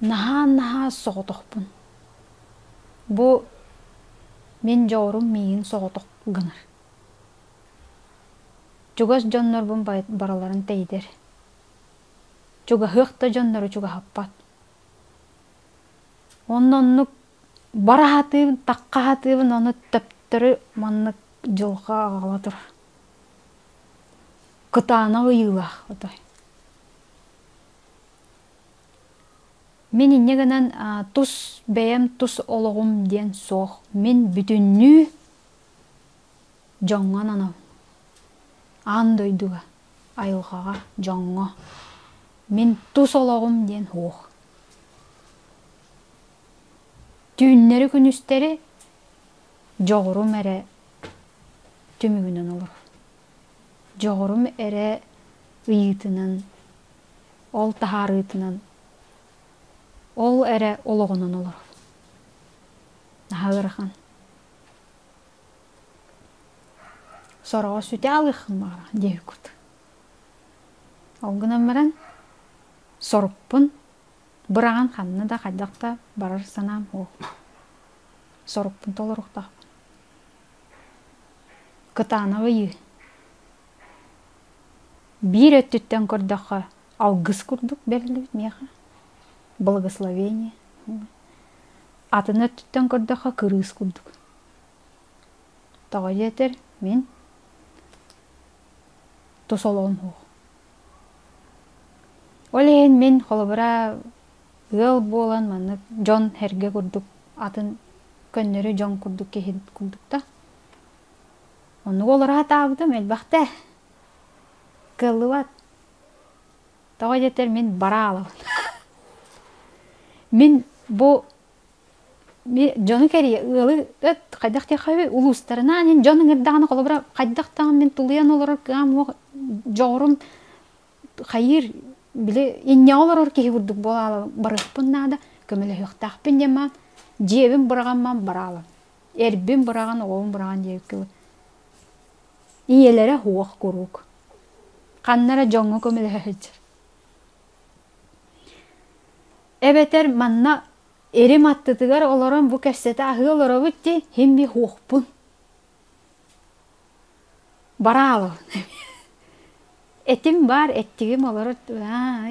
Наһаа-наһаа соҕотохпун. Бу мин дьоҕурум миигин соҕотох гынар. Чугас дьоннорбун барыларын тэйитэр. Чугаһыах да дьоннору чугаһаппат. Онно оннук бара сатыыбын, тахха сатыыбын, ону төптөрү маннык дьылҕа аҕала турар. Кытаанах ыйыылаах отой. Мин инньэ гынан тус бэйэм тус олоҕум диэн суох. Мин бүтүннүү дьоҥҥо ананабын. Аан дойдуга, айылҕаҕа, дьоҥҥо. Мин тус олоҕум диэн суох. Түүннэри-күнүстэри дьоҕурум эрэ түмүгүнэн олорор. Дьоҕурум эрэ ыйыытынан, ол таһаарыытынан, ол эрэ олоҕунан олорор. Наһаа ыарахан. Сороҕо сүтэ аалыаххын баҕараҕын диэбит курдук. Ол гынан баран сорукпун быраҕан ханна да хайдах да барар санаам суох. Сорукпун толоруохтаахпын. Кытаанах ыйыы. Биир өттүттэн көрдөххө, алгыс курдук бэриллибит миэхэ. Благословение. Атын өттүттэн көрдөххө, кырыыс курдук. Тоҕо диэтэр, мин тус олоҕум суох. Ол иһин мин холобура ыал буолан маннык дьон эргэ курдук атын көннөрү дьон курдук киһи курдук да оннук олоро сатаабытым элбэхтэ кыаллыбат тоҕо диэтэр мин бараалабын мин бу дьону кэрийэ ыалы хайдах диэххэ улуустарынан иһин дьон ыҥырдаҕына холобура хайдах даҕаны мин тулуйан олорор кыам уох дьоҕурум хайыыр били инньэҕэ олорор киһи курдук буолаала барыахпын наада көмөлөһүөхтээхпин диэн маан дьиэбин быраҕан бараалам эрбин быраҕан оҕобун быраҕан диэбиккэ ийэлэрэ суох куруук ханна эрэ дьоҥҥо көмөлөһө сылдьар эбэтэр манна эрим аттытыгар олорон бу кэпсэтэ аһыы олоробут дии һин би суохпун Бараалабын. Этим баар, эттигим олорор,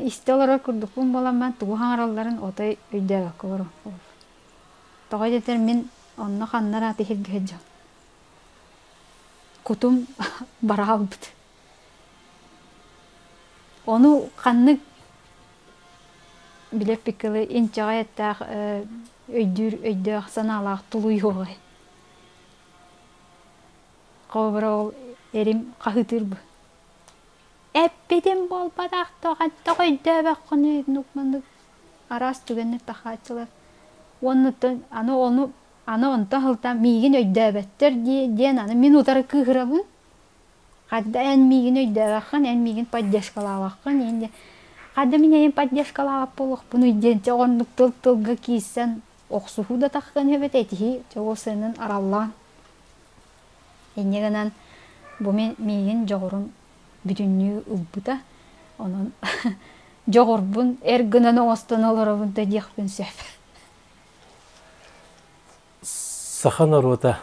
истэ олорор курдукпун буолан тугу хаҥаралларын отой өйдөөбөккө олоробун. Тоҕо диэтэр мин онно ханна эрэ тиһиргэһэ дьон. Кутум бараалбыт. Ону ханнык билэппиккэ инчэҕэй эттээх өйдүүр өйдөөх санаалаах тулуйуоҕай. Холобура ол эрим хаһыытыыр Эппитим буолбатах тоҕо өйдөөбөххүнүй маннык араас түгэннэр тахааччылар. Уонна аны ону аны онтон сылтаан миигин өйдөөбөттөр диэн аны мин утары кыыһырабын. Хадда эн миигин өйдөөбөххүн, эн миигин поддержкалаабаххын диэн диэн. Хадда мин эйин поддержкалаабат буолуохпунуй диэн чэ оннук тыл-тылга киирсэн охсуһуу да тахсан эбит этиһии чэ ол сыанан араллаан Инньэ гынан бу мин миигин дьоҕурум бүтүннүү ылбыта. Онон дьоҕурбун эр гынан оҥостон олоробун да диэхпин сөп. Саха норуота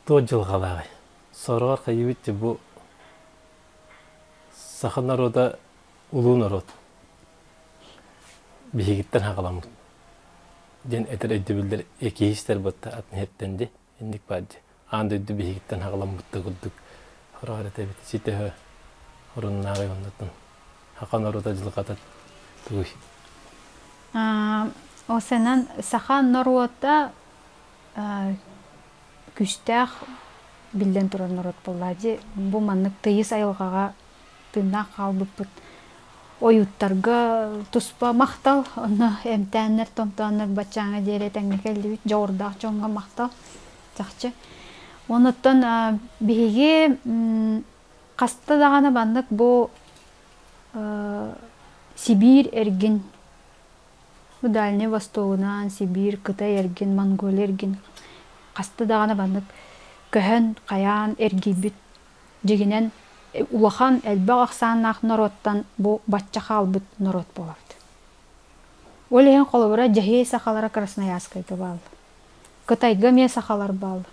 туох дьылҕалааҕый? Сороҕор хайыыбыт бу саха норуота улуу норуот. Биһигиттэн хаҕаламмыт диэн этэр өйдөбүллэр экиһистэр батта атын иһэттэн ди инник баар ди аан дойду биһигиттэн хаҕаламмытта курдук хороҕор этэбит ситэ оруннааҕый оннотун саха норуота дьылҕата тугуй Осенан саха норуота күүстээх биллэн турар норуот буоллаа дии. Бу маннык тыйыс айылҕаҕа тыыннаах хаалбыппыт ойууттарга туспа махтал, онно эмтээннэр, томтооннор баччааҥҥа диэри этэҥҥэ кэллибит, дьоҕурдаах дьоҥҥо махтал, чахчы. Онуттан биһиги хаста даҕаны маннык бу Сибиир эргин, бу Дальний Востогунан, Сибиир, Кытай эргин, Монголия эргин хаста даҕаны маннык көһөн, хайаан эргийбит дьиҥинэн улахан элбэх ахсааннаах норуоттан бу бачча хаалбыт норуот буолабыт. Ол иһин холобура Дьэһиэй сахалара Красноярскайга бааллар. Кытайга эмиэ сахалар бааллар.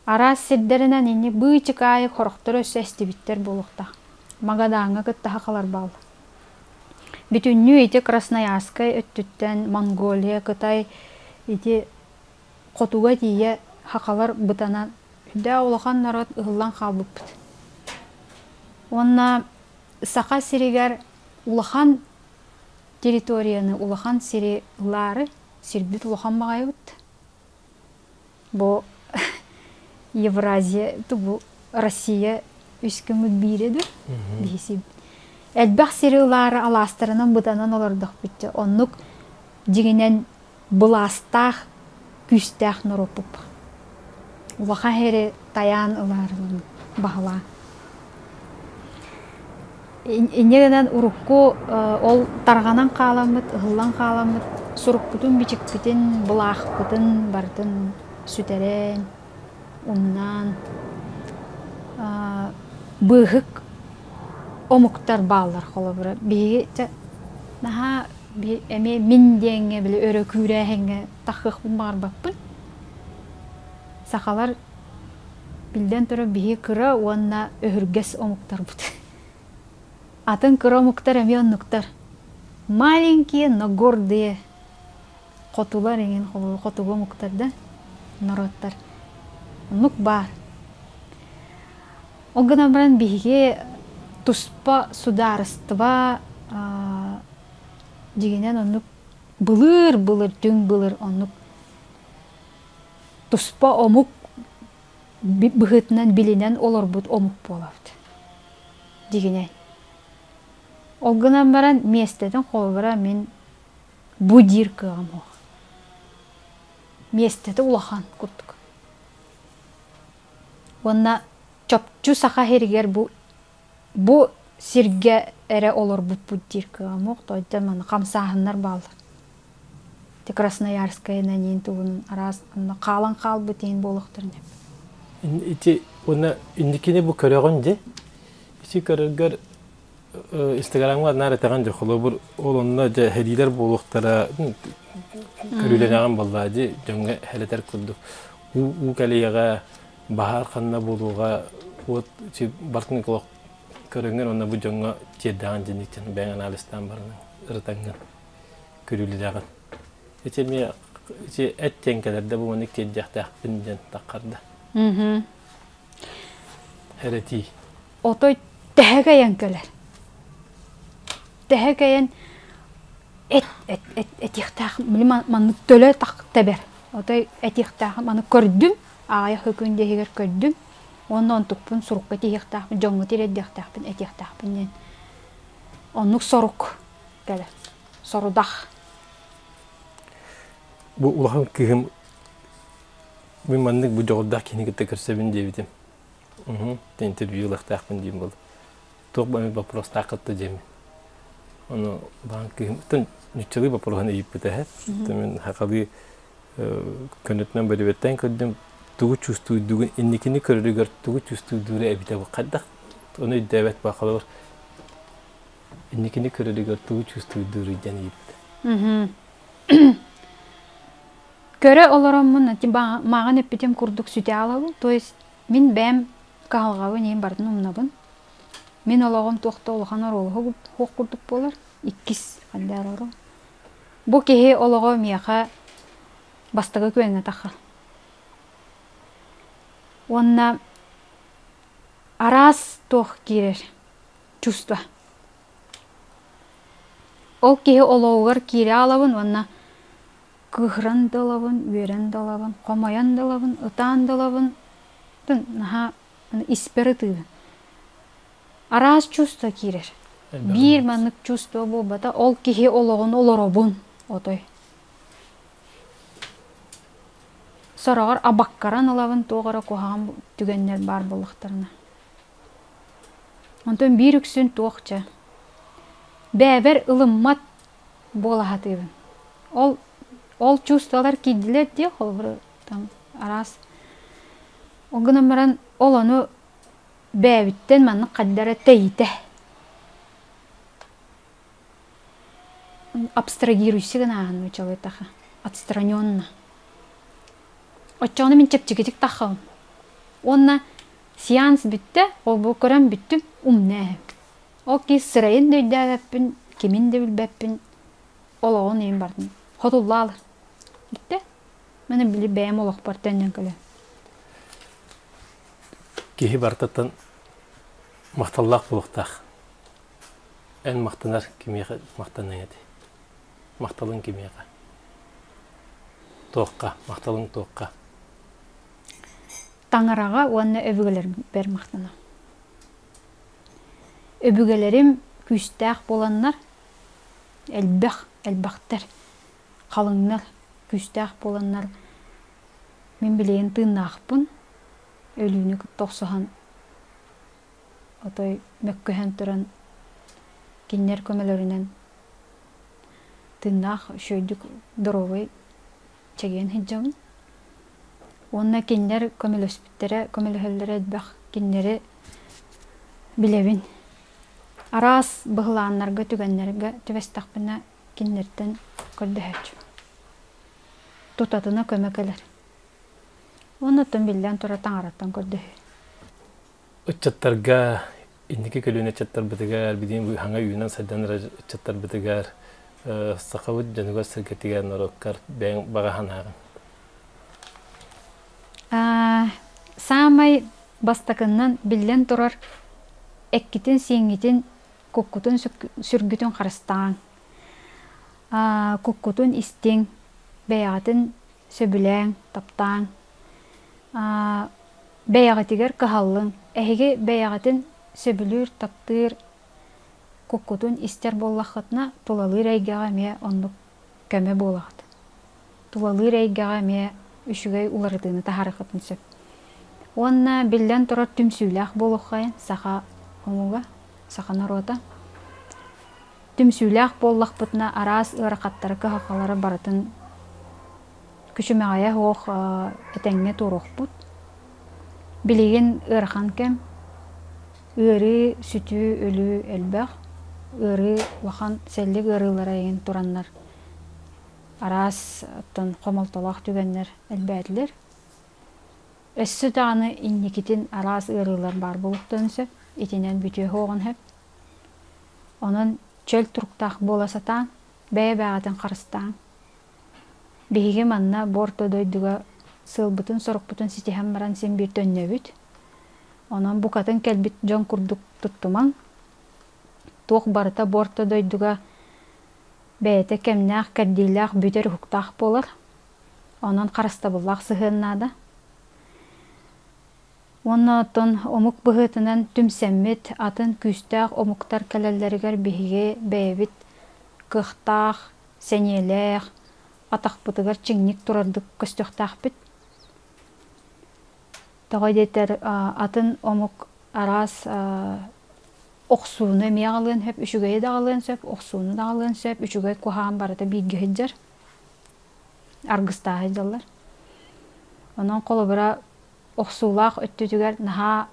Араас сирдэринэн ини быычыкаайы хорохтор өссө эстибиттэр буолуохтаах. Магадаҥҥа кытта сахалар бааллар. Бүтүннүү ити Красноярскай өттүттэн Монголия, Кытай ити хотуга тиийэ сахалар бытанан үрдээх улахан норуот ыһыллан хаалбыппыт. Уонна Саха сиригэр улахан территорияны, улахан сири ылаары сирбит улахан баҕайыбыт. Бу Евразия, бу Россия үс күммүт биирэ дур биһиси. Элбэх сири ылаары алаастарынан бытанан олордохпут оннук дьиҥинэн былаастаах, күүстээх норуоппут. Улахан сири тайаан ылаарылын баһылаан. Инньэ гынан урукку ол тарҕанан хааламмыт, ыһыллан хааламмыт сурукпутун-бичикпитин, былаахпытын барытын сүтэрэн, умнан, быыһык омуктар бааллар холобура. Биһиги чэ наһаа эмиэ мин диэҥҥэ били өрө күүрээһиҥҥэ таххыахпын баҕарбаппын. Сахалар биллэн турар биһиги кыра уонна өһүргэс омуктарбыт. Атын кыра омуктар эмиэ оннуктар. Маленькие, но гордые. Хотулар эҥин хотугу омуктар да норуоттар. Оннук баар. Ол гынан баран биһиги туспа судаарыстыба дьиҥинэн оннук былыр-былыр түҥ былыр оннук туспа омук быһыытынан билинэн олорбут омук буолабыт. Дьиҥинэн. Ол гынан баран миэстэтин холобура мин бу диир кыаҕым суох. Миэстэтэ улахан курдук. Уонна чопчу саха сиригэр бу бу сиргэ эрэ олорбуппут диир кыаҕым суох. Тоҕо маны хамсааһыннар бааллар. Ити Красноярскайынан иин тугун араас онно хаалан хаалбыт иин буолуохтарын сөп. Ити уонна инникини бу көрөҕүн дии. Ити көрөргөр Инстаграмҥа наар этэҕин дьэ холобур ол онно дьэ һэлиилэр буолуохтара көрүүлэнэҕин буоллаа дии дьоҥҥо һэлэтэр курдук уу уу кэлиэҕэ баһаар ханна буолуоҕа уот бартын олох көрөҥҥөр уонна бу дьоҥҥо тиэрдэҕин дьинниктэн бэйэҥ анализтаан баран ырытаҥҥын көрүүлэнэҕин ити эмиэ ити эт диэн кэлэрдэ бу маннык тиэрдиэхтээхпин диэн таххарда Эрэтии. Отой тэһэ кэйэн кэлэр. Тэһэ кэйэн эт эт эт этиэхтээх били маннык төлө тах тэбэр. Отой этиэхтээх маны көрдүм, аҕыйах күн иһигэр көрдүм. Уонна онтукпун сурукка тиһиэхтээхпин, дьоҥҥо тириэрдиэхтээхпин, этиэхтээхпин диэн. Оннук сорук кэлэр. Сорудах. Бу улахан кыыһым Мин маннык бу дьоҕурдаах киһини кытта көрсөбүн диэбитим. Интервью ылыахтаахпын диэн буолла. Туох ба эмит боппуруостааххыт да диэммин. Ону баан кыыһым нуччалыы боппуруоһун ыйыппыта эһэ. Мин хахалыы көнөтүнэн бөрүбэттээн көрдүм. Тугу чувствуйдугун инникини көрөрүгэр тугу чувствуйдуура эбитэ бу хайдах ону өйдөөбөт ба холобур инникини көрөрүгэр тугу чувствуйдууруй диэн ыйыппыта. Көрө олороммун мааҕын эппитим курдук сүтэ аалабын. То есть мин бэйэм кыһалҕабын иһин барытын умнабын. Мин олоҕум туох да улахан оруолу суох курдук буолар. Иккис ханна оруол. Бу киһи олоҕо миэхэ бастакы күөҥҥэ таххар. Уонна араас туох киирэр чувство. Ол киһи олоҕугар киирэ аалабын уонна Кыыһыран да ылабын, үөрэн да ылабын, хомойон да ылабын, ытаан да ылабын, наһаа испэр ытыыбын. Араас чувство киирэр. Биир маннык чувство буолбата, ол киһи олоҕун олоробун отой. Сороҕор абаккаран ылабын туох эрэ куһаҕан түгэннэр баар буоллахтарына. Онтон биир үксүн туох чэ бэйэбэр ылыммат буола сатыыбын. Ол ол чувстволар киирдилэр дии холобур там араас ол гынан баран ол ону бэйэбиттэн маннык хайда эрэ тэйитэ абстрагируйся гынааһын нууччалыытаха отстраненно. Оччоҕуна мин чэпчэкитик таххабын. Уонна сеанс бүттэ, ол-бу көрөн бүттүм, умна Ол киһи сырайын да өйдөөбөппүн, кимин да билбэппин, олоҕун иһин бардым. Хотуллаалар. Бүттэ. Маны били бэйэм олохпор төннөн кэлэн. Киһи барытыттан махталлаах буолуохтаах. Эн махтанар кимиэхэ махтаныаҥ этэй? Махталыҥ кимиэхэ? Туохха? Махталыҥ туохха? Таҥараҕа уонна өбүгэлэрбэр махтанам. Өбүгэлэрим күүстээх буоланнар, элбэх, элбэхтэр, халыҥнар, күүстээх буоланнар мин билигин тыыннаахпын, өлүүнү кытта охсуһан отой мөккүһэн туран кинилэр көмөлөрүнэн тыыннаах үчүгэйдик доруобай чэгиэн сылдьабын. Уонна кинилэр көмөлөспүттэрэ, көмөлөһөллөрө элбэх. Кинилэри билэбин. Араас быһылааннарга, түгэннэргэ түбэстэхпинэ кинилэртэн көрдөһөөччүбүн. Тутатына көмө кэлэр. Уонна оттон биллэн турар таҥараттан көрдөһүү. Ыччаттарга инники көлүөнэ ыччаттарбытыгар, билигин хаҥа үүнэн-сайдан эрэр ыччаттарбытыгар сахабыт дьонугар-сэргэтигэр, норуоккар бэйэҥ баҕа санааҕын. Саамай бастакыннан биллэн турар эккитин-сииҥҥитин, куккутун сүргүтүн харыстааҥ. Куккутун истиҥ, бэйэҕитин сөбүлээҥ, таптааҥ. Бэйэҕитигэр кыһаллыҥ. Эһиги бэйэҕитин сөбүлүүр, таптыыр, куккутун истэр буоллаххытына, тулалыыр эйгэҕэ эмиэ оннук көмө буолаҕыт. Тулалыыр эйгэҕэ эмиэ үчүгэй уларытыыны таһаарыаххытын сөп. Уонна биллэн турар түмсүүлээх буолуоххайын саха омуга, саха норуота. Түмсүүлээх буоллахпытына араас ыарахаттары, кыһалҕалары барытын күчүмэҕэйэ суох этэҥҥэ туоруохпут. Билигин ыарахан кэм. Ыарыы, сүтүү, өлүү элбэх. Ыарыы улахан сэллик ыарыылара эҥин тураннар араас оттон хомолтолоох түгэннэр элбээтилэр. Өссө даҕаны инникитин араас ыарыылар баар буолуохтарын сөп. Итинэн бүтүө суоҕун сөп. Онон чөл туруктаах буола сатаан, бэйэ-бэйэҕитин харыстааҥ. Биһиги манна бу орто дойдуга сыалбытын-сорукпутун ситиһэн баран син биир төннөбүт. Онон букатын кэлбит дьон курдук туттумаҥ. Туох барыта бу орто дойдуга бэйэтэ кэмнээх-кэрдиилээх бүтэр уһуктаах буолар. Онон харыстабыллаах сыһыан наада. Уонна оттон омук быһыытынан түмсэммит атын күүстээх омуктар кэлэллэригэр биһиги бэйэбит кыахтаах, сэниэлээх, атахпытыгар чиҥник турардык көстүөхтээхпит. Тоҕо диэтэр атын омук араас охсууну эмиэ аҕалыан сөп, үчүгэйи да аҕалыан сөп, охсууну да аҕалыан сөп, үчүгэй куһаҕан барыта бииргэ сылдьар, аргыстаах сылдьаллар. Онон холобура охсуулаах өттүтүгэр наһаа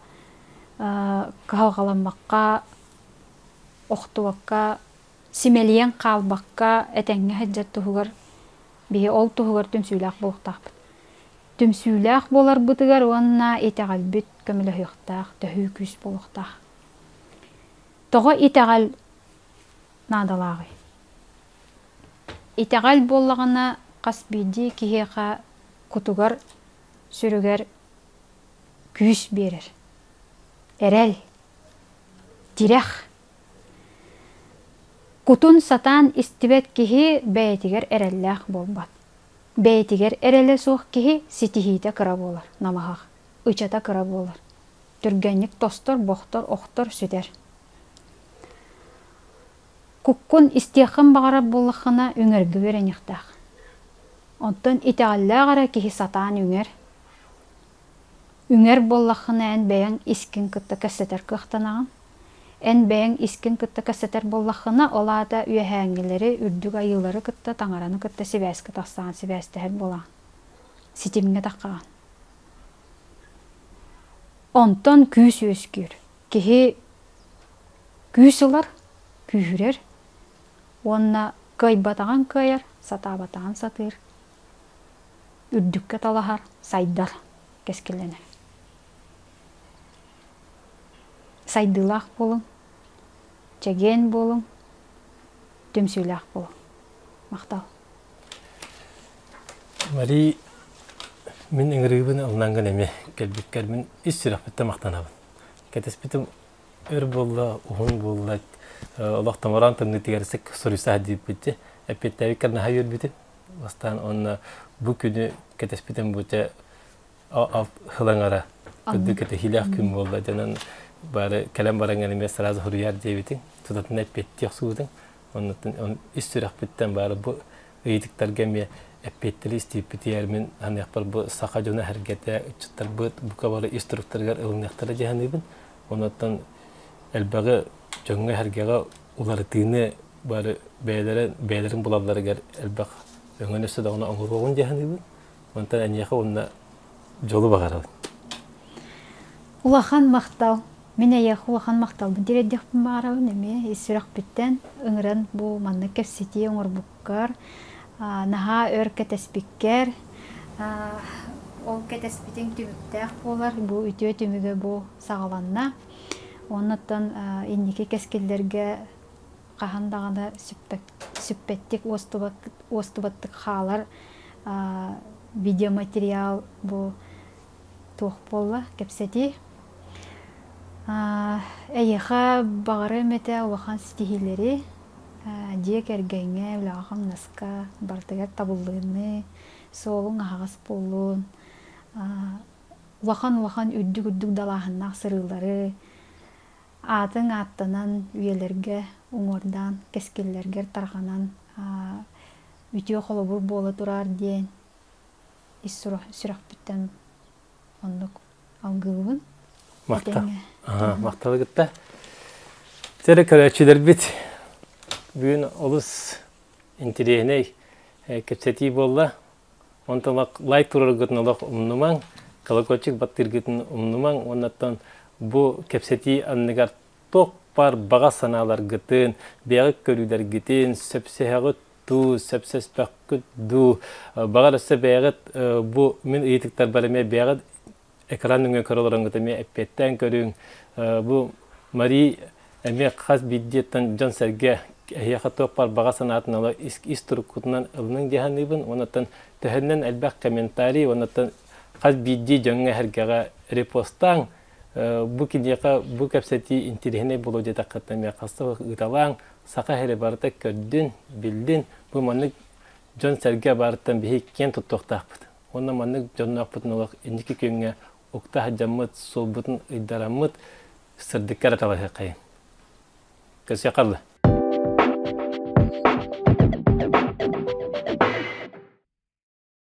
кыһалҕаламмакка, охтубакка симэлийэн хаалбакка этэҥҥэ сылдьар туһугар биһи ол туһугар түмсүүлээх буолуохтаахпыт. Түмсүүлээх буоларбытыгар уонна итэҕэлбит көмөлөһүөхтээх, төһүү күүс буолуохтаах. Тоҕо итэҕэл наадалааҕый? Итэҕэл буоллаҕына хас биирдии киһиэхэ кутугар, сүрүгэр күүс биэрэр. Эрэл, тирэх. Кутун сатаан истибэт киһи бэйэтигэр эрэллээх буолбат. Бэйэтигэр эрэлэ суох киһи ситиһиитэ кыра буолар, намыһах, ычата кыра буолар. Түргэнник тостор, бохтор, охтор, сүтэр. Куккун истиэххин баҕарар буоллаххына, үҥэргэ үөрэниэхтээх. Онтон итэҕэллээх эрэ киһи сатаан үҥэр. Үҥэр буоллаххына эн бэйэҥ искин кытта кэпсэтэр кыахтанаҕын. Эн бэйэҥ искин кытта кэпсэтэр буоллаххына, ол аата үөһээҥҥилэри, үрдүк айыылары кытта, таҥараны кытта сибээскэ тахсаҕын, сибээстэһэр буолаҕын. Ситимҥэ таххаҕын. Онтон күүс үөскүүр. Киһи күүс ылар, күүһүрэр уонна кыайбатаҕын кыайар, сатаабатаҕын сатыыр, үрдүккэ талаһар, сайдар, кэскиллэнэр. Сайдыылаах буолуҥ, чэгиэн буолуҥ, түмсүүлээх буолуҥ. Махтал. Марий, мин ыҥырыыбын ылынан эмиэ кэлбиккэр мин ис сүрэхпиттэн махтанабын. Кэтэспитим өр буолла, уһун буолла, олох томороон тымныытыгар суруйса диэбиппит эппиэттээбиккэр наһаа үөрбүтүм. Бастаан уонна бу күнү кэтэспитим бу чэ хылаҥара кырдык кэтэһиилээх күн буолла дьонон бары кэлэн баран эмиэ сразу суруйар диэбитиҥ тутатына эппиэттии охсубутуҥ оннуттан ис сүрэхпиттэн бары бу ыйытыктарга эмиэ эппиэттэри истииппитигэр мин саныахпар бу саха дьоно эһэргэтэ ыччаттарбыт бука бары ис туруктарыгар ылыныахтара дии саныыбын онуттан элбэҕи дьоҥҥо эһэргэҕэ уларытыыны бары бэйэлэрэ бэйэлэрин булалларыгар элбэх өҥөнү өссө даҕаны оҥоруоҕун дии саныыбын онтон эйиэхэ уонна дьолу баҕарабын. Улахан махтал. Мин эйиэхэ улахан махталбын тириэрдиэхпин баҕарабын эмиэ ис сүрэхпиттэн ыҥыран бу маннык кэпсэтии оҥорбуккар, наһаа өр кэтэспиккэр, ол кэтэспитиҥ түмүктээх буолар, бу үтүө түмүгэ бу саҕаланна. Оннуттан инники кэскиллэргэ хаһан даҕаны сүппэттик уостубаттык хаалар видеоматериал бу туох буолла кэпсэтии. Эйиэхэ баҕарыам этэ улахан ситиһиилэри, дьиэ кэргэҥҥэ, үлэҕэ-хамнаска барытыгар табыллыыны, суолуҥ аһаҕас буоллун, улахан-улахан үрдүк-үрдүк далааһыннаах сырыылары, аатыҥ ааттанан үйэлэргэ уҥуордаан, кэскиллэргэр тарҕанан үтүө холобур буола тураар диэн ис сүрэхпиттэн оннук алгыыбын. Махтал. Махталы кытта. Тере көрөөччүлэрбит бүгүн олус интириэһинэй кэпсэтии буолла. Онтон лайк тураргытын олох умнумаҥ, колокольчик баттыыргытын умнумаҥ уоннаттан бу кэпсэтии анныгар туох баар баҕа санааларгытын, бэйэҕит көрүүлэргитин, сөпсөһөҕүт дуу, сөпсөспөккүт дуу, баҕар өссө бэйэҕит бу мин ыйытыктарбар эмиэ бэйэҕит экран нөҥүө көрө олороҥҥут эмиэ эппиэттээн көрүҥ. Бу Мари эмиэ хас биирдииттэн дьон-сэргэ эһиэхэ туох баар баҕа санаатын ыла ис туруккутунан ылыныҥ дии саныыбын. Уоннаттан төһөннөн элбэх комментарий, уоннаттан хас биирдии дьоҥҥо-сэргэҕэ репостааҥ, бу киниэхэ бу кэпсэтии интириэһинэй буолуо диэтэххитинэ эмиэ хаста ыыталааҥ, саха сирэ барыта көрдүн, биллин, бу маннык дьон-сэргэ баарыттан биһи киэн туттуохтаахпыт. Уонна маннык дьонноохпутун олох инники күөҥҥэ укта сылдьаммыт, суолбутун ыйдараммыт, сырдыкка эрэ талаһыаххайын. Көрсүөххэ дылы.